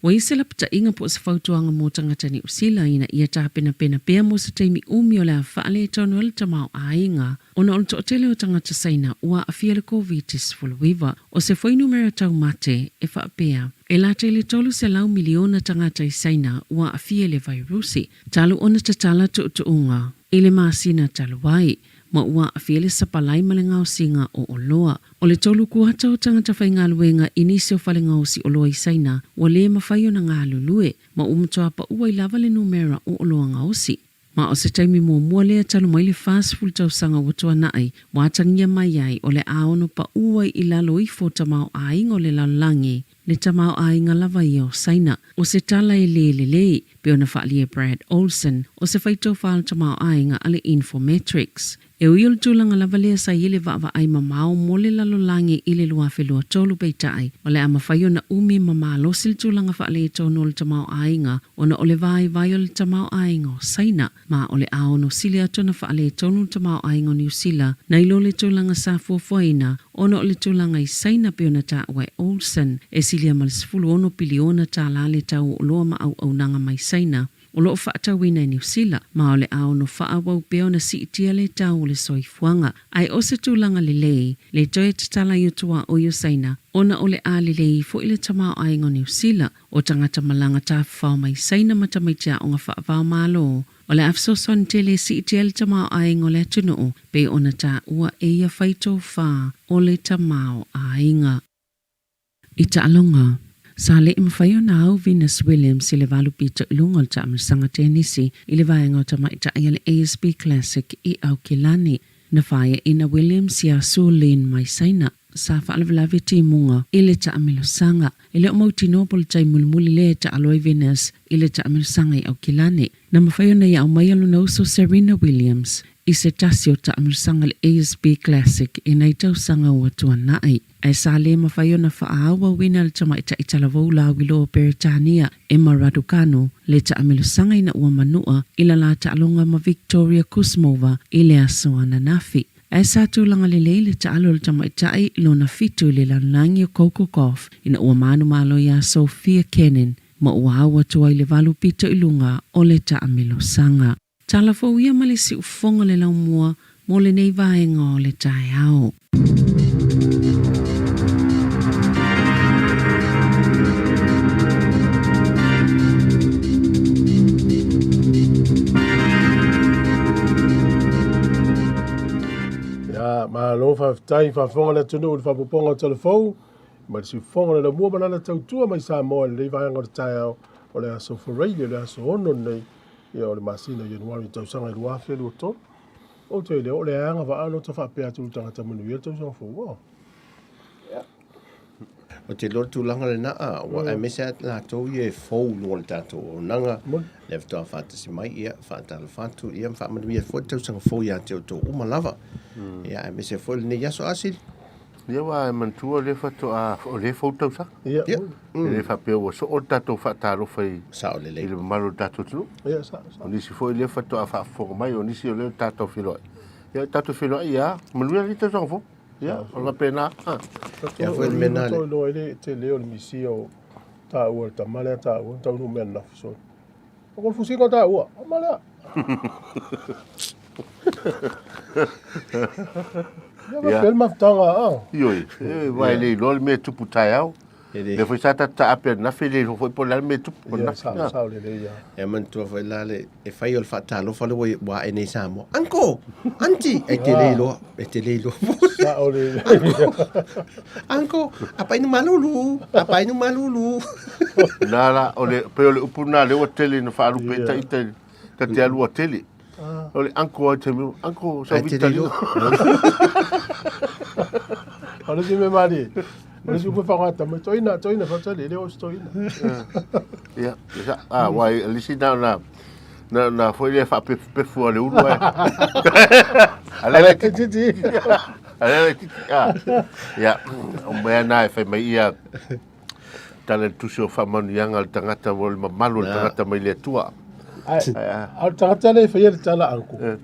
Ua i ai se lapataiga po o se fautuaga mo tagata Niu Sila ina ia tapenapena pea mo se taimi umi o le a faaletonu ai le tamaoaiga ona o le toatele o tagata Saina ua aafia i le Koviti-19. O se fuainumera taumate e faapea, e lata i le 300 miliona tagata i Saina ua aafia i le vairusi talu ona tatala tuutuuga i le masina talu ai, ma ua aafia le sapalai ma le gaosiga o oloa. O le tolu kuata o tagata faigaluega i nisi o fale gaosi oloa i Saina ua lē mafai ona galulue, ma ua matua paʻu ai lava le numera o oloa gaosi. Ma o se taimi muamua lea talu mai le 40 tausaga ua tuanaʻi, ua atagia mai ai o le a ono paʻu ai i lalo ifo o tamaoaiga o le lalolagi, le tamaoaiga lava ia o Saina. O se tala e lē lelei, pei ona faaalia e Brad Olsen, o se faitofa o le tamaoaiga a le Infometrics. E ui o le tulaga lava lea sa i ai le vaavaai mamao mo le lalolagi i le 2023 peitai, o le a mafai ona umi ma malosi le tulaga faaletonu o le tamaoaiga ona o le vaivai o le tamaoaiga o Saina, ma o le a ono sili atu ona faaletonu le tamaoaiga o Niu Sila nai lo le tulaga sa fuafuaina ona o le tulaga i Saina pei ona taua e Olsen, e silia ma le 16 piliona tala le tau o oloa ma auaunaga mai Saina. O lo o faatauina e Niu Sila, ma o le a ono faaauau pea ona siitia le tau o le soifuaga. Ae o se tulaga lelei, le toe tatala i o tuaoi o Saina, ona o le a lelei foi le tamaoaiga o Niu Sila, o tagata malaga tafafao mai Saina ma tamaiti aoga faava-o-Malo. O le a fesoasoani tele e siitia le tamaoaiga o le atunuu, pei ona taua e ia fai tofa o le tamaoaiga. I taaloga, sa le i mafai ona au Venus Williams i le 8 i luga o le taamilosaga tenisi i le vaega o tamaitai a le ASB Classic i Aukilani. Na faiaina Williams iā Su Lin mai Saina, sa faalavelave timuga i le taamilosaga. E le o mautinoa po o le tai mulimuli lea e taalo ai Venus i le taamilosaga i Aukilani. Na mafai ona ia aumaia lona uso Serena Williams i se tasi o taamilosaga a le ASB Classic i nai tausaga ua tuanai. Ae sa le mafai ona faaauauina le tamaitai talavou lauiloa o Peretania, Emma Raducanu, le taamilosaga ina ua manua i la la taaloga ma Victoria Kuzmova i le aso ananafi. Ae sa tulaga lelei le taalo o le tamaitai lona fitu i le lalolagi o Coco Gauff ina ua manumalo iā Sofia Kenin ma ua au atu ai le 8 i luga o le taamilosaga. Tala fou ia ma le siufofoga o le laumua mo lenei vaega o le taeao. Ia, malo faafetai faafofoga le atunuu i le faapopoga o Tala Fou ma le siufofoga o le laumua ma lana tautua mai Samoa i lenei vaega o le taeao o le aso Faraile o le aso 6 lenei ia o le masina o Ianuari tausaga e 2023. Ou te iloa o le agavaa ona ta faapea atu i le tagata manuia le tausaga fou. Oh. O te iloa le tulaga lena, a, ua aemaise lava latou ia e fou i luga o le tatou auaunaga, lea faatoa faatasi mai, ia, faatalofa atu, ia, ma faamanuia foi le tausaga fou ia te outou uma lava. Ia, aemaise foi lenei aso Asili. Ia aua e manatua o lea faatoa, o lea e fou le tausaga. Ia. Ia. E le faapea ua soo le tatou faatalofa i, Sao lelei. i le mamalu o le tatou atunuu. Ia, sao, sao. O nisi foi lea faatoa faafofoga mai, o nisi o lea ua tatou feiloai. Ia, tatou feiloai, ia, manuia lenei tausaga fou. Ia, o le faapena. Ah. Ia foi le mea na le. Iloa ai le tele o le misia o taua le tama lea taua, taunuu mea ananafi soli. O ko le fusiga o taua, tama lea. Ia faapea le mafutaga, ah. Ioe, e, aua e le iloa le mea e tupu taeao. E le. Lea foi sa tatou taape ananafi, e le iloa foi po o le a le mea e tupu Ia, ananafi. sao, Ah. sao lelei lava. E manatua foi la le e fai o le faatalofa lea ua ua ae nei i Samoa. Uncle! Auntie! E te le iloa, e te le iloa foi. Sao lelei. Uncle, apainu malulu, apainu malulu. Na la, o le, pei o le upu lena lea ua tele ina faalupe ai Ia. ita i ta te alu ua tele. O le uncle ai taimi, uncle sa Ai te le Vitalino. iloa. O le isi mea malie, o le isi upu e faaaoga e tama, toeaina, toeaina, faatali, e le o se toeaina. Ia, sa, ah, aua e le isi na ona, na ona foi lea faapefupefu a le ulu ae. A lea laitiiti. A lea laitiiti, ah. Ia, o mea na e fai mai ia, tala i le tusi o faamanuiaga a le tagata mo le mamalu o le tagata mai le Atua. Ae, a o le tagata lea e faia le tala uncle,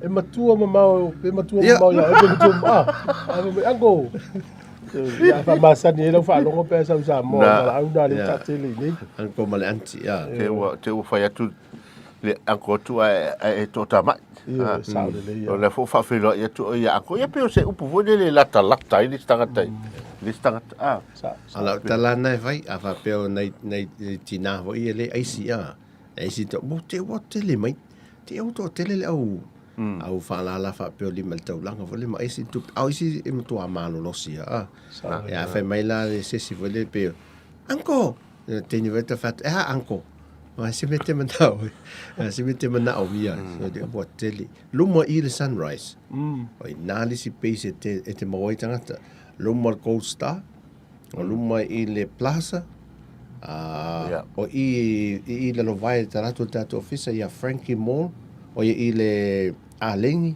e matua mamao, pe matua mamao ia oe, pe matua mamao, ah, ae fai mai, uncle, ia faamasani ai lau faalogo pe a sau i Samoa, Na. valaau na lea ua Ia. taatele i inei. Uncle ma le auntie, ah. Te ua, te ua fai atu le uncle atu ae, ae e toatamai. Ioe, sao lelei O lava. lea foi ua faafeiloai atu oe ia uncle. Ia pei o se upu foi lele e latalata ai le isi tagata i le isi tagata. Ah. Sao, A sao. lau tala lena e fai, a faapea o nai, nai tinā foi ia e le aisi, ah. E aisi to, mo te ua tele mai, te ua toatele le au, au faalala faapea o lima i le taulaga foi lele ma aisi tupe, a o isi e matua malolosi lava, ah. Sao Ia, a fai mai la le se isi foi lele pei o, Uncle! Ia, teine foi ta fai atu, e a uncle? Aua se mea te manao ai, a se mea te manaomia ai. So, le ua tele. Luma i le Sunrise. O i nā le isi base e te, e te maua ai tagata. Luma le Gold Star, o luma i le Plaza, a, Yeah. o i, i, i lalo vae ta latou le tatou ofisa ia Frankie Mall, o ia i le Alegi.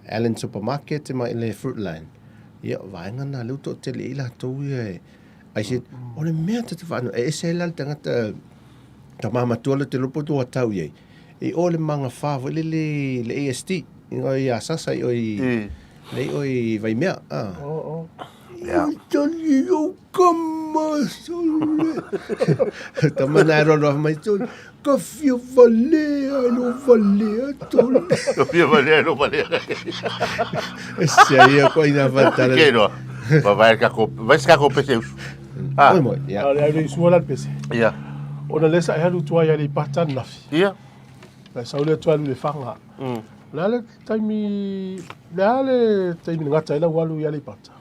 Allen Supermarket ma le Fruitland. Ia, o vaega na lea ua toatele ai latou ia e I said, o le mea ta te faanoanoa, e ese ai la le tagata tama matua la te iloa po o ua tau i ai, i o le magafa foi lele i le ASD, i o i Asasa i o i, le i o i Vaimea, ah. Yeah. Oi tali o kama sole. Tama na rono mai toli. Ka fia valea e lo valea toli. Ka fia valea e lo valea. Se ia ko ina fatala. Ke no. Va vai ka ko vai ska ko pese usu. Ah. Moi moi. Ya. Ale ale sua la pese. Ya. Ona lesa e halu tua ia le pata nafi. Ia. La saule tua lu le fanga. La le taimi la le taimi ngata ila walu ia le pata.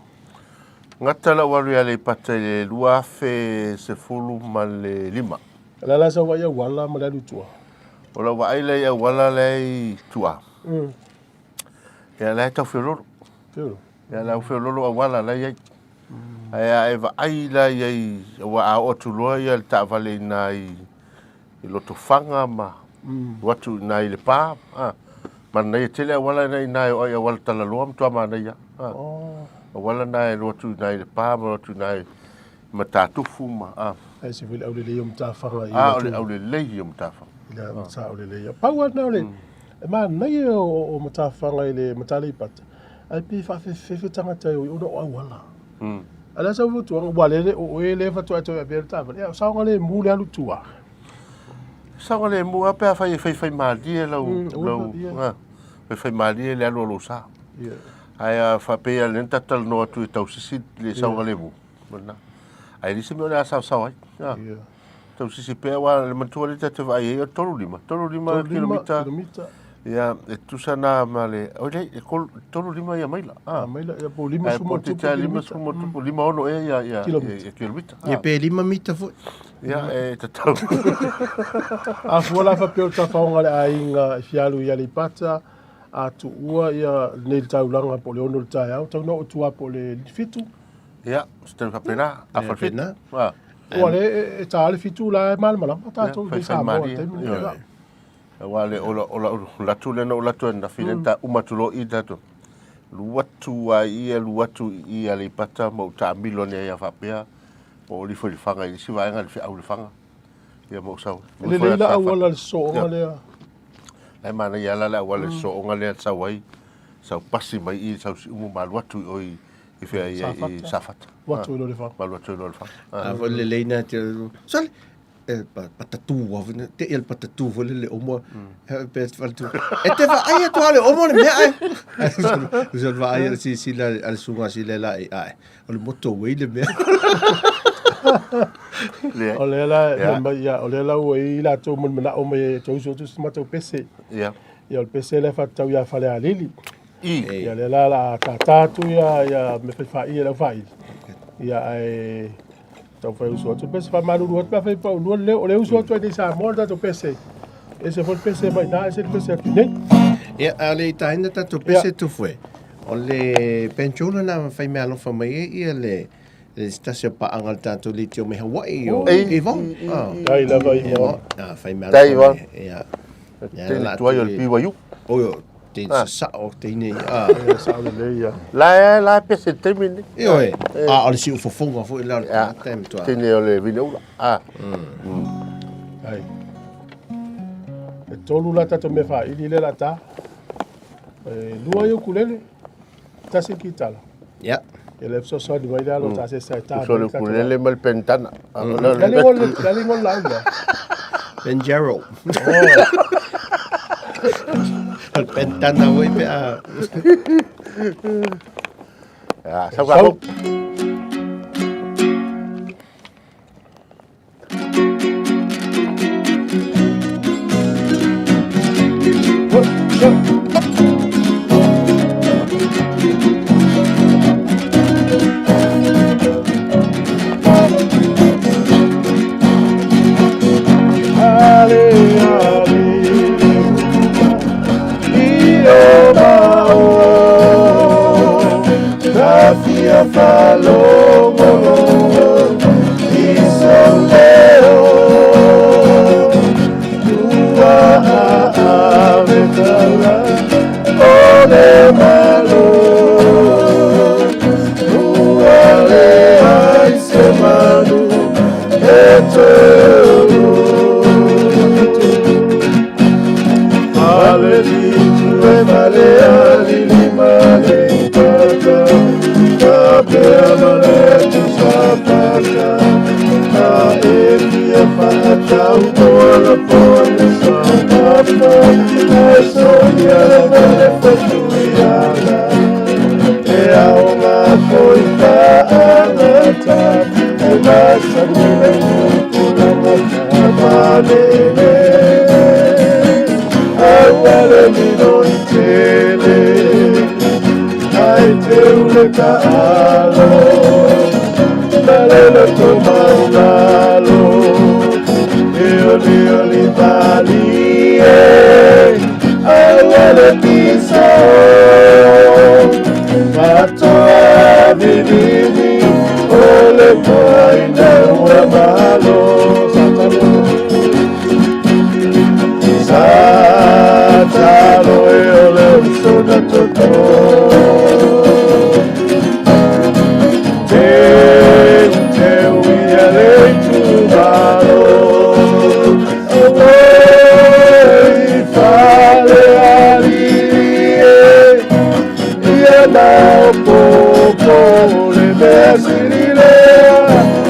Gata lau alu i Aleipata i le 2015. O le a la sau vaai auala ma le alu i tua? O lau vaai lea i auala lea i tua. Ia la e tau feololo. Feololo? Ia la e feololo auala la e i ai. Ae a e vaai la i ai, aua a oo atu loa ia le taavale i ina i Lotofaga ma alu atu i ina i Lepa, a, manaia tele auala na i ina e oo ai i auala talaloa matua manaia. A, auala na e alu atu i ina i Lepa ma alu atu i ina i Matatufu ma, a. Ae se foi le aulelei o Matafaga i A, o le aulelei o Matafaga. I le sa aulelei. Pau lava lena o le, e manaia o Matafaga i le Mataleipata, ae pei e faafefefe tagata e o i ona o auala. A o le a sau fautuaga, aua lele o oe lea faatoa e toe avea le taavale, a o saogalemu le alu tua. Saogalemu lava pe afai e faifaimalie lau, lau, a, faifaimalie le alu a lou sa. Ae a faapea lea na tatou talanoa atu e tausisi le saogalemu, o lena. Ae leai se mea o le a saosao ai. A, tausisi pea aua le manatua lea tatou te vaai ai o le 35, 35 kilomita. Ia, e tutusa na ma le, oi leai, e 35 ia maila. A, maila, ia po o 50 ma tupu kilomita. 50 ma tupu, 56 ea ia, ia, ia kilomita. Ia pe 5 mita foi. Ia, e tatau. A fua la faapea o le tafaoga a le aiga e fia alu i Aleipata, a tuua ia lenei le taulaga po o le 6 i le taeao, tau na oo atu lava po o le 7. Ia, se taimi faapena, afa le 7. Ua le, e ta le 7 la e malamalama tatou i Samoa i le taimi lenei. Aua le, o lau atu lea na ou alu atu ananafi lea na ta uma atu loa i i tatou. Alu atu lava i i, alu atu i i Aleipata ma ou taamilo ane ai lava faapea, ma ou alu ifo i Lefaga i le isi vaega i le feau i Lefaga. Ia ma ou sau. E lelei la auala le sosooga lea. La e manaia lava la le auala le sosooga lea e sau ai, sau pasi mai i i sau Siumu ma alu atu i o i i whea i i Safata. Alu atu i Lolefaga. Ma alu atu i Lolefaga. A foi lelei na te sole e patatū a foi te ia le patatū foi lele omo e pe faletu e te vaai atu a le omo le mea ai usa le vaai a le silasila a le susuga sile la i ae o le motorway le mea. O lea la mai ia o lea la ua i latou ma le manao mai e toe usu atu se matou pese. Ia. Ia o le pese lea faatatau ia Falealili. I. Ia lea la la tātā atu ia ia me fai whaia lau whaili. Ia ae tau fai usu atu pese whamalulu atu pe fai pau lua le o le usu atu ai nei Samoa le tatou pese. Ese foi le pese mai na ese le pese atu nei. Ia a le itaina tatou pese tufue. O le pensiola na fai mea alofa mai ai ia le le se tasi o paaga o le tatou leitio mai Hawaii o Yvonne. Tai lava Yvonne. Ah, fai mea alofa mai. Ia. Teine tuai o le BYU. Oi, teine sasao, teine a. Sao lelei ia. La la pese le taimi lenei. Ioe. A o le siufofoga foi la o le tagata e matua. Teine o le Vineula. A. Ai. E tolu la tatou mea faili lea la ta. E lua i ukulele, tasi le kitala. Ia. Ia le fesoasoani mai lea lo ta se sai ta. Uso le ukulele ma le pentana. La le ngol la le ngol la ula. Penjero. O le pentana foi pe a. Ia, sau ka. le fitu e ma le alili ma le upata Fapea ma le atu sa fata A e fia faatau moa la pone sa papa Ae soia lava le fatuiaga E aoga foi faagata E masani le tupulaga faamalele Aua le miloi tele Ae teu le taalo Ma le loto maulalo E olioli malie Aua le pisao Fatoa vivini O le toaina ua malo Satalo Satalo e o le uso na toto Teu teu ia le itumalo Oi fale alii e Ia na opopo le mea sili lea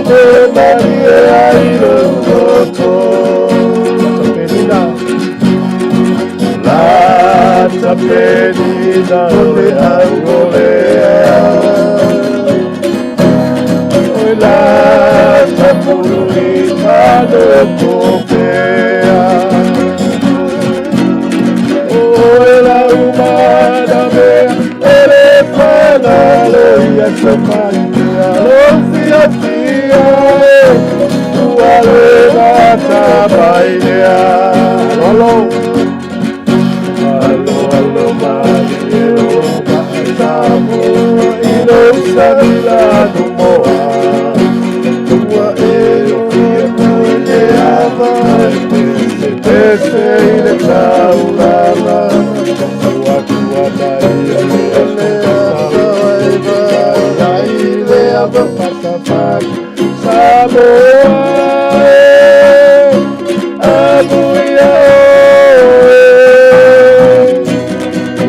E malie ai lou loto Lata penina Lata penina o le auolea Oi lata pulu i manukopea Oi lau mana mea o le Fagalo ia somaia Lo fiafia e ua le gata mai lea Alo alo alo mai e o Samoa i lou savila numoa Ua e ofia mai le ava e pese pese i le taulaga Ua tua mai le ava i le ava patapata Samoa e Amuia oe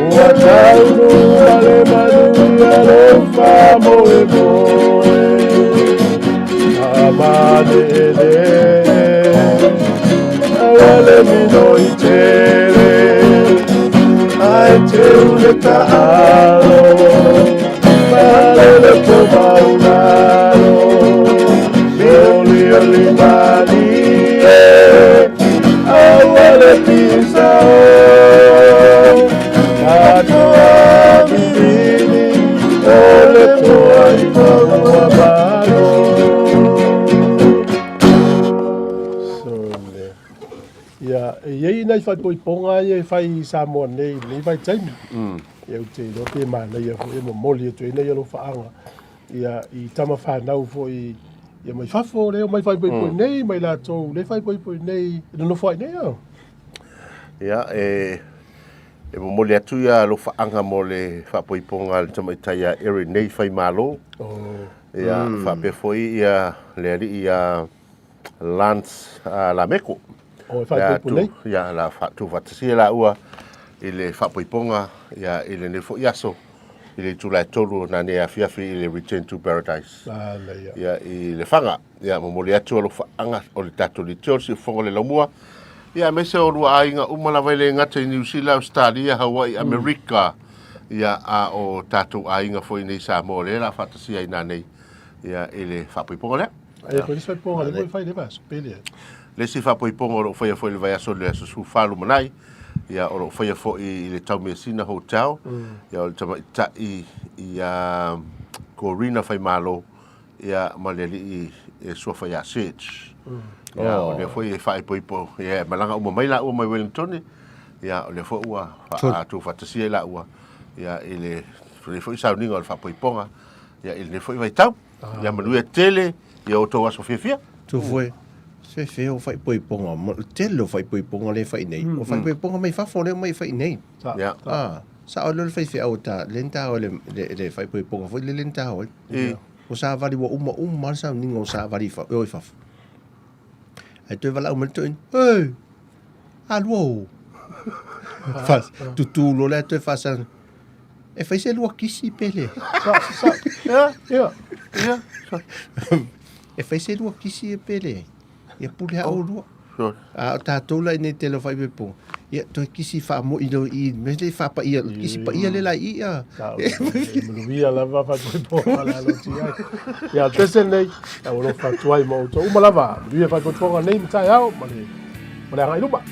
Ua taunuu le manuia lou faamoemoe Amalele Aua le minoi tele Ae teu le taalo Ma le loto maulalo Olioli malie Aua le pisao Katoa vivini O le toa i maua malo Sole. Ia, e i ai nai faaipoipoga ia e fai i Samoa nei i lenei vaitaimi. Ia, ou te iloa pe manaia foi e momoli atu ai nai alofaaga ia, i tama fanau foi ia mai fafo lea omai faaipoipo nei ma i latou lea e faaipoipo nei e nonofo ai nei. Ao. Ia, e, e momoli atu ia alofaaga mo le faapoipoga a le tamaitai ia Erin nei Faimalo. Oh. Ia, faapea foi ia le alii ia Lance Lameko. Oh, e faaipoipo nei. Ia, la tuufaatasia laua i le faapoipoga ia, i lenei foi aso i le itula e tolu o nanei afiafi i le Return to Paradise. Manaia. Ia, i Lefaga. Ia, momoli atu alofaaga o le tatou leitio, le siufofoga o le laumua. Ia, aemaise o lua aiga uma lava e le gata i Niu Sila, Ausetalia, Hawaii, Amerika. Ia, a o tatou aiga foi nei i Samoa lea o le a faatasia ai nanei ia, i le faapoipoga lea. Ae foi le isi faaipoipoga lea foi e fai i le vaiaso, pe leai. Le isi faapoipoga o lo o faia foi i le vaiaso i le aso 14 lumanai, ia, o lo o faia foi i le Taumeasina Hotel, ia, o le tamaitai ia Corina Faimalo, ia, ma le alii e suafa ia Serge. Ia, o lea foi e faaipoipo, ia, e malaga uma mai laua mai Wellingtone, ia, o lea foi ua tuufaatasia ai laua, ia, i le lenei foi sauniga o le faapoipoga, ia, i lenei foi vaitau. Ia manuia tele i o outou aso fiafia. Tufue, se fea o faaipoipoga, ma le tele o faaipoipoga lea e fai nei, o faaipoipoga mai fafo lea omai e fai nei. Ia. Ah, sao loa le faifeau e ta, lea na ta o le, le, le faaipoipoga foi lea na ta o ai. O savali ua uma uma le sauniga o savali i fa, e o i fafo. Ae toe valaau mai le toeaina, Hey! Alu o! Fa, tutū loa le toe faasala. E fai se lua kisi pe le. Sa, sa, ia, ia, ia. E fai se lua kisi e pe le. Ia pule ha o lua. A o tātou la i nei tele o whaipepo. Ia, toe kisi whaamoi no i, me le whaapaia, kisi paia le lai i a. E manuia lava whaikoipo ala alo ti ai. Ia, tese nei, ia ua lofa atu ai ma outou uma lava. Manuia whaikoipoga nei ma taeao, ma le, ma le agai luma.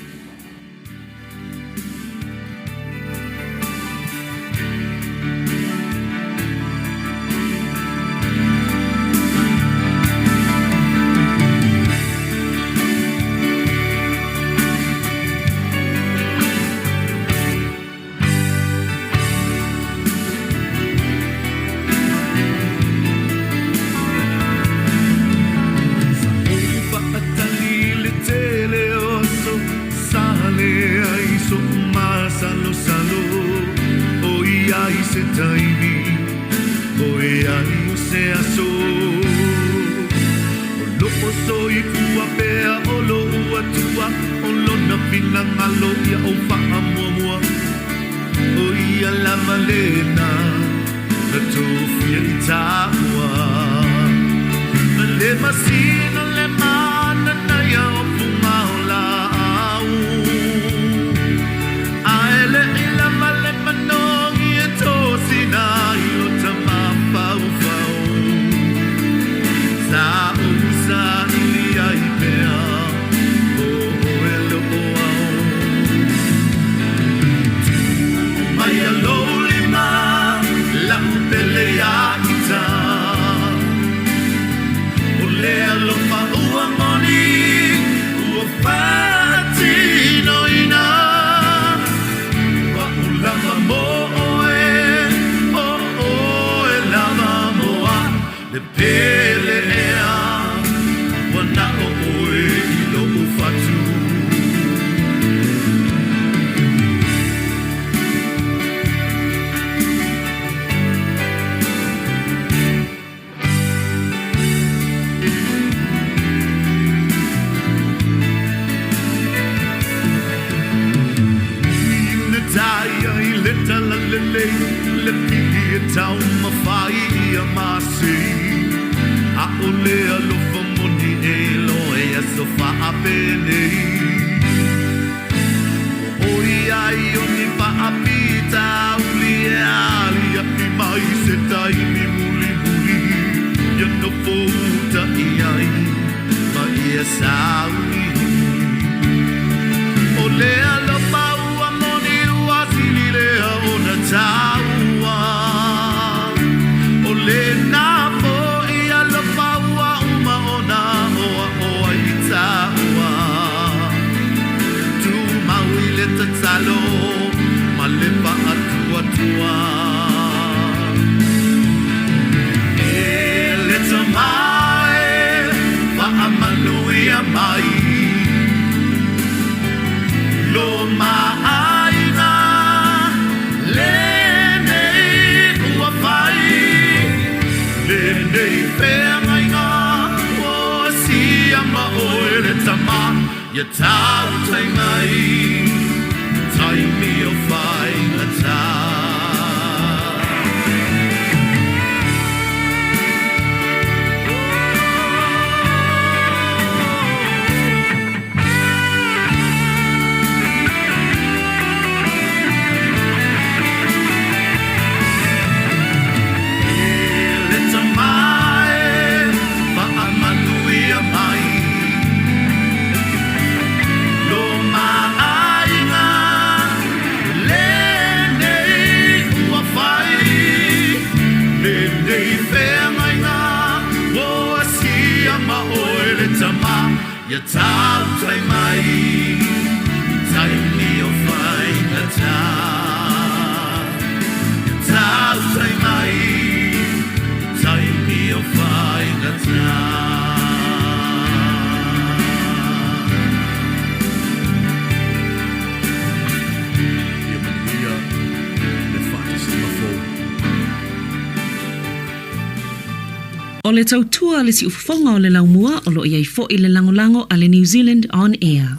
O le tautua a le siufofoga o le laumua o lo o i ai foʻi le lagolago a le New Zealand On Air.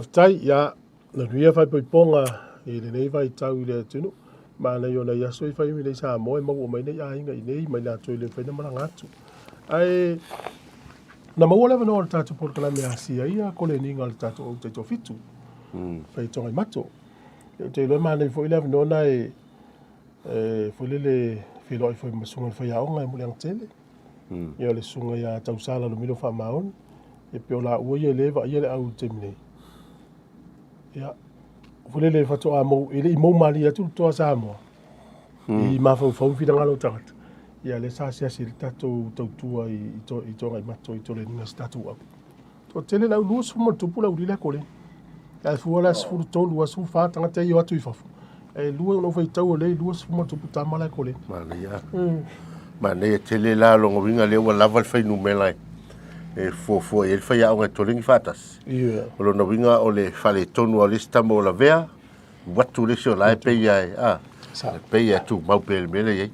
Faafetai, ia, manuia faaipoipoga i lenei vaitau i le atunuu. Manaia o nai aso i fai nei Samoa e maua mai nei aiga i nei mai latou e le mafai ona malaga atu. Ae na maua le avanoa o le tatou polokalame e asia ai ia koleniga o le tatou au taitoafitu, fai Togaimato. Ou te iloa e manaia foi le avanoa na e foi lele feiloai foi ma susuga i le faiaoga e Muliagatele. Ia o le susuga ia Tausala Lumilo Faamaoni, e pei o laua ia lea e vaaia le au i le taimi nei. Ia, foi lele faatoa mou, e le i mou malie atu le toa Samoa i mafaufau ma finagalo o tagata. Ia lea sa asiasi ai le tatou tautua i Togaimato i Toleniga i se tatou au. Toatele le au 20 ma tupu le au lile koleni. Ae fua la 13 a 14 tagata ia o atu i fafo. E lua ona ou faitau o lea e 20 ma tupu tama la e koleni. Manaia. Manaia tele la lona uiga lea ua lava le fuainumera e fuafua i ai le faiaoga e toleni faatasi. Ia. O lona uiga o le faaletonu lava o le isi tama ua lavea, alu atu le isi o la e pei lava e, a, Sa. e pei lava e tumau pea i le mea la e i ai.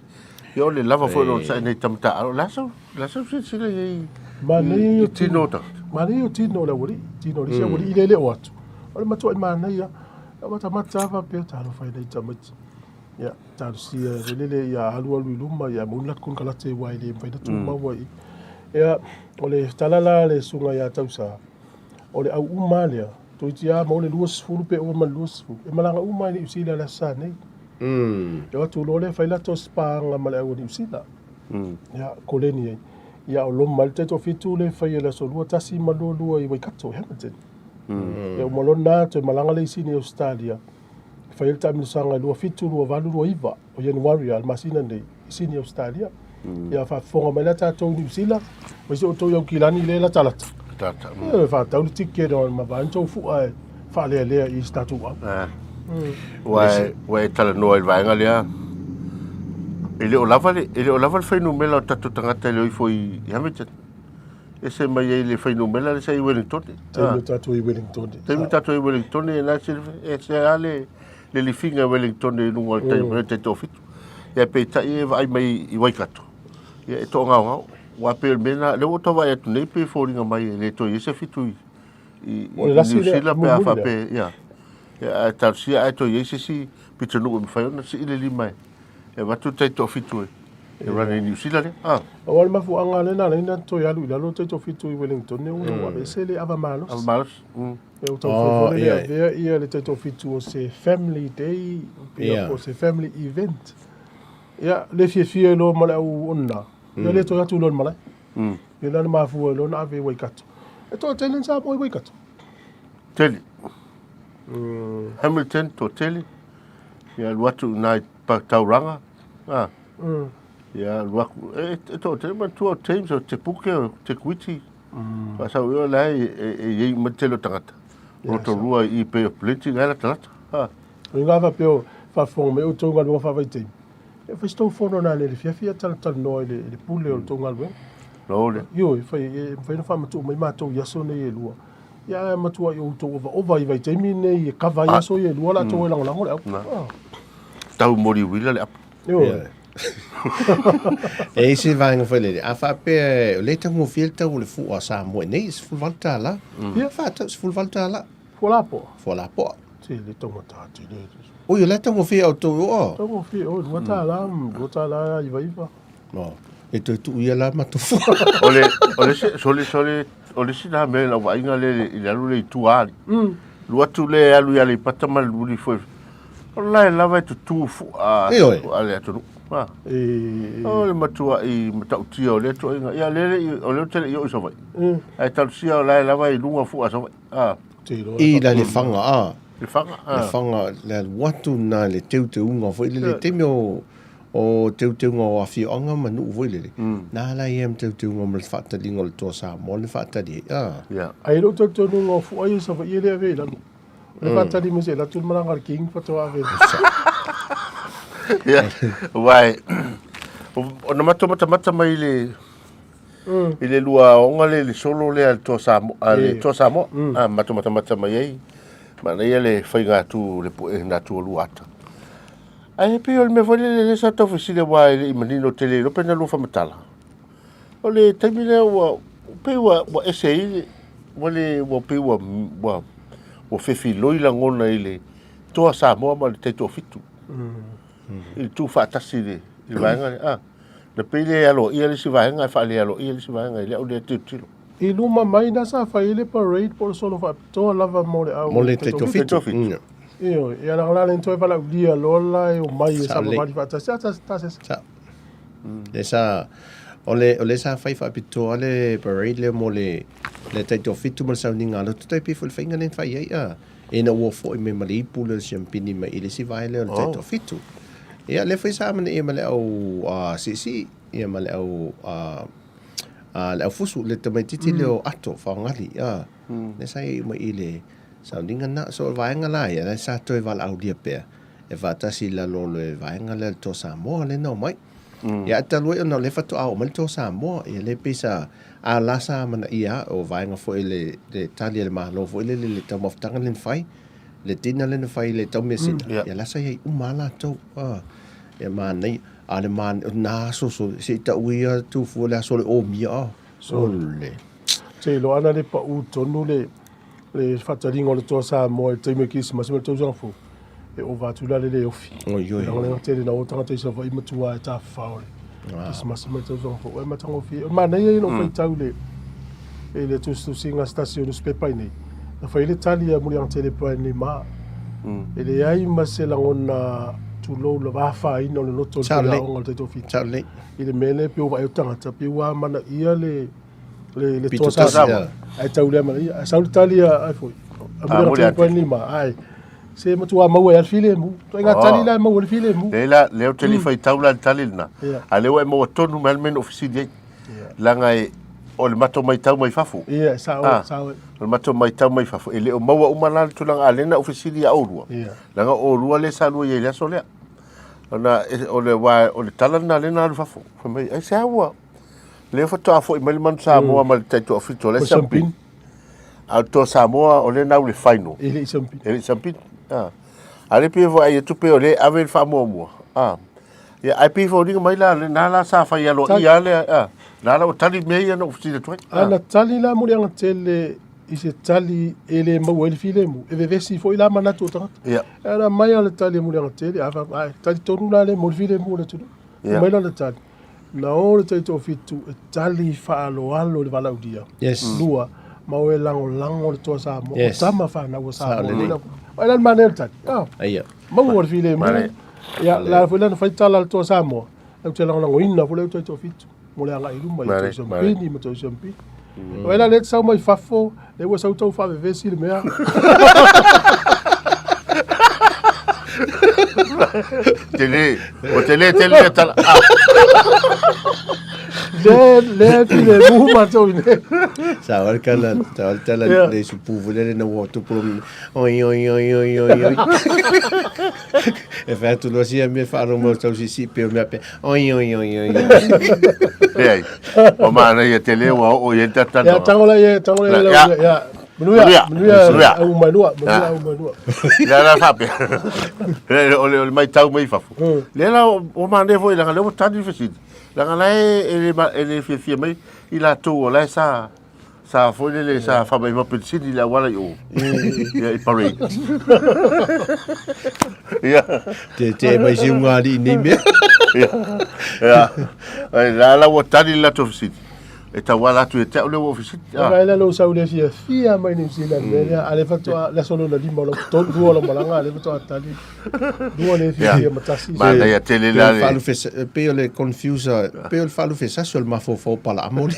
Ia o le lava foi o le onosai nei tama taaalo, o le a sau, o le a sau silasila i ai Manaia i ia o tino o tagata? Manaia ia o tino o le aualii, tino o le isi aualii lea e le o atu. O le matuai manaia. Ua matamata lava faapea, talofa e nai tamaiti. Ia, talosia foi lele ia alualu i luma, ia maua ni latou konekarate aua e le mafai ona tumau ai i. Ia, o le tala la a le susuga ia Tausa, o le au uma lava lea, toeitiiti lava maua le 20 pe ova ma le 20, e malaga uma lava i Niu Sila i le Aso Sa nei. E o atu loa lea fai latou sipaga ma le au a Niu Sila. Ia, koleni ai. Ia, o loma ai le taitoafitu lea e fai i le aso 2, 1 ma 22 i Waikato, i Hamilton. Ia uma loa lena, toe malaga le isi i Ausetalia, fai ai le taamilosaga i 27, 28, 29 o Ianuari, le masina nei, i Sini, Ausetalia. Ia faafofoga mai la tatou i Niu Sila, aemaise outou i Aukilani lea e latalata. Latalata. Ia faatau le ticket o ma vaai tou fua e faalealea i si tatou au. Ua e talanoa i le vaega lea, e le o lava le, e le o lava le fuainumera o tatou tagata e le o ifo i Hamilton. Ese mai ai le fuainumera lea sa i Wellington. Taimi o tatou i Wellington. Taimi o tatou i Wellington, e na e se a le le lifiga i Wellington i luga o le tai tai toafitu. Ia peitai e vaai mai i Waikato. Ia e toagaogao. Aua pei o le mea lena, lea ua ou tau vaai atu nei pei e foliga mai e le toe i ai se fitu i i O le lasi Niu lea, Sila pe a mulimuli lea. faapea, ia. Ia ae talosia ae toe i ai se isi pitonuu e mafai ona sii le lima e e avatu le taitoafitu e e run i Niu Sila lea. Ah. Aua o le mafuaaga lea na ala ai ona toe alu i lalo le taitoafitu i Wellington, ua aveese le ava malosi. Ava malosi. E ua taumafai foi lele e avea ia le taitoafitu o se family day, ia po o se family event. Ia, le fiafia ai loa ma le au onna, ia le toe atu loa i le malae. Ia lea na mafua ai loa ona ave i Waikato. E toatele ni Samoa i Waikato. Tele. Hamilton, toatele. Ia alu atu i ina i Tauranga. Ia alu atu, e toatele, manatua o Thames, o Te Puke, o Te Kuiti. Faasau ia o la e i ai uma le tele o tagata. Rotorua i Bay of Plenty, na e latalata. O ngā faapea o faafofoga mai outou galuega faavaitaimi, e fai se tou fono nanei i le fiafi ae talatalanoa i le pule o le tou galuega. Lole. Ioe, fai, e mafai ona faamatuu mai matou i aso nei e lua. Ia ae matuai outou ovaova i vaitaimi nei e kava ai aso ia e lua o le a outou ai lagolago le au. Tau moli uila le apo. Ioe. E i ai se vaega foi lele, a faapea o lea e taugofie le tau o le fua a Samoa i nei, e $18. Ia, faatau $18. Fua lapoa. Fua lapoa. Tele taugata tele. Oi, o la e taugofie au tou o. Taugofie, oi, $2, $2.99. No. E toe tuu ia la matou fua. O le, o le isi, sole, sole, o le isi na mea i lau vaaiga lea i le alu lea i tua ali. Alu atu lea e alu i Aleipata ma le luli foi. O la e lava e tutū fua Ioe. a le atunuu. Ha. O le matuai matautia o lea ituaiga. Ia, lea le i, o lea ou te le i oo i Savaii. Ae talosia o la e lava e i luga fua a Savaii. Ha. I la Lefaga, a. Lefaga, a. Lefaga, le alu atu na le teuteuga foi lele, taimi o, o teuteuga o afioaga ma nuu foi lele, na ala ia ma teuteuga ma le faataliga o le Toa Samoa le faatali ai, a. Ia. Ae i lou talitonuga o fua ia i Savaii e le avea i lalo. O le faatali mai se i alu atu le malaga a le King faatoa ave. Ia, aua e, ona matou matamata mai i le, i le lua aoga lea i le solo lea a le Toa Samoa, a le Toa Samoa, a matou matamata mai ai, manaia le faiga atu le pue na atu o lua ata. Ae pei o le mea foi lele lea sa tau fesili aua e le i manino tele iloa pe na lua faamatala. O le taimi lea ua pei ua ua ese ai le ua le ua pei ua ua Ua fefiloi lagona i le Toa Samoa ma le Taitoafitu i le tuufaatasi i le i le vaega lea. Ah, na pei le aloaia le isi vaega ae faalealoaia le isi vaega i le au lea tilotilo. I luma mai na sa fai ai le parade po o le solo faapitoa lava mo le au Mo le Taitoafitu. Taitoafitu. Ioe, ia leaga la le toe valaaulia loa la e omai e Sa lelei. savavali faatasi. A ta ta se. Sa. Le sa o le o le sa fai faapitoa le parade lea mo le le Taitoafitu ma le sauniga a lotu tai pei foi le faiga lea na fai ai a ina ua foi mai ma le ipu lea o le siampini mai i le isi vae lea o le Taitoafitu. Ia lea foi sa amanaia ma le au siisii ia ma le au le au fusu le tamaititi lea o Ato Faogali a lea sa i ai uma i le sauniga na. So o le vaega la ia lea sa toe valaaulia pea e faatasi i lalo o le vaega lea o le Toa Samoa lea na omai. Ia ae talu ai ona o lea faatoa oo mai le Toa Samoa, ia lea pei sa a la sa amanaia o vaega foi le le tali a le Malo foi lele i le taumafataga lea na fai, le dinner lea na fai i le taumeasina, ia la sa i ai uma lava latou. A, ia manaia. A o le manaia, o na aso se i tau ia atu fua le aso o le omia, a, ole. Se iloa ana le pau tonu le le faataliga o le Toa Samoa i le taimi o le Kerisimasi ma le tausaga fou, e ova atu la le le ofi. Oi, oi. Leaga le tele na o tagata i Savaii matua e tafafao le Kerisimasi ma le tausaga fou. E matagofie. O le manaia ia na ou faitau i le i le tusitusiga a se tasi o nusipepa i nei, na fai ai le tali a Muliagatele Brian Lima. E leai ma se lagona tulou lava afaina o le loto o le faiaoga o le taitoafitu. Sao lelei. I le mea lea e pei ua vaai o tagata, pei ua amanaia le le le Pito toa tasi, Samoa. ia. Ae tau le amanaia. Ae sau le tali a ai foi. A Ah, muli muli atu atu. i lima. Ai. Se matua maua e le filemu. Ituaiga Oh. tali la e maua e le filemu. Lea la, lea ou te le i faitau la i le tali lena. Ia. A lea ua e maua tonu mai le mea na ou fesili ai. Ia. Leaga e, o le matou matau mai fafo. Ia, sao, Ah. sao. O le matou matau mai fafo. E le o maua uma la le tulaga, a lea na ou fesili ia oulua. Ia. Leaga o oulua lea sa lua i ai i le aso lea. Ona e, o le, aua o le tala lena lea na alu i fafo. Fai mai, aisea ua, Lea faatoa foi mai le Manu Samoa ma le Taitoafitu o lea e siampini. A o le Toa Samoa o lea na au i le final. E le i siampini. E le i siampini. A. A lea pei e vaai atu pei o lea e ave le faamuamua. A. Ia, ae pei e foliga mai la, lena la sa fai aloaia lava lea. A. Na la ua tali mea ia na ou fesili atu ai. A na tali la Muliagatele i se tali e le maua ai le filemu, e vevesi foi la manatu o tagata. Ia. Ae na aumai lava le tali a Muliagatele, a faapea, ae talitonu la lea mo le filemu o le atunuu. Ia. Aumai lana tali. Na o le taitoafitu e tali faaaloalo i le valaaulia. Yes. Lua, ma o e lagolago le Toa Samoa, Yes. o tama fanau a Samoa. Sao lelei. Ai la le manaia o le tali. Ah, Aia. maua le filemu. Manaia. Ia, la foi la na fai tala a le Toa Samoa. Ou te lagolagoina foi le au taitoafitu mo le agai i luma i Manaia, tou siampini ma tou siampini. Ai la lea te sau mai fafo, lea ua sau tau faavevesi le mea. Tele, o tele tele le tala. Ah. Le, le filemu matou i nei. Sa o le tala, sa o le tala Yeah. le supu foi lele na ua tupu lo oi oi oi oi oi oi. E fai atu loa sia mea faalogo tau sisi pe o mea pe oi oi oi oi. Leai. O manaia tele ua oo i ai le tatou Ia, tango la ia, tango la ia, Ia. ia. Manuia, Manuia. manuia, Manuia. au mai lua, manuia Ah. au mai lua. Lea la faapea. Lea o le matau mai fafo. Lea la ua manaia foi leaga lea ua tali le fesili. Leaga la e e le fiafia mai i latou o la e sa sa foi lele sa faamaima penisini i le auala i o. Ia i parade. Ia. Te te mai si unga alii nei mea. Ia. Ia. Ai la la ua tali le latou fesili. E tauala atu ia te au lea ua ou fesili. Ah. Vaai la lou sau le fiafia mai New Zealand mm. lea, a le faatoa le aso lona lima o lau tolu lua o lau malaga, a le faatoa tali lua le fiafia ma tasi. Manaia tele la le. Faalufe pei o le confuse, pei o le faalufesasi o le mafaufau palaamo le.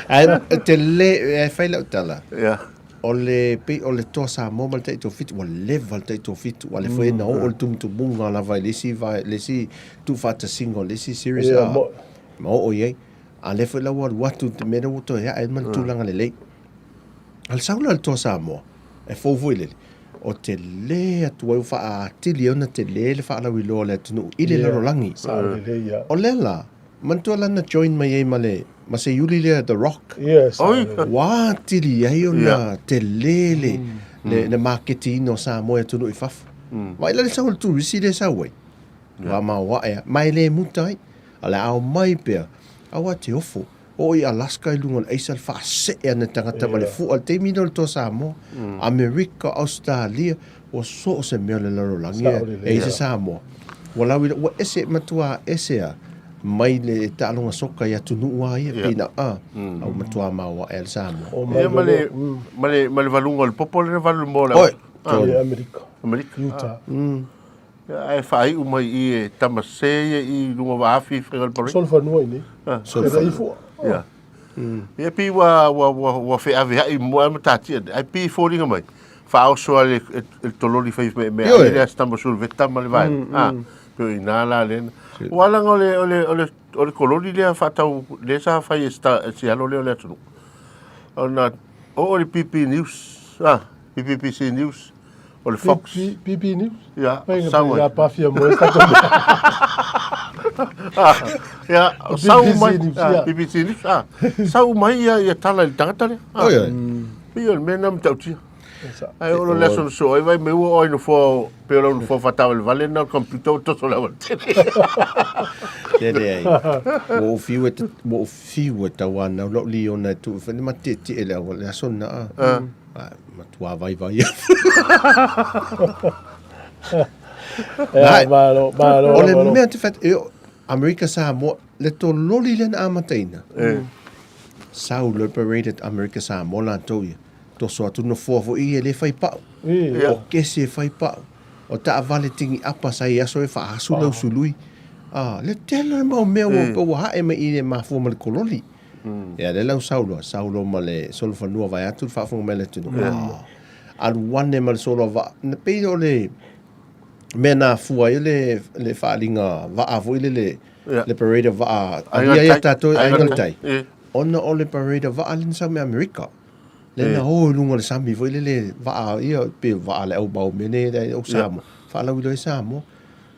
Ae tele e fai lau tala. Yeah. O le pei o le Toa Samoa ma le Taitoafitu, ua leva le Taitoafitu, ua le foi na oo le tumutumuga lava i le isi vae, le isi tuufaatasiga o le isi series Yeah, a mo- ma oo i ai. A lea foi la ua alu atu te mea lea ua toe ae ma le tulaga lelei. A le sau la le Toa Samoa, e fou foi lele, o tele atu ai ua faaatili ai ona tele le faalauiloa o le atunuu i le Yeah, lalolagi. sao lelei, ia. O lea la, Manatua la na join mai ai ma le ma se iuli lea The Rock. Yes. Oi. Ua atili ai ona Yeah. tele le le le maketiina o Samoa i atunuu i fafo. Vaai la le sau o le turisi lea e sau ai. Ua maoae lava. Ma e le muta ai. A o le a omai pea, aua te ofo. Oo i Alaska i luga o le aisa le faasee ana e tagata ma le fua i le taimi lea o le Toa Samoa, Amerika, Ausetalia, ua so o se mea o le lalolagi e i se Samoa. Ua lauila, ua ese, matua ese a mai le taaloga soka i atunuu a ia, pei na, a, a ua matua maoae a le Samoa. Ia ma le, ma le, ma le valuga o le popo lea na valu le moa o le Oi, Tony. Amerika. Amerika. Utah. Ae faaiu mai i i e tama sese ia i luga o vaafi i faiga o le parade. Solofanua i nei. Solofanua. E i fua. Ia. Ia pei ua, ua, ua, ua feaveai mua ai matatia nei. Ae pei e foliga mai, faaoso lava le, e, le tololi fai meamea Ioe. ai le a si tama suluveta ma le vaega. A, pei o ina la lea. Ua ala o le, o le, o le, o le kololi lea faatau, lea sa fai e si, ta, e si alo lea o le atunuu. Ona oo i le PP News, a, PPPC News, O le Fox. PP News? Ia, Fai sau ai. Ia pafia mo e tatou. Ia, sau mai. News, ia. BBC News, ah. Sau mai ia, ia tala i le tagata lea. Ah. Oi, oi. Pei o le mea na matautia. Ai o le aso na soo ai vai mai ua oi nofoa pei o lau nofoa faataavalevale lena o le computer ua toso le aualatele. Tele ai. Ua ou fiu e ua ou fiu e tauanau lau liona e tuu i fale ma tietie le au le aso lena. Ah. Ah, matua vaivai. Ia, malo, malo. O le mea te what, e, Amerika Samoa, le tololi le na amataina. Sau liberated Amerika Samoa latou ia. Toso atu nofoa foi ia le fai pau. O kese e fai pau. O taavale tingi apa sa i aso e faahasu lau sului. Ah, le tele le mau mea ua, ua hae mai i le mafua ma le kololi. Ia lea la ua sau loa, sau loa ma le solofanua vaeatu le faafofoga mai a le atunuu. Ah, alu ane ma le solo a vaa. Na pei o le mea na afua ai le, le faaaliga vaa foi lele, Ia. le parade o vaa, Aiga alia ia tai. tatou, Aiga aiga le tai. tai. Ia. Ona o le parade a vaa lea na sau mai Amerika. Lea na o i luga o le sami foi lele vaa ia, pe vaa a le au mea nei le au Samoa. Faalauiloa ai Samoa.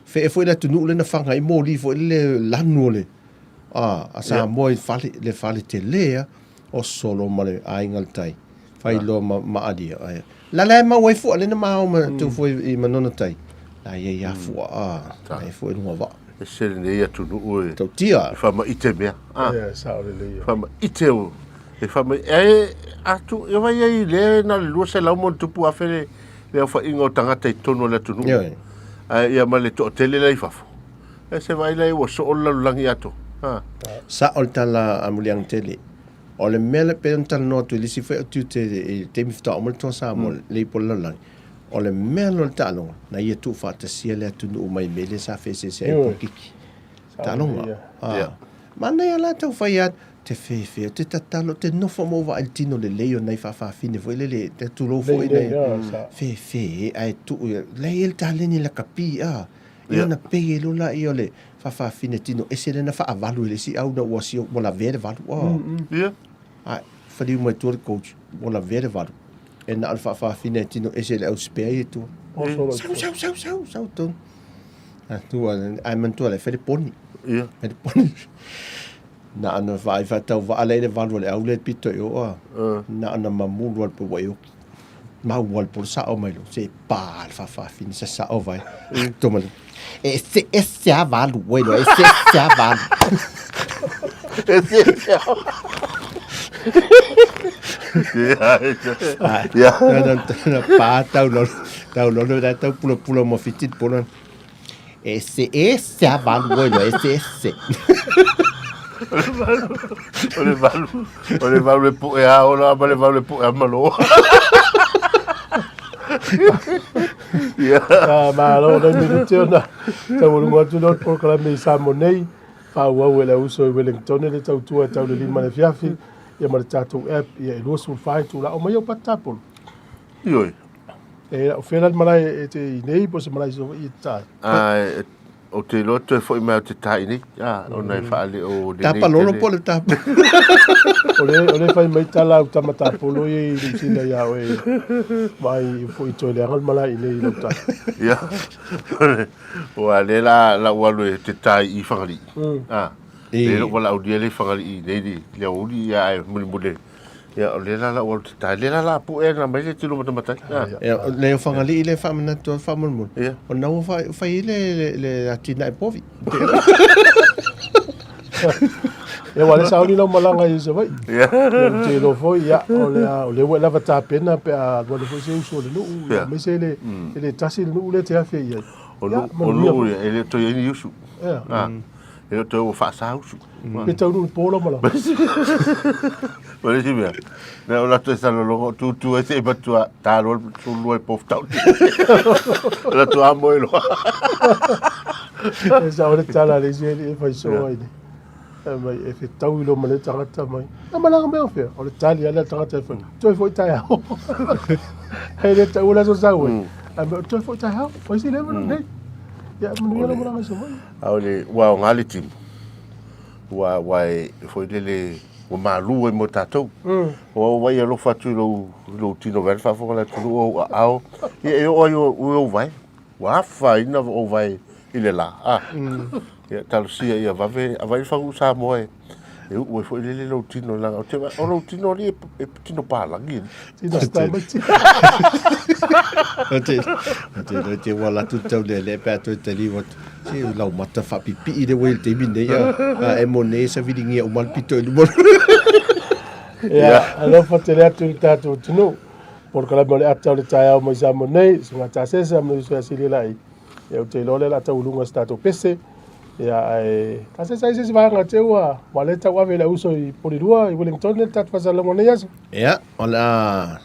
Fee foi le atunuu lea na faga ai moli foi lele lanu o le A, a Samoa i fale, le fale tele a, o solo ma le aiga le tai. Fai loa ma, ma alia. Ai. La la e mau ai fua, le na mahao ma tau fua i Manona tai. La ia ia fua, a, la ia fua i lunga vaa. Ese lenei atunuu e. Tautia. E faamaite mea. A. Ia, e sao lelei ia. Faamaite o, e faamaite, e, atu, e vai ai lea na o le 200 ma ona tupu afe le, le aofaiga o tagata i totonu o le atunuu. Ioe. Ae ia ma le toatele la i fafo. E se vaai la ua soo le lalolagi atoa. Ha. Sao le tala a Muliaga Tele. O le mea lea pei ona talanoa atu i le isi foi au tiute i le taimi faatoa uma le Toa Samoa le ipu o le lalolagi, o le mea lea o le taaloga, na ia tuufaatasia le atunuu mai mea lea sa feeseeseai i polokiki. Taaloga. Ha. Manaia la tau fai atu, te whēwhea, te tatalo, te nofo mo vaai le tino lelei o nai faafafine foi lele, te tulou foi nei. Whēwhē, ae tuu ia, lei e le taleni lakapi, a. Ia ona pei ai loa laia o le faafafine tino ese lea na faavalu e le isi au na ua sio ua lavea le valu a. Ia. Ae faliu mai tua le coach ua lavea le valu. E na o le faafafine tino ese le au spare ia i tua. Sau sau sau sau sau tonu. A tua ae manatua la e fai le poni. Ia. Fai le poni. Na ona vaai faatauvaa lea i le valu o le au lea pito i o a. Na ona mamulu a le pua i oki. Mau a le polo sao mai lo se pa le faafafine sasao vai. Ato ma le e se e se a valu oi lo e se se a valu. E se se a Ia. Na na pa tau lolo tau lolo na tau pula pula mo fiti polo. E se e se a valu oi lo e se e se. O le valu, o le valu e pu'e a ola ma le valu e pu'e a malo. Ia. Ah, malo, nei minute ona taualuga atu lea o le polokalame i Samoa nei, faaauau e le auso i Wellington le tautua e tau le 5 i le afiafi, ia ma le tatou app, ia e 24 itula. Omai au Patapolo. Ioe. E, o fea la le malae e te i nei po o se malae i Savaii e te tā? Ā, ou te iloa toe foi mai au te tā i nei, ā, ona e whaaleo lenei Tapa lolo tele. po le tapa. O le, o le fai mai tala au tama tapolo ia i Niu Sila ia oe vaai foi toe leaga le malae i nei i lau tā. Ia, ua lea la lau alu e te tā i Whangalii. Ā, le lou valaaulia le i Whangalii i nei le aoauli, ia ae mulimuli. Ia, o lea la lau alu te tae. Lea la la pu'e ana mai le tino matamatai. Ah. Ia, o le o Fagalii le faamanatu atu faamolemole. Ia. O na ua fai, fai ai le, le, le atinae povi. Ia ua le sauni lau malaga i Savaii. Ia ou te iloa foi, ia, o le a, o lea ua e lava tapena pe a alu ane foi se uso o le nuu, ia, aemaise le, e le tasi le nuu lea e te afe i ai. O nuu, o nuu ia, e le o toe i ai ni usu. Ia. E le o toe ua faasa usu. Pe taunuu i le po lau malaga. Ma le isi mea, na o latou e salologa o tutu ai se i matua ta loa le sulua i pofutau. O latou a moe loa. E sao le tala a le isi alii e fai soo ai nei. Fai mai, e fetaui loa ma le tagata mai. Na malaga mai o fea? O le tali lava lea a le tagata e fai, toe foi taeao. E le taua le aso sau ai. Ae mai, toe foi taeao. O isi leva nei. Ia, manuia lau malaga i Savaii. A o le, ua aoga le timu. Ua, ua e, foi lele, ua malu ai mo tatou. Ua ou vaai alofa atu i lou, i lou tino vae le faafofoga a le atunuu o ou aao. Ia e oo ai i ou vae. Ua afaina ou vae i le la. Ah. Ia talosia ia vave, avai le fagu Samoa e, e uu ai foi lele lou tino leaga ou te vaai, o lou tino alii e, e tino palagi. Tino stameti. O te, o te, o te ua latu tau le le pe a toe tali ua se lau mata whapipii le wei le teimi nei a, a e mo nei sa whiringia o malpito i luma. Ia, alofa tele atu i le tatou atunuu. Polokalame o le ata o le taeao mai Samoa nei, susuga Tasesa ma le uso ia Silia La'i. Ia ou te iloa lea o le a tauuluga se tatou pese. Ia ae Tasesa ai se isi vaega te ua ua le tauave i le uso i Polilua i Wellington le tatou faasalalauga o lenei aso. Ia, o le a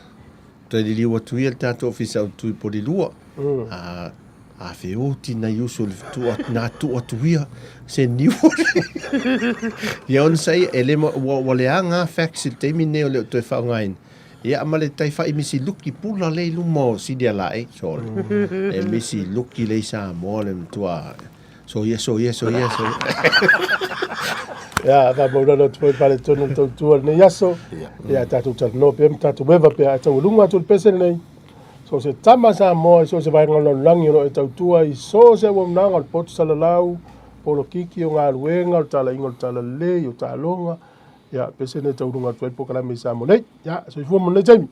toe liliu atu ia le tatou ofisa autu i Polilua. A a feoti nai uso i le tuu atu, na tuu atu ia se niu. Ia ona sa ia, e le ma, ua, ua leaga fax i le taimi lenei o le o toe faaaogaina. Ia ma le tai fai misi luki pula le i luma o Silia Laei sole. E misi luki le i Samoa le matua. Soia, soia, soia, soia. Ia, faamaulalo atu foi faaletonu o le tautua i lenei aso. Ia, tatou talanoa pea ma tatou eva pea ae taualuga atu le pese lenei. So o se tama Samoa i so o se vaega o le lalolagi o lo o e tautua i so o se auaunaga o le poto salalau, polokiki o galuega, o le talaiga o le talalelei, o taaloga, ia, pese lenei e taualuga atu ai le polokalame i Samoa nei. Ia, soifua mo lenei taimi.